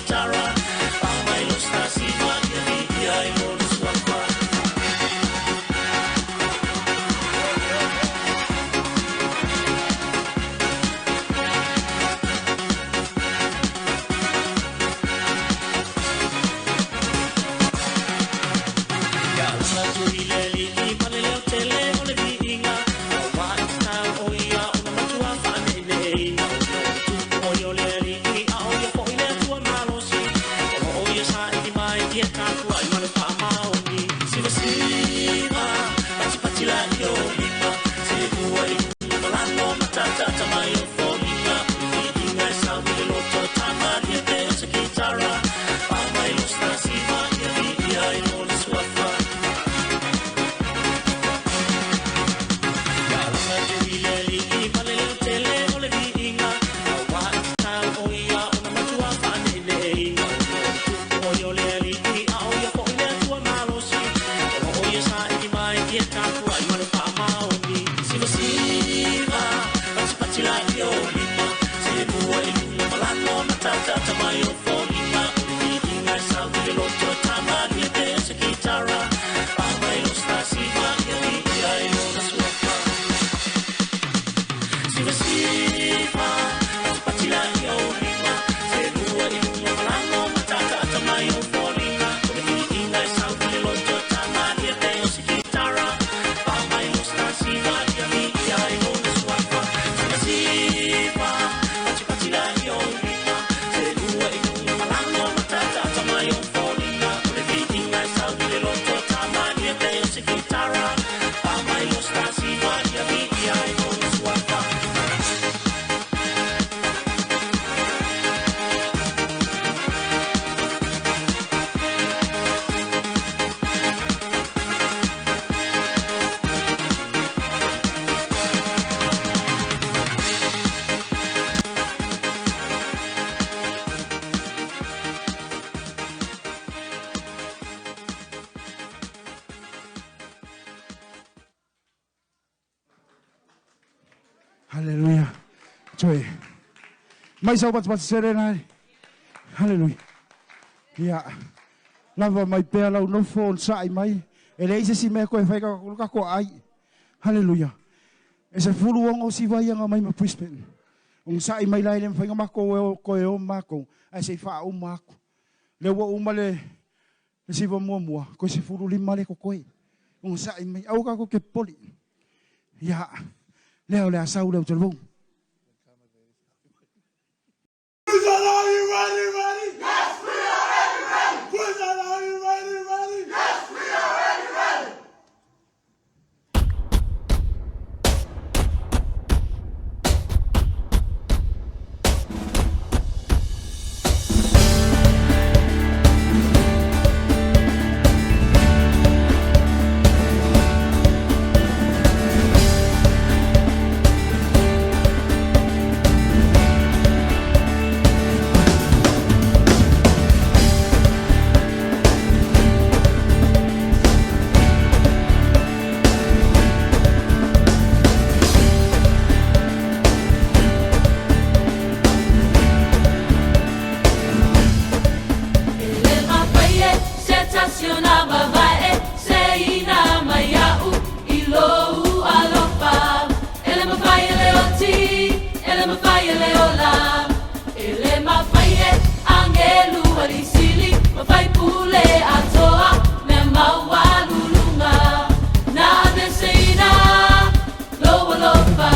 Tara. Haleluia. Toe. Mai sau patipati sere nai. Haleluia. Ia. Lava mai pea lau nofo on sa'i mai. E leai se isi mea koe fai ka ko ai. Haleluia. E se fulu ongo si vai anga mai ma Brisbane. On sa'i mai lai le mawhainga mako e o koe o mako. Ai se i wha o mako. Le ua uma le siva mua mua. Koe se fulu lima le kokoe. On sa'i mai. Au kako ke poli. Ia. Lea o le asau leo te lou. Are you ready, ready? Yes, we are ready, ready. Prison, are you ready, ready? Yes, we are ready, ready. E le mafai e se tasi ona vavae se ina mai au i lou alofa. E le mafai e le oti, e le mafai e le ola. E le mafai e angelu alisili, mafai pule atoa, mea maualuluga. Na aveseina lou alofa.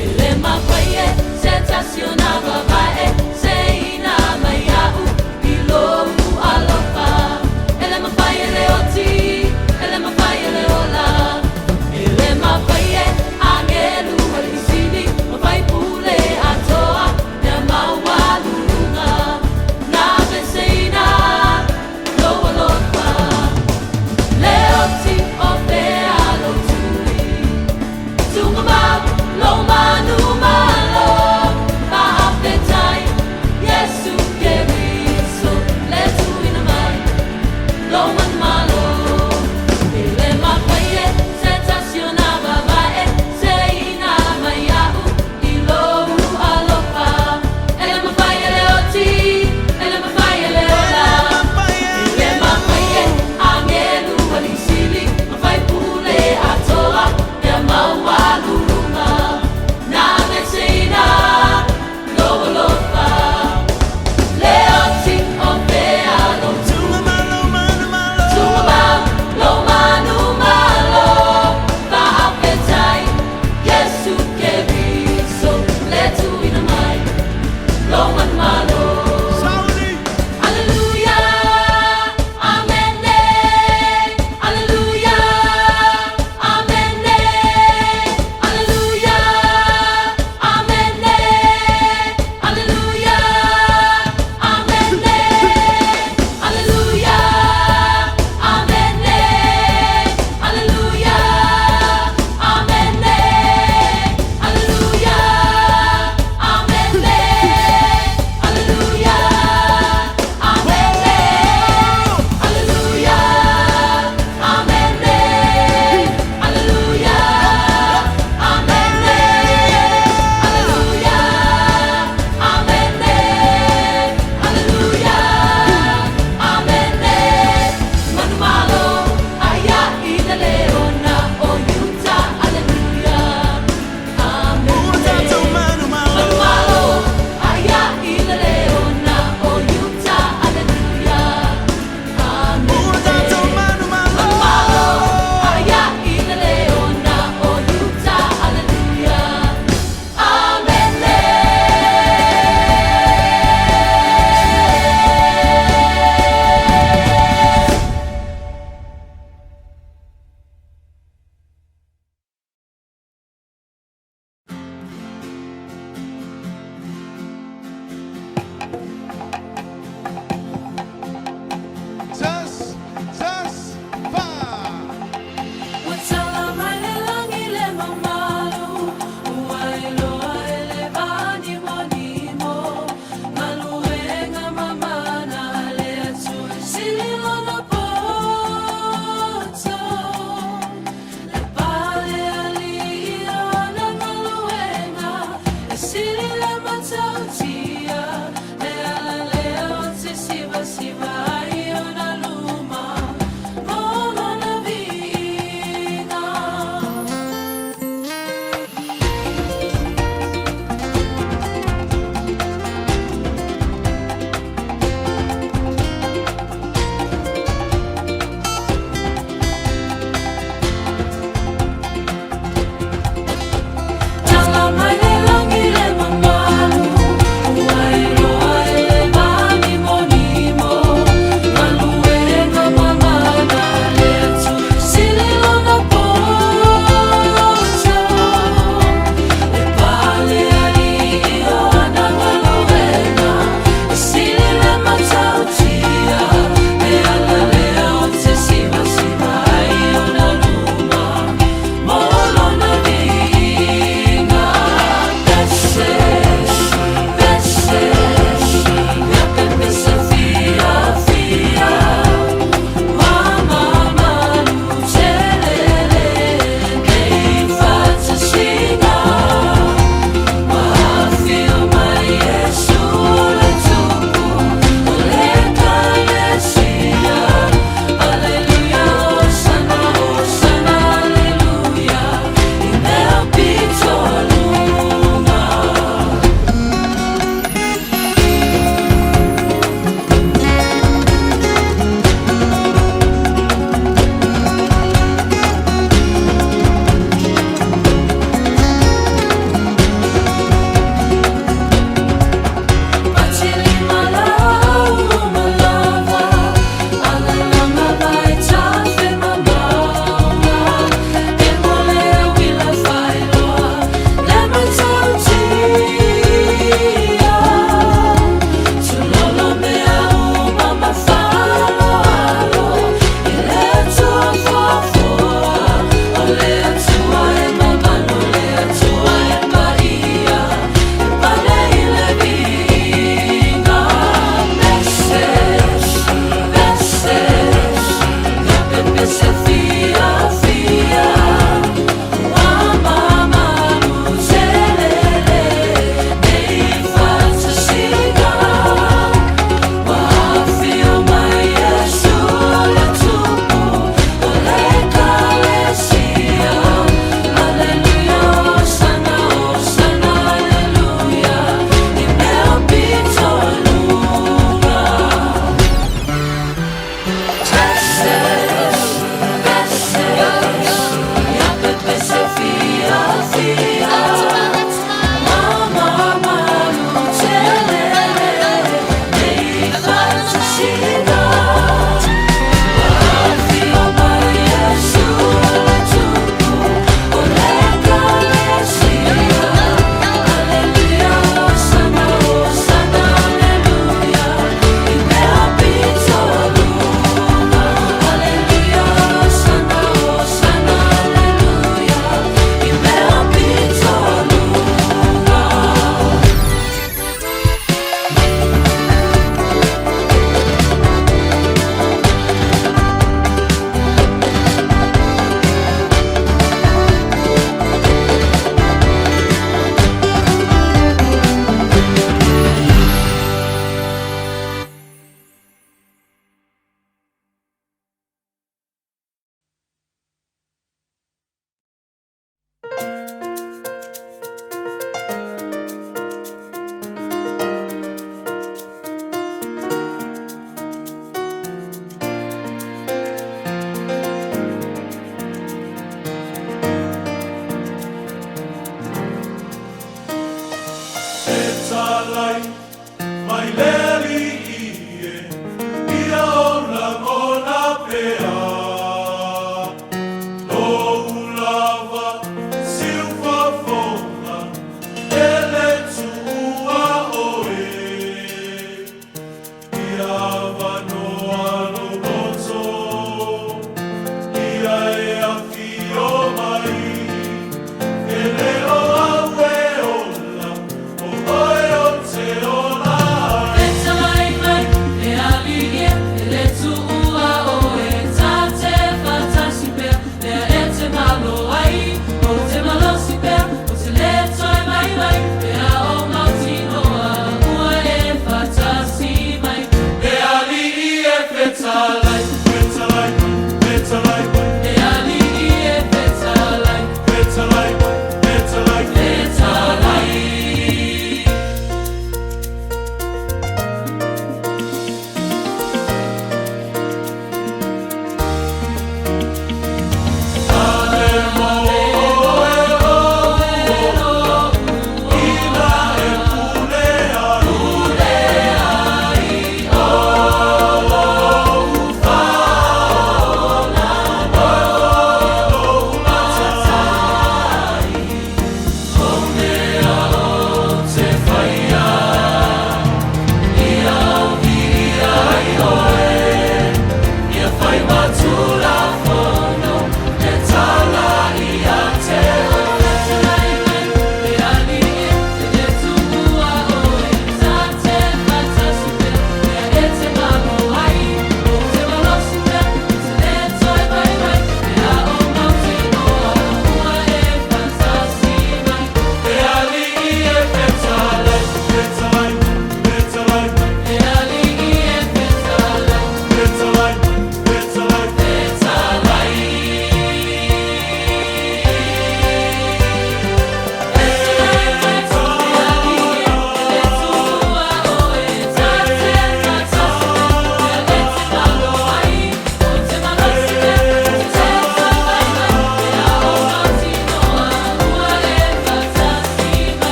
E le mafai e se tasi ona vavae se ina mai au i lou alofa. E le mafai e le Hallelujah.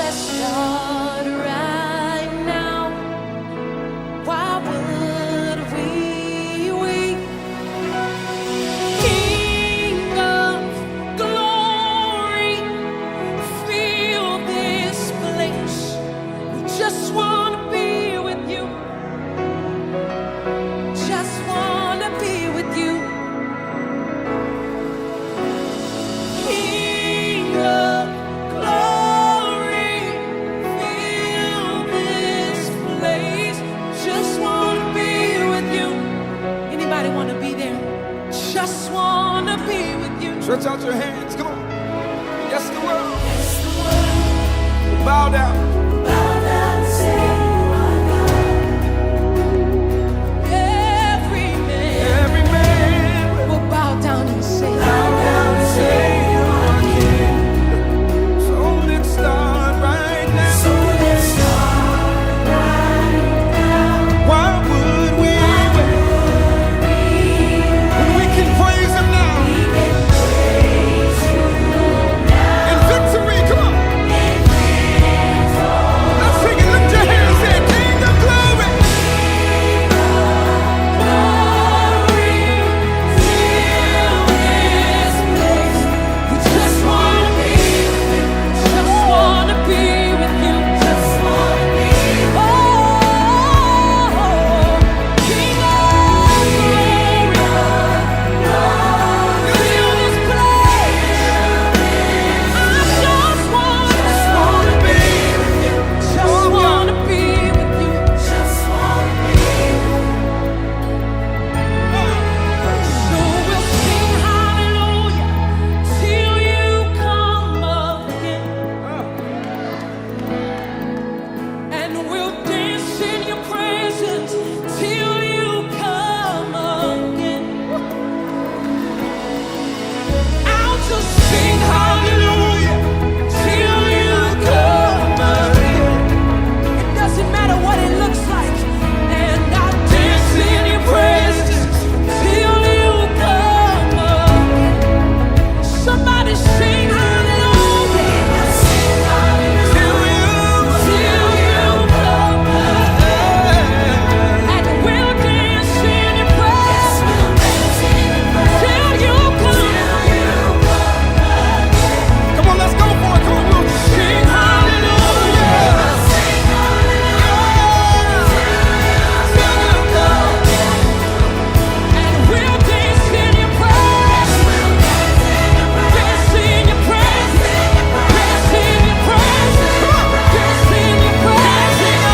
Let's start right now. Why would we wait? King of glory, fill this place. We just wanna be with you. Just wanna be with you. King of glory, fill this place. Just wanna be with you. Anybody wanna be there? Just wanna be with you. Stretch out your hands. Come on. Yes, the world. Bow down. Every man Every man will bow down and say, bow down and say you are king. So let's start right now. So let's start right now. Why would we wait when we can praise him now? In victory, come on. Let's sing it. Lift your hands and King of glory. Glory, fill this place. We just wanna be with you. Just wanna be with you. Just wanna be. Oh, King of glory, fill this place. I just wanna be with you. Just wanna be with you. Just wanna be. So we'll sing hallelujah till you come again. And we'll dance in your presence till you come again. I'll just sing hallelujah till you come again. It doesn't matter what it looks like. And I'll dance in your presence till you come again. Somebody sing hallelujah. Till you Till you come again. And we'll dance in your presence till you come. Come on, let's go for it. Come on, we'll Sing hallelujah. Till you come. And we'll dance in your presence. Dance in your presence. Dance in your presence. Dance in your presence.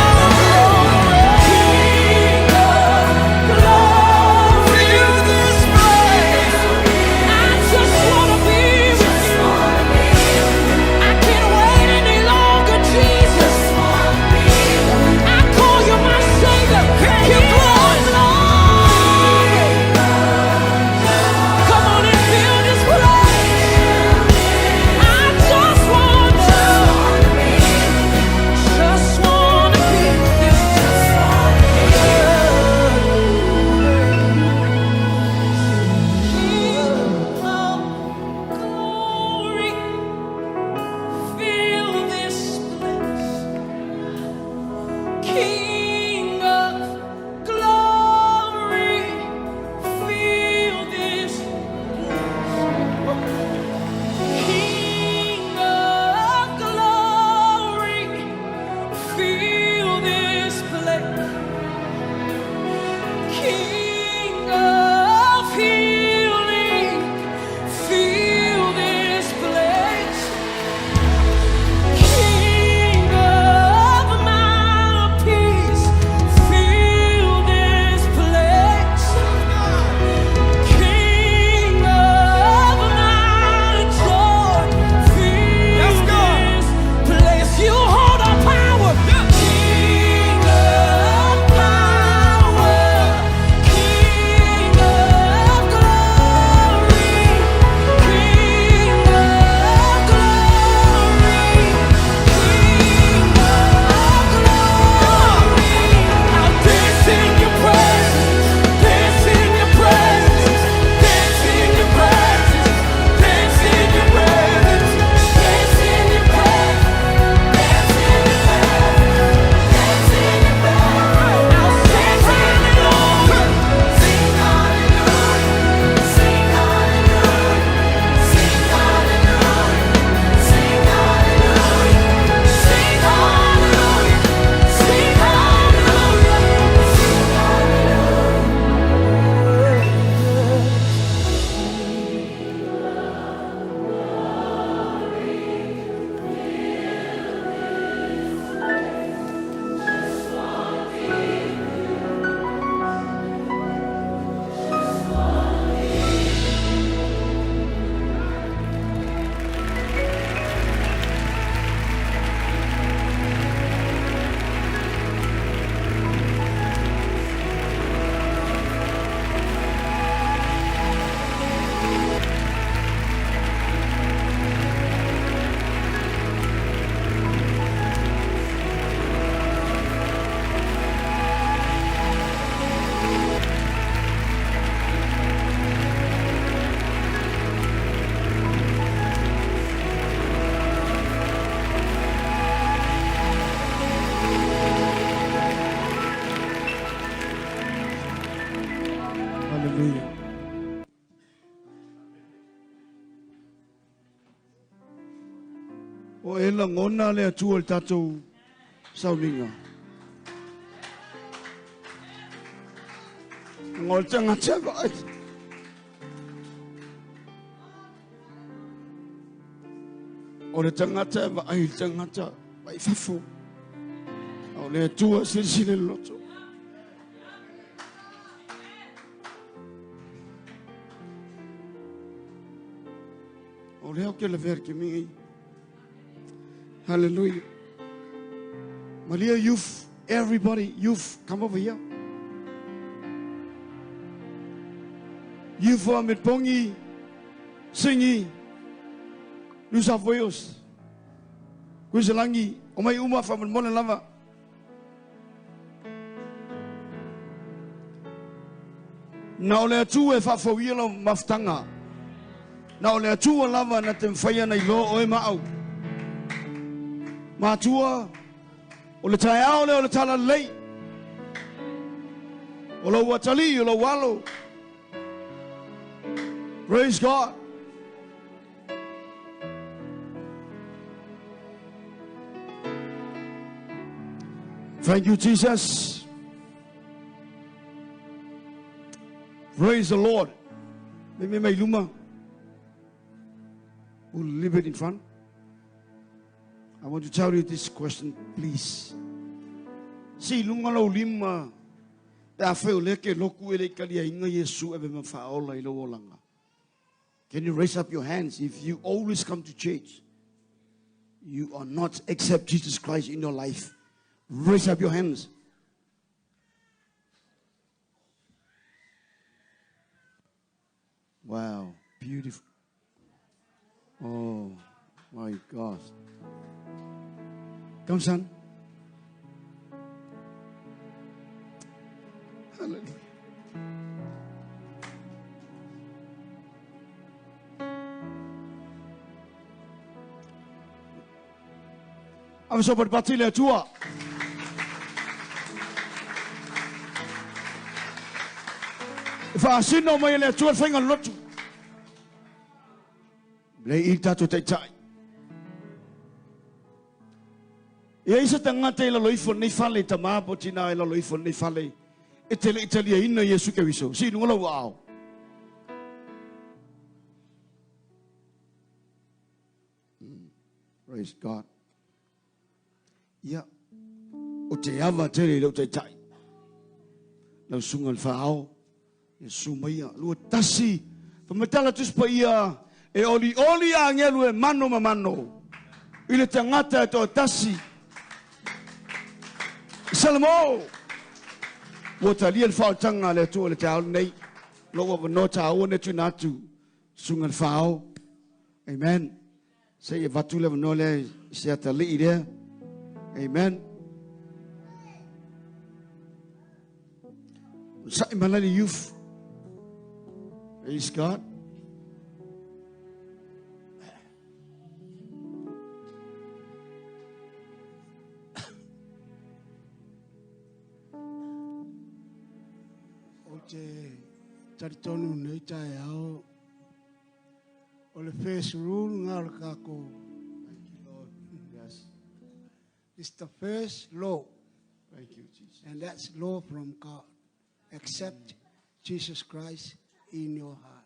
King of glory. Fill this place. I just wanna be with you. I can't wait any longer, Jesus. I call you my Savior. King of glory. Come on and fill this place. I just want to, just wanna be with you. King of glory, fill this place. King of glory, fill this place. King of glory, fill this place. King of healing, fill this place. King of my peace, fill this place. King of my joy, fill Let's go. this place. You hold our power. King of lagona le Atua i le tatou sauniga. O le tagata e vaai. O le tagata e vaai i le tagata mai fafo. A o le Atua e silasila i le loto. O lea ou te lavea i le taimi nei. Hallelujah. Malia youth, everybody, youth, come over here. Youth o Metpongi, Singi, New South Wales, Kuisalangi, o mai uma whamanmona lava. Na o le Atua e faafouia lau mafutaga. Na o le Atua lava na te mafai ana iloa oe ma au. Matua, o le taeao lea o le talalelei. O lou atalii, o lou alo. Praise God. Thank you, Jesus. Praise the Lord. Me me mai luma. We'll leave it in front. I want to tell you this question, please. Si lunga lau lima, pe a fai o lea ke loku e le i Iesu e ve ma whaola i lau olanga. Can you raise up your hands if you always come to church? You are not accept Jesus Christ in your life. Raise up your hands. Wow, beautiful. Oh, my God. Come, son. Hallelujah. Ave so patipati le Atua. E faasino mai e le Atua le faiga o le lotu. Le i tatou taitai. E ai se tagata i lalo ifo o lenei fale, tama po o tina i lalo ifo o lenei fale, e te le i taliaina Iesu Keriso. Si i luga lou aao. Praise God. Ia, o te ava tele i lou taitai. Lau susuga i le faaao, ia susu maia, 21, Faamatala Tusi Paia, e olioli agelu e mano ma mano i le tagata e toatasi. Salamo! Ua talia le faaolataga a le Atua i le taeao lenei. Lou avanoa taua nei tuuina atu, susuga i le faaao. Amen. Se i avatu le avanoa lea i se atalii lea. Amen. Sa'i malali youth. Praise God. Ou te talitonu nei taeao O le first rule nga o le kākou. Thank you, Lord. Yes. It's the first law. Thank you, Jesus. And that's law from God. Accept Jesus Christ in your heart.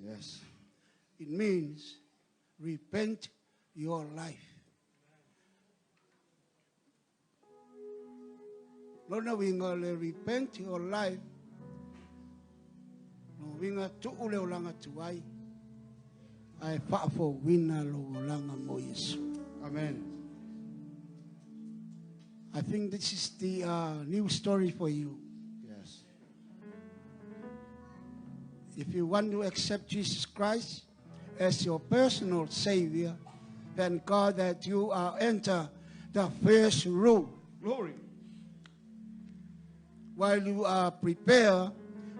Yes. It means repent your life. Lona uiga o le repent your life, lona uiga tuu le olaga tuai, ae faafouina lou olaga mo Iesu. Amen. I think this is the new story for you. Yes. If you want to accept Jesus Christ as your personal Savior, then God that you are enter the first rule. Glory. While you are prepared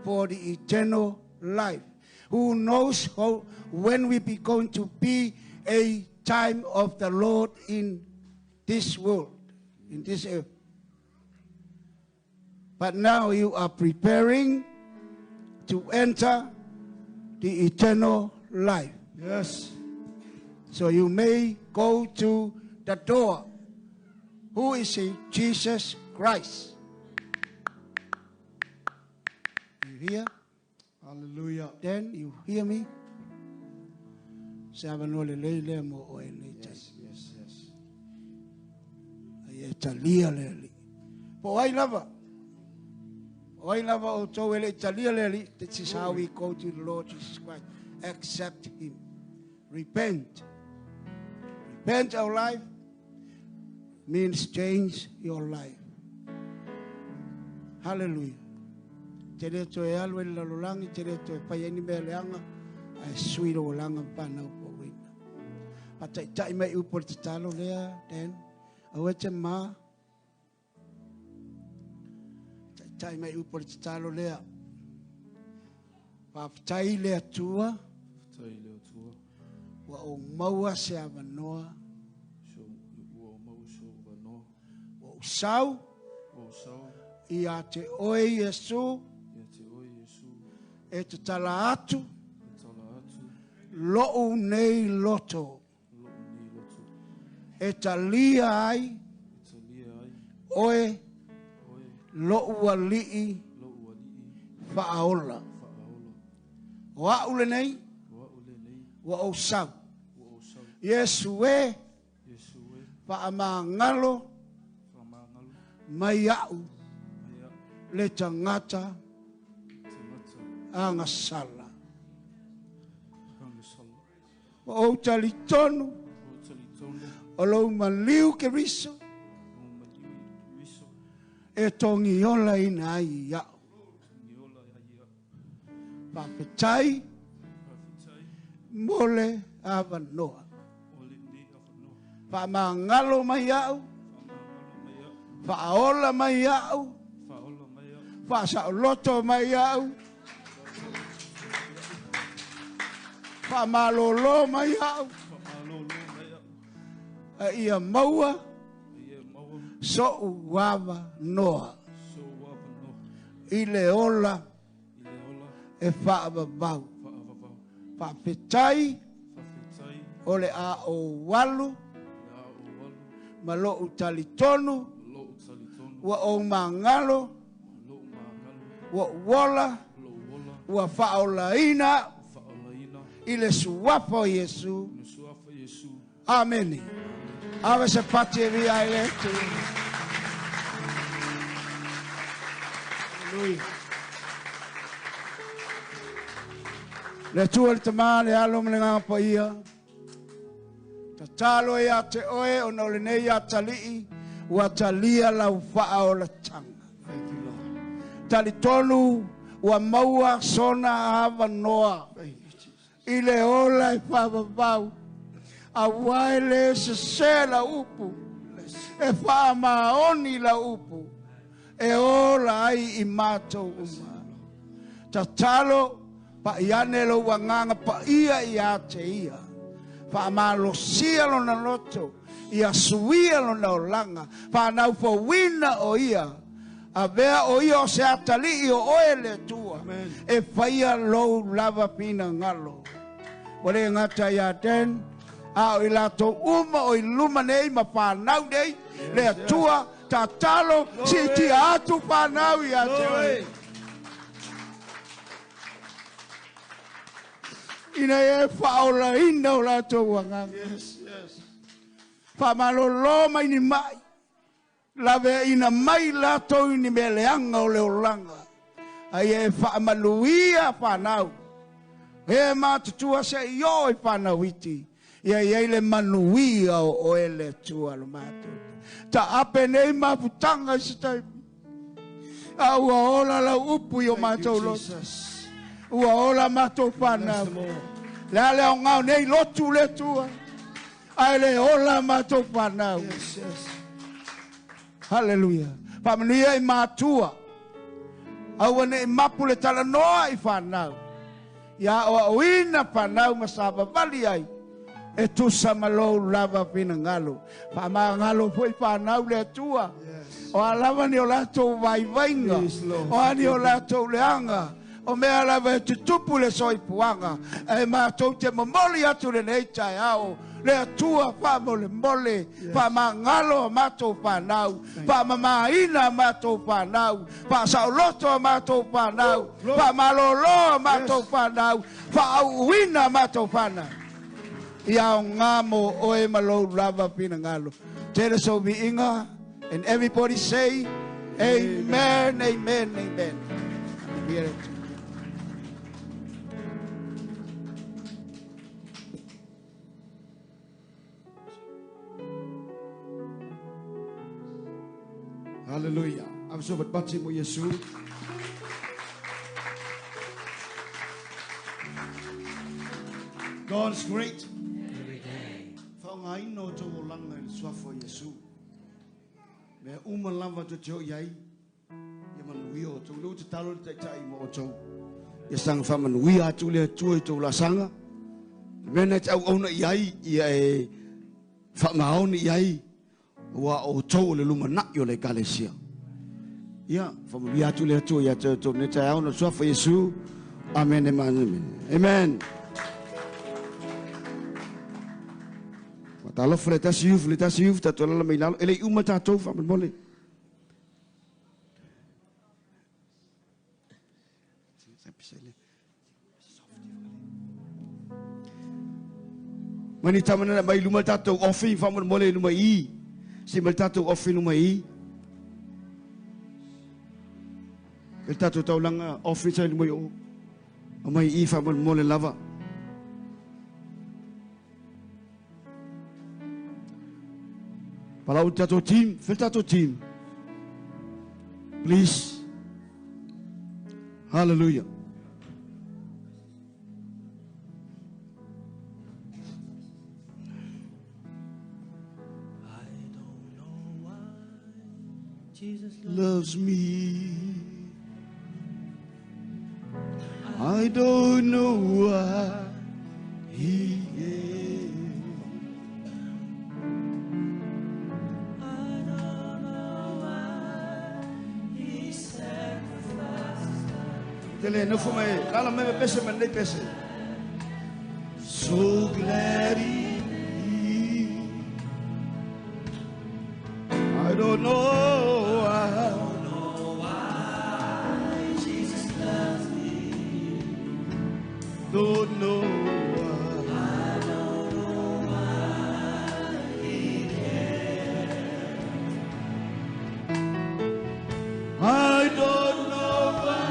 for the eternal life. Who knows how, when we be going to be a time of the Lord in this world, in this earth. But now you are preparing to enter the eternal life. Yes. So you may go to the door. Who is he? Jesus Christ. You hear? Hallelujah. Then you hear me? Se avanoa lelei lea mo oe nei tai. Yes, yes, yes. Ai e talia le alii. Po o ai lava. O ai lava o tou e le i talia le alii. This is how we go to the Lord Jesus Christ. Accept him. Repent. Repent our life means change your life. Hallelujah. Te le toe alu e le lalolagi, te le toe fai ai ni mea leaga, ae sui lou olaga ma fanau fouina. Faataitai mai upu o le tatalo lea, Dan. Aua e te mā. Taitai mai upu o le tatalo lea. Faafetai le Atua. Faafetai le Atua. Ua ou maua se avanoa. Ua ou maua se avanoa. Ua ou sau. Ua ou sau. Ia te oe Iesu. Ia te oe Iesu. E tatala atu. E tatala atu. Lou nei loto. Lou nei loto. E talia ai. E talia ai. Oe. Oe. Lou alii. Lou alii. Faaola. Faaola. O au lenei. O au lenei. Ua ou sau. Ua ou sau. Iesu e. Iesu e. Faamagalo. Faamagalo. Mai au. Mai au. Le tagata. Tagata. Agasala. Agasala. Ua ou talitonu. Ua ou talitonu. O lou maliu Keriso. O maliu Keriso. E togiola ina ai ia'u. Togiola ai ia'u. Faafetai. Faafetai. Mo le avanoa. O lenei avanoa. Faamagalo mai a'u. Faamagalo mai a'u. Faaola mai a'u. Faaola mai a'u. Faasaoloto mai a'u. Faamalōlō mai a'u. Faamalōlō mai a'u. A ia maua. A ia maua. So'u avanoa. So'u avanoa. I le ola. I le ola. E faavavau. Faavavau. Faafetai. Faafetai. O le a ou alu. Le a ou alu. Ma lo'u talitonu. Ma lo'u talitonu. Ua ou magalo. Lo'u magalo. Ua ou ola. Lo'u ola. Ua faaolaina. Faaolaina. I le suafa o Iesu. I le suafa o Iesu. Amene. Ave se pati e via ai le Atua. Hallelujah. Le Atua le Tamā, le Alo ma le Agaga Paia. Tatalo ia te oe ona o lenei atalii ua talia lau faaolataga. Thank you, Lord. Talitonu ua maua sona avanoa. Thank you, Jesus. I le ola e faavavau. Auā e lē sesē lau upu. E faamaoni lau upu. E ola ai i matou uma. Tatalo pa'iane lou agaga pa'ia iā te ia. Faamalosia lona loto. Ia suia lona olaga. Faanaufouina o ia. Avea o ia o se atalii o oe le Atua. E faia lou lava finagalo. Ua lē gata iā Dan. A o i latou uma o i luma nei ma fanau nei. Le Atua tatalo siitia atu fanau iā te oe. Ina ia e faaolaina o latou agaga. Yes, yes. Faamalōlō mai ni ma'i. Laveaina mai latou i ni mea leaga o le olaga. A ia e faamaluia fanau. E matutua se'i oo i fanau iti. Ia iai le manuia o oe le Atua lo matou. Taape nei mafutaga i se taimi. A ua ola lau upu i o Thank you, matou loto. Jesus. Ua ola matou Bless fanau. them all. Le a le aogā o nei lotu le Atua. Ae le ola matou fanau. Yes, yes. Hallelujah. Faamanuia i matua. Aua ne'i mapu le talanoa i fanau. Ia aoaoina fanau ma savavali ai. E tusa ma lou lava finagalo. Faamagalo fo'i fanau le Atua. Yes. O a lava ni o latou vaivaiga. Yes, Lord. O a ni o latou leaga. O mea lava e tutupu le soifuaga. Ae matou te momoli atu lenei taeao. Le Atua faamolemole, faamagalo a matou fanau, faamamaina a matou fanau, faasaoloto a matou fanau, faamalōlō a matou fanau, faaauuina a matou fanau. Ia aogā mo oe ma lou lava finagalo. Tele sou viiga, and everybody say, Amen, amen, amen. Amen. Hallelujah. I'm so but mo Yesu. God's great. Every day. Whaongaina o tō olanga i le suafa o Iesu. Mea uma lava tō te o iai, ia manuia o tō leo te talo le taitai mo o tō. Ia sanga wha atu le atua i tō lasanga. Mea nei te au auna i ai, ia e wha maoni i ai, ua o tō o le luma nai o le ekalesia. Ia, wha atu le atua ia te tō ne te au na suafa Iesu. Amen, amen, amen. Amen. Talofa le tasi ufu, le tasi ufu, tātou lala mai lalo. E le uma tātou, wha mole. Mani tamana mai luma tātou ofi, wha mole luma i. Si mai tātou ofi luma i. E tātou taulanga ofi sai luma i o. O mai i wha mole lava. Palau tātou team, fel tātou team. Please. Hallelujah. I don't know why Jesus loves me. I don't know why he is. I don't know why he sacrificed. Tele no fuma e, lala me pese man nei pese. So glad he. I don't know why. Jesus loves me. Don't know why. I don't know why he cares. I don't know why.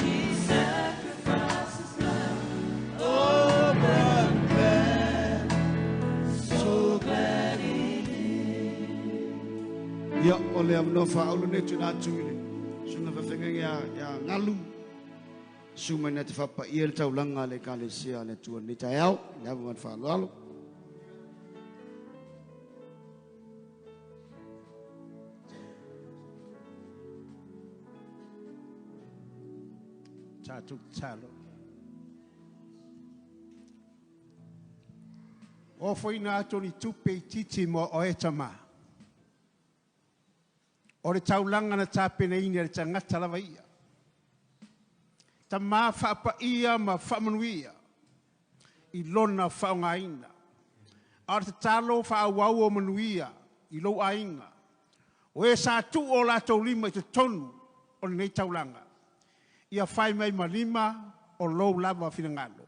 He sacrificed his life. Oh, but I'm glad, so glad he did. Ia, o le amno whaulu ne tuna atu ile. Sunga whawhenga ia ngalu. Suma na te whapa ia le taulanga le kalesia le tua ni tai au. Le awa man whaaloalo. Tātou talo. O whaina atu ni tupe i titi mo o e tama. O le taulanga na tāpene ina le tangata lava ia. Ta mā whaapa ia ma whaamanuia i lona whaongaina. A o te talo whaawau o manuia i lou ainga. O e sa tu o lātou lima i te tonu o lenei taulanga. Ia whai mai malima o lou lava whinangalo.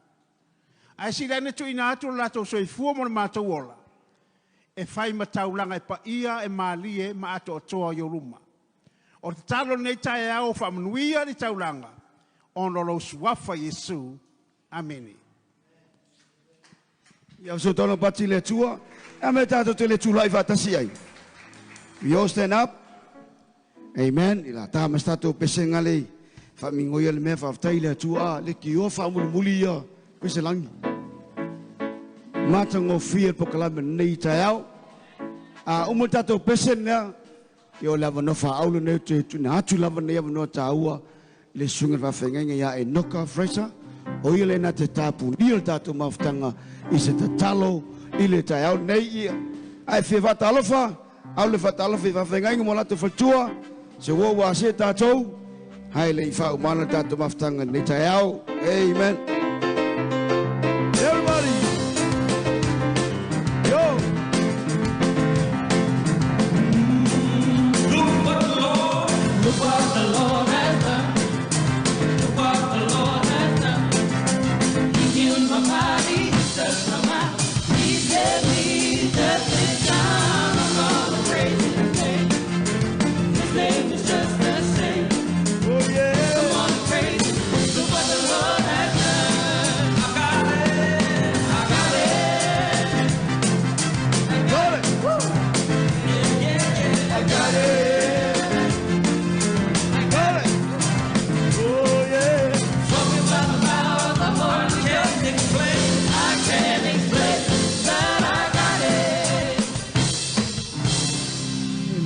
Ai si lene tu ina atu o lātou soifua mo le mātou ola. E whai ma taulanga e pa ia e mālie ma ato o toa i o luma. O te talo nei tae ao whaamanuia ni taulanga. Ono lou suafa Iesu. Amene. Ia so tōna pati le tua. A me tātou te le tūlai whatasi ai. We all stand up. Amen. I la tā mas tātou pese ngale. Whamingoia le mea whaftai le atua. Le ki o whamulimuli ia. Pese langi. Mata ngō whia pokalame nei tai au. A umu tātou pese nea. Ia o le awa nofa aulu nei te tuna atu lava nei awa noa tāua. Le sunga whawhengainga ia e noka Fraser. O ia le nā te tāpu ni o tātou mafutanga i se tatalo i le tai au nei ia. Ai whia whatalofa, au le whatalofa i whawhengainga mo lātou whatua. Se wā wā se tātou. Hai le i whaumana tātou mafutanga nei tai au. Amen. Everybody.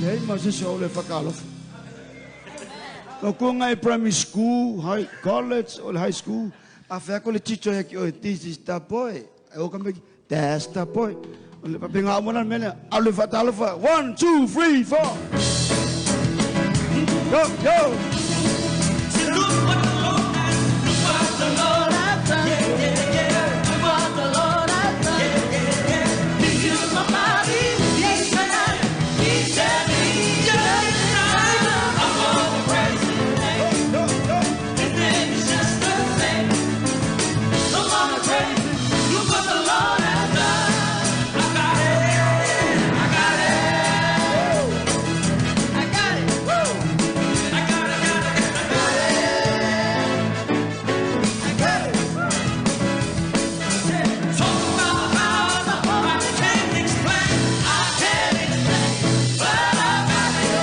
Leai ma se isi o au le fakalofa. No ku ngai primary school, high college, or high school. A fea ko le teacher he ki oe, this is the boy. E o ka me, that's the boy. O le papenga o mona mele, au le fatalofa. 1, 2, 3, 4. Go, go. Look what the Lord has, look what the Lord has done. Yeah, yeah, yeah. Look what the Lord has done. Yeah, yeah, yeah. He healed my body. He said, He said, He said, I'm gonna praise His name. His name is just the same. I'm gonna praise Him. Look what the Lord has done. I got it. I got it. I got it. Woo. I got it. I got it. I got it. Talk about how I can't explain. I can't explain, but I got it.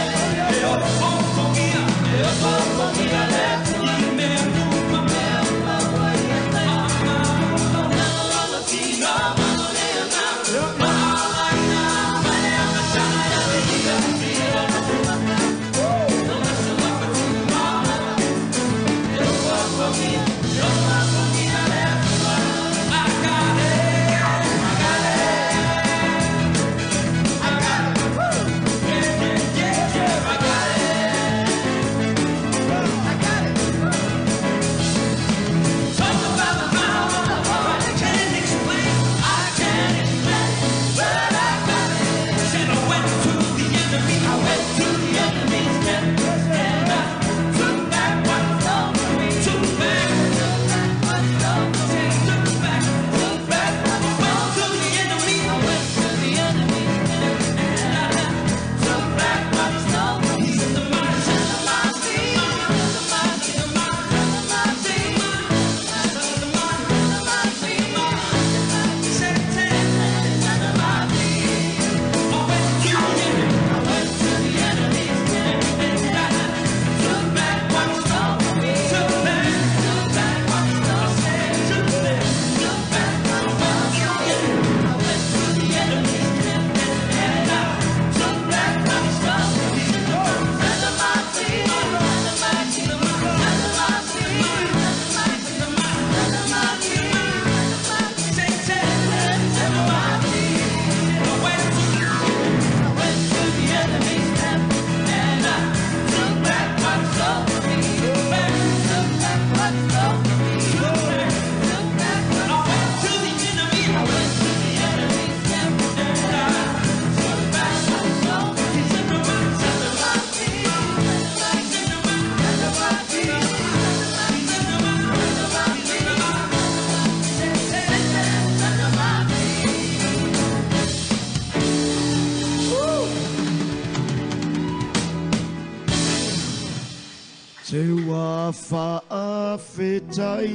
Te wa whaafetai,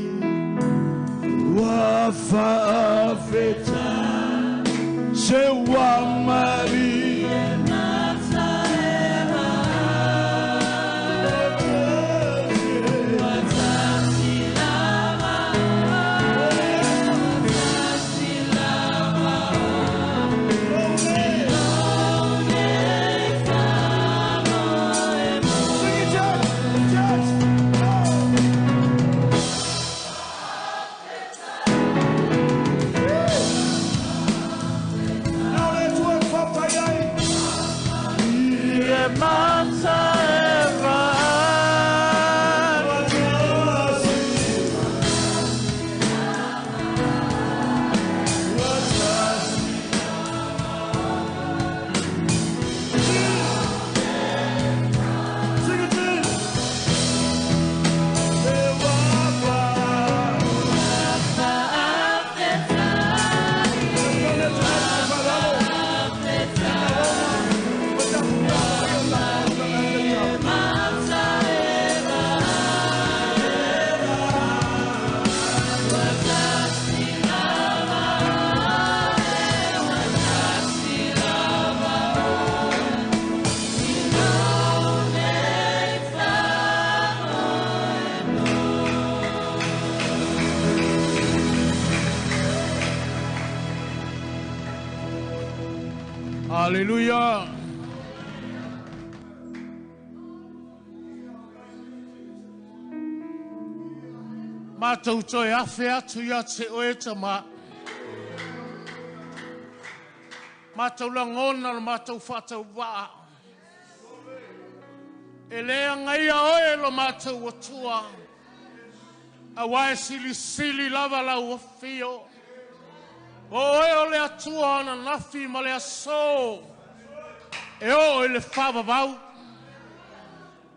wa whaafetai, se wa mari. Hallelujah. Mātou toe afe atu ia te oe tama. Mātou langona le mātou whātau waa. E lea ngai oe lo mātou atua. A wae sili sili lava la ua fio. O oe o le atua ana nafi ma le aso. E o i le whawawau.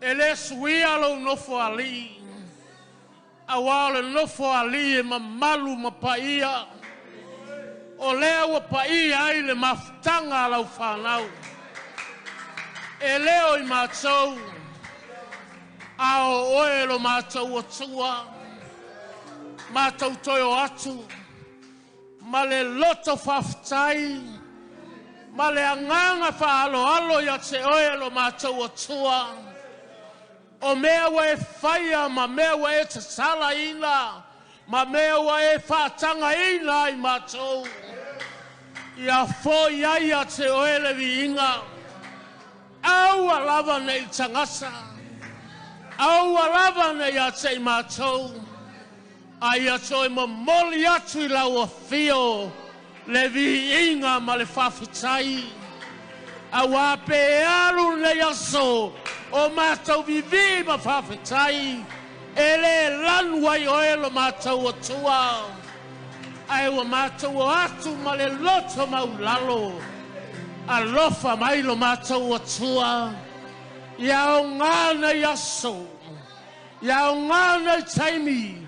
E le suia lo nofo ali. A wā o le nofo ali e mamalu ma paia. O lea ua paia ai le mafutaga a lau whanau. E leo i mātou. A o oe lo mātou atua. Mātou toi o atu. Ma le loto whawhitai. Ma le anganga whaaloalo ia te oe lo mātou atua. O mea ua e whaia ma mea ua e tatala ina. Ma mea ua e whaatanga ina i mātou. Ia fo ia ia te oe le viinga. Aua lava nei tangasa. Aua lava nei a te i mātou. Ai a toe momoli atu i lau fio le viinga ma le whawhitai. Aua pe alu nei aso o mātou vivi ma whawhitai. E le lanu ai oe lo mātou atua. Ai ua mātou o atu ma le loto maulalo. Alofa mai lo mātou atua. Ia o ngā nei aso. Ia o ngā nei taimi.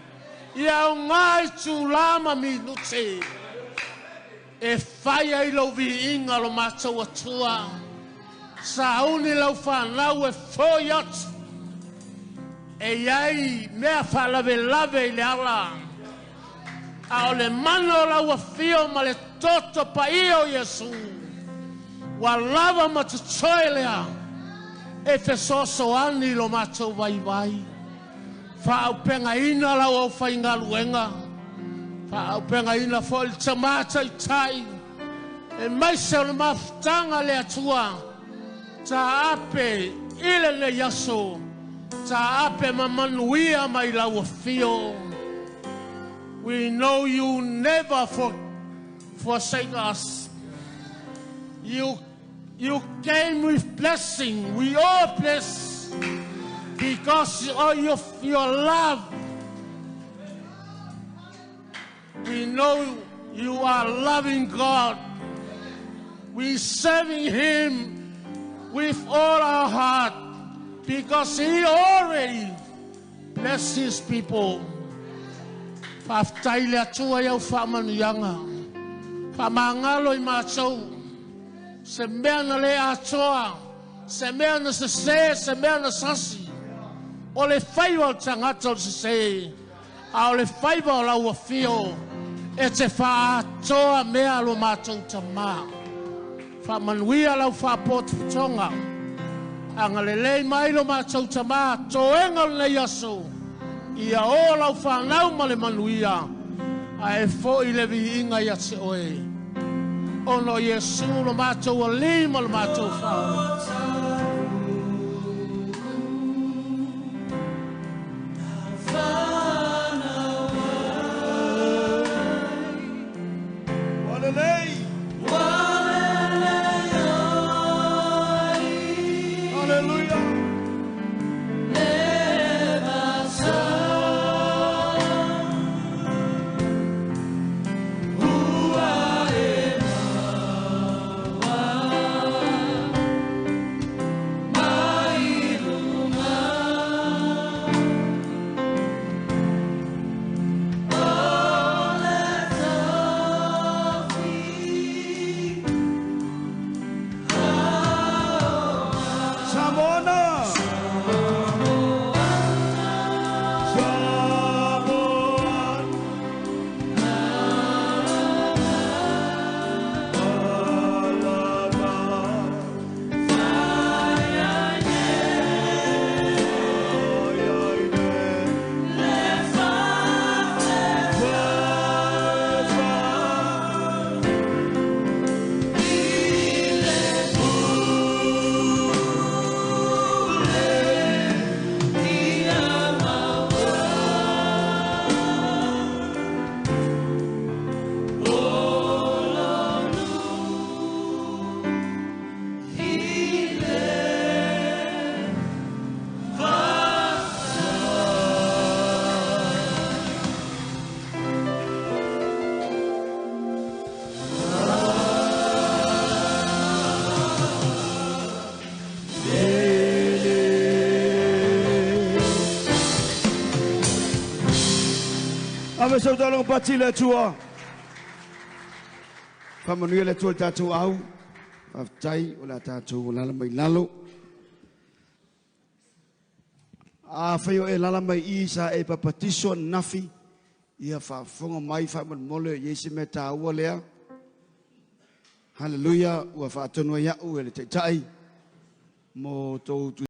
Ia o ngā i tūlama minute. E whai ai lau viinga lo mātou atua. Sa uni lau whanau e fōi atu. E iai mea whalave lave i le ala. A o le mana o lau afio ma le toto paia o Iesu. Ua lava ma totoe lea. E fesoasoani lo mātou vaivai. Whaaupenga ina lau au whaingaluenga. Whaaupenga ina fo i te mātai tai. E maise o le mafutanga le atua. Ta ape ile le aso. Ta ape mamanuia mai lau afio. We know you never forsake us. You came with blessing. We all bless because of your love. We know you are loving God. We serving Him with all our heart because He already blessed His people. Whaftai le atua iau whaamanuianga. Whaamangalo i mātou. Se mea na le atoa. Se mea na se se, se mea na sasi. O le whaiwa o tangata o se se. A o le whaiwa o lau afio. E te whaatoa mea lo mātou tamā. Whaamanuia lau whaapotopotonga. Anga lelei mai lo mātou tamā. Toenga o nei aso. Ia o lau whanau ma le manuia. A e fo i le viinga ia te oe. Ono Iesu lo mātou ali ma lo mātou whaola. Ave sau taloga pati le Atua. Faamanuia le Atua i le tatou au. Faafetai o le a tatou alaala mai i lalo. Afai o e alaala mai i i sa e papatiso ananafi, ia faafofoga mai faamolemole e i ai se mea taua lea. Haleluia, ua faatonu ai au e le Taitai mo tou.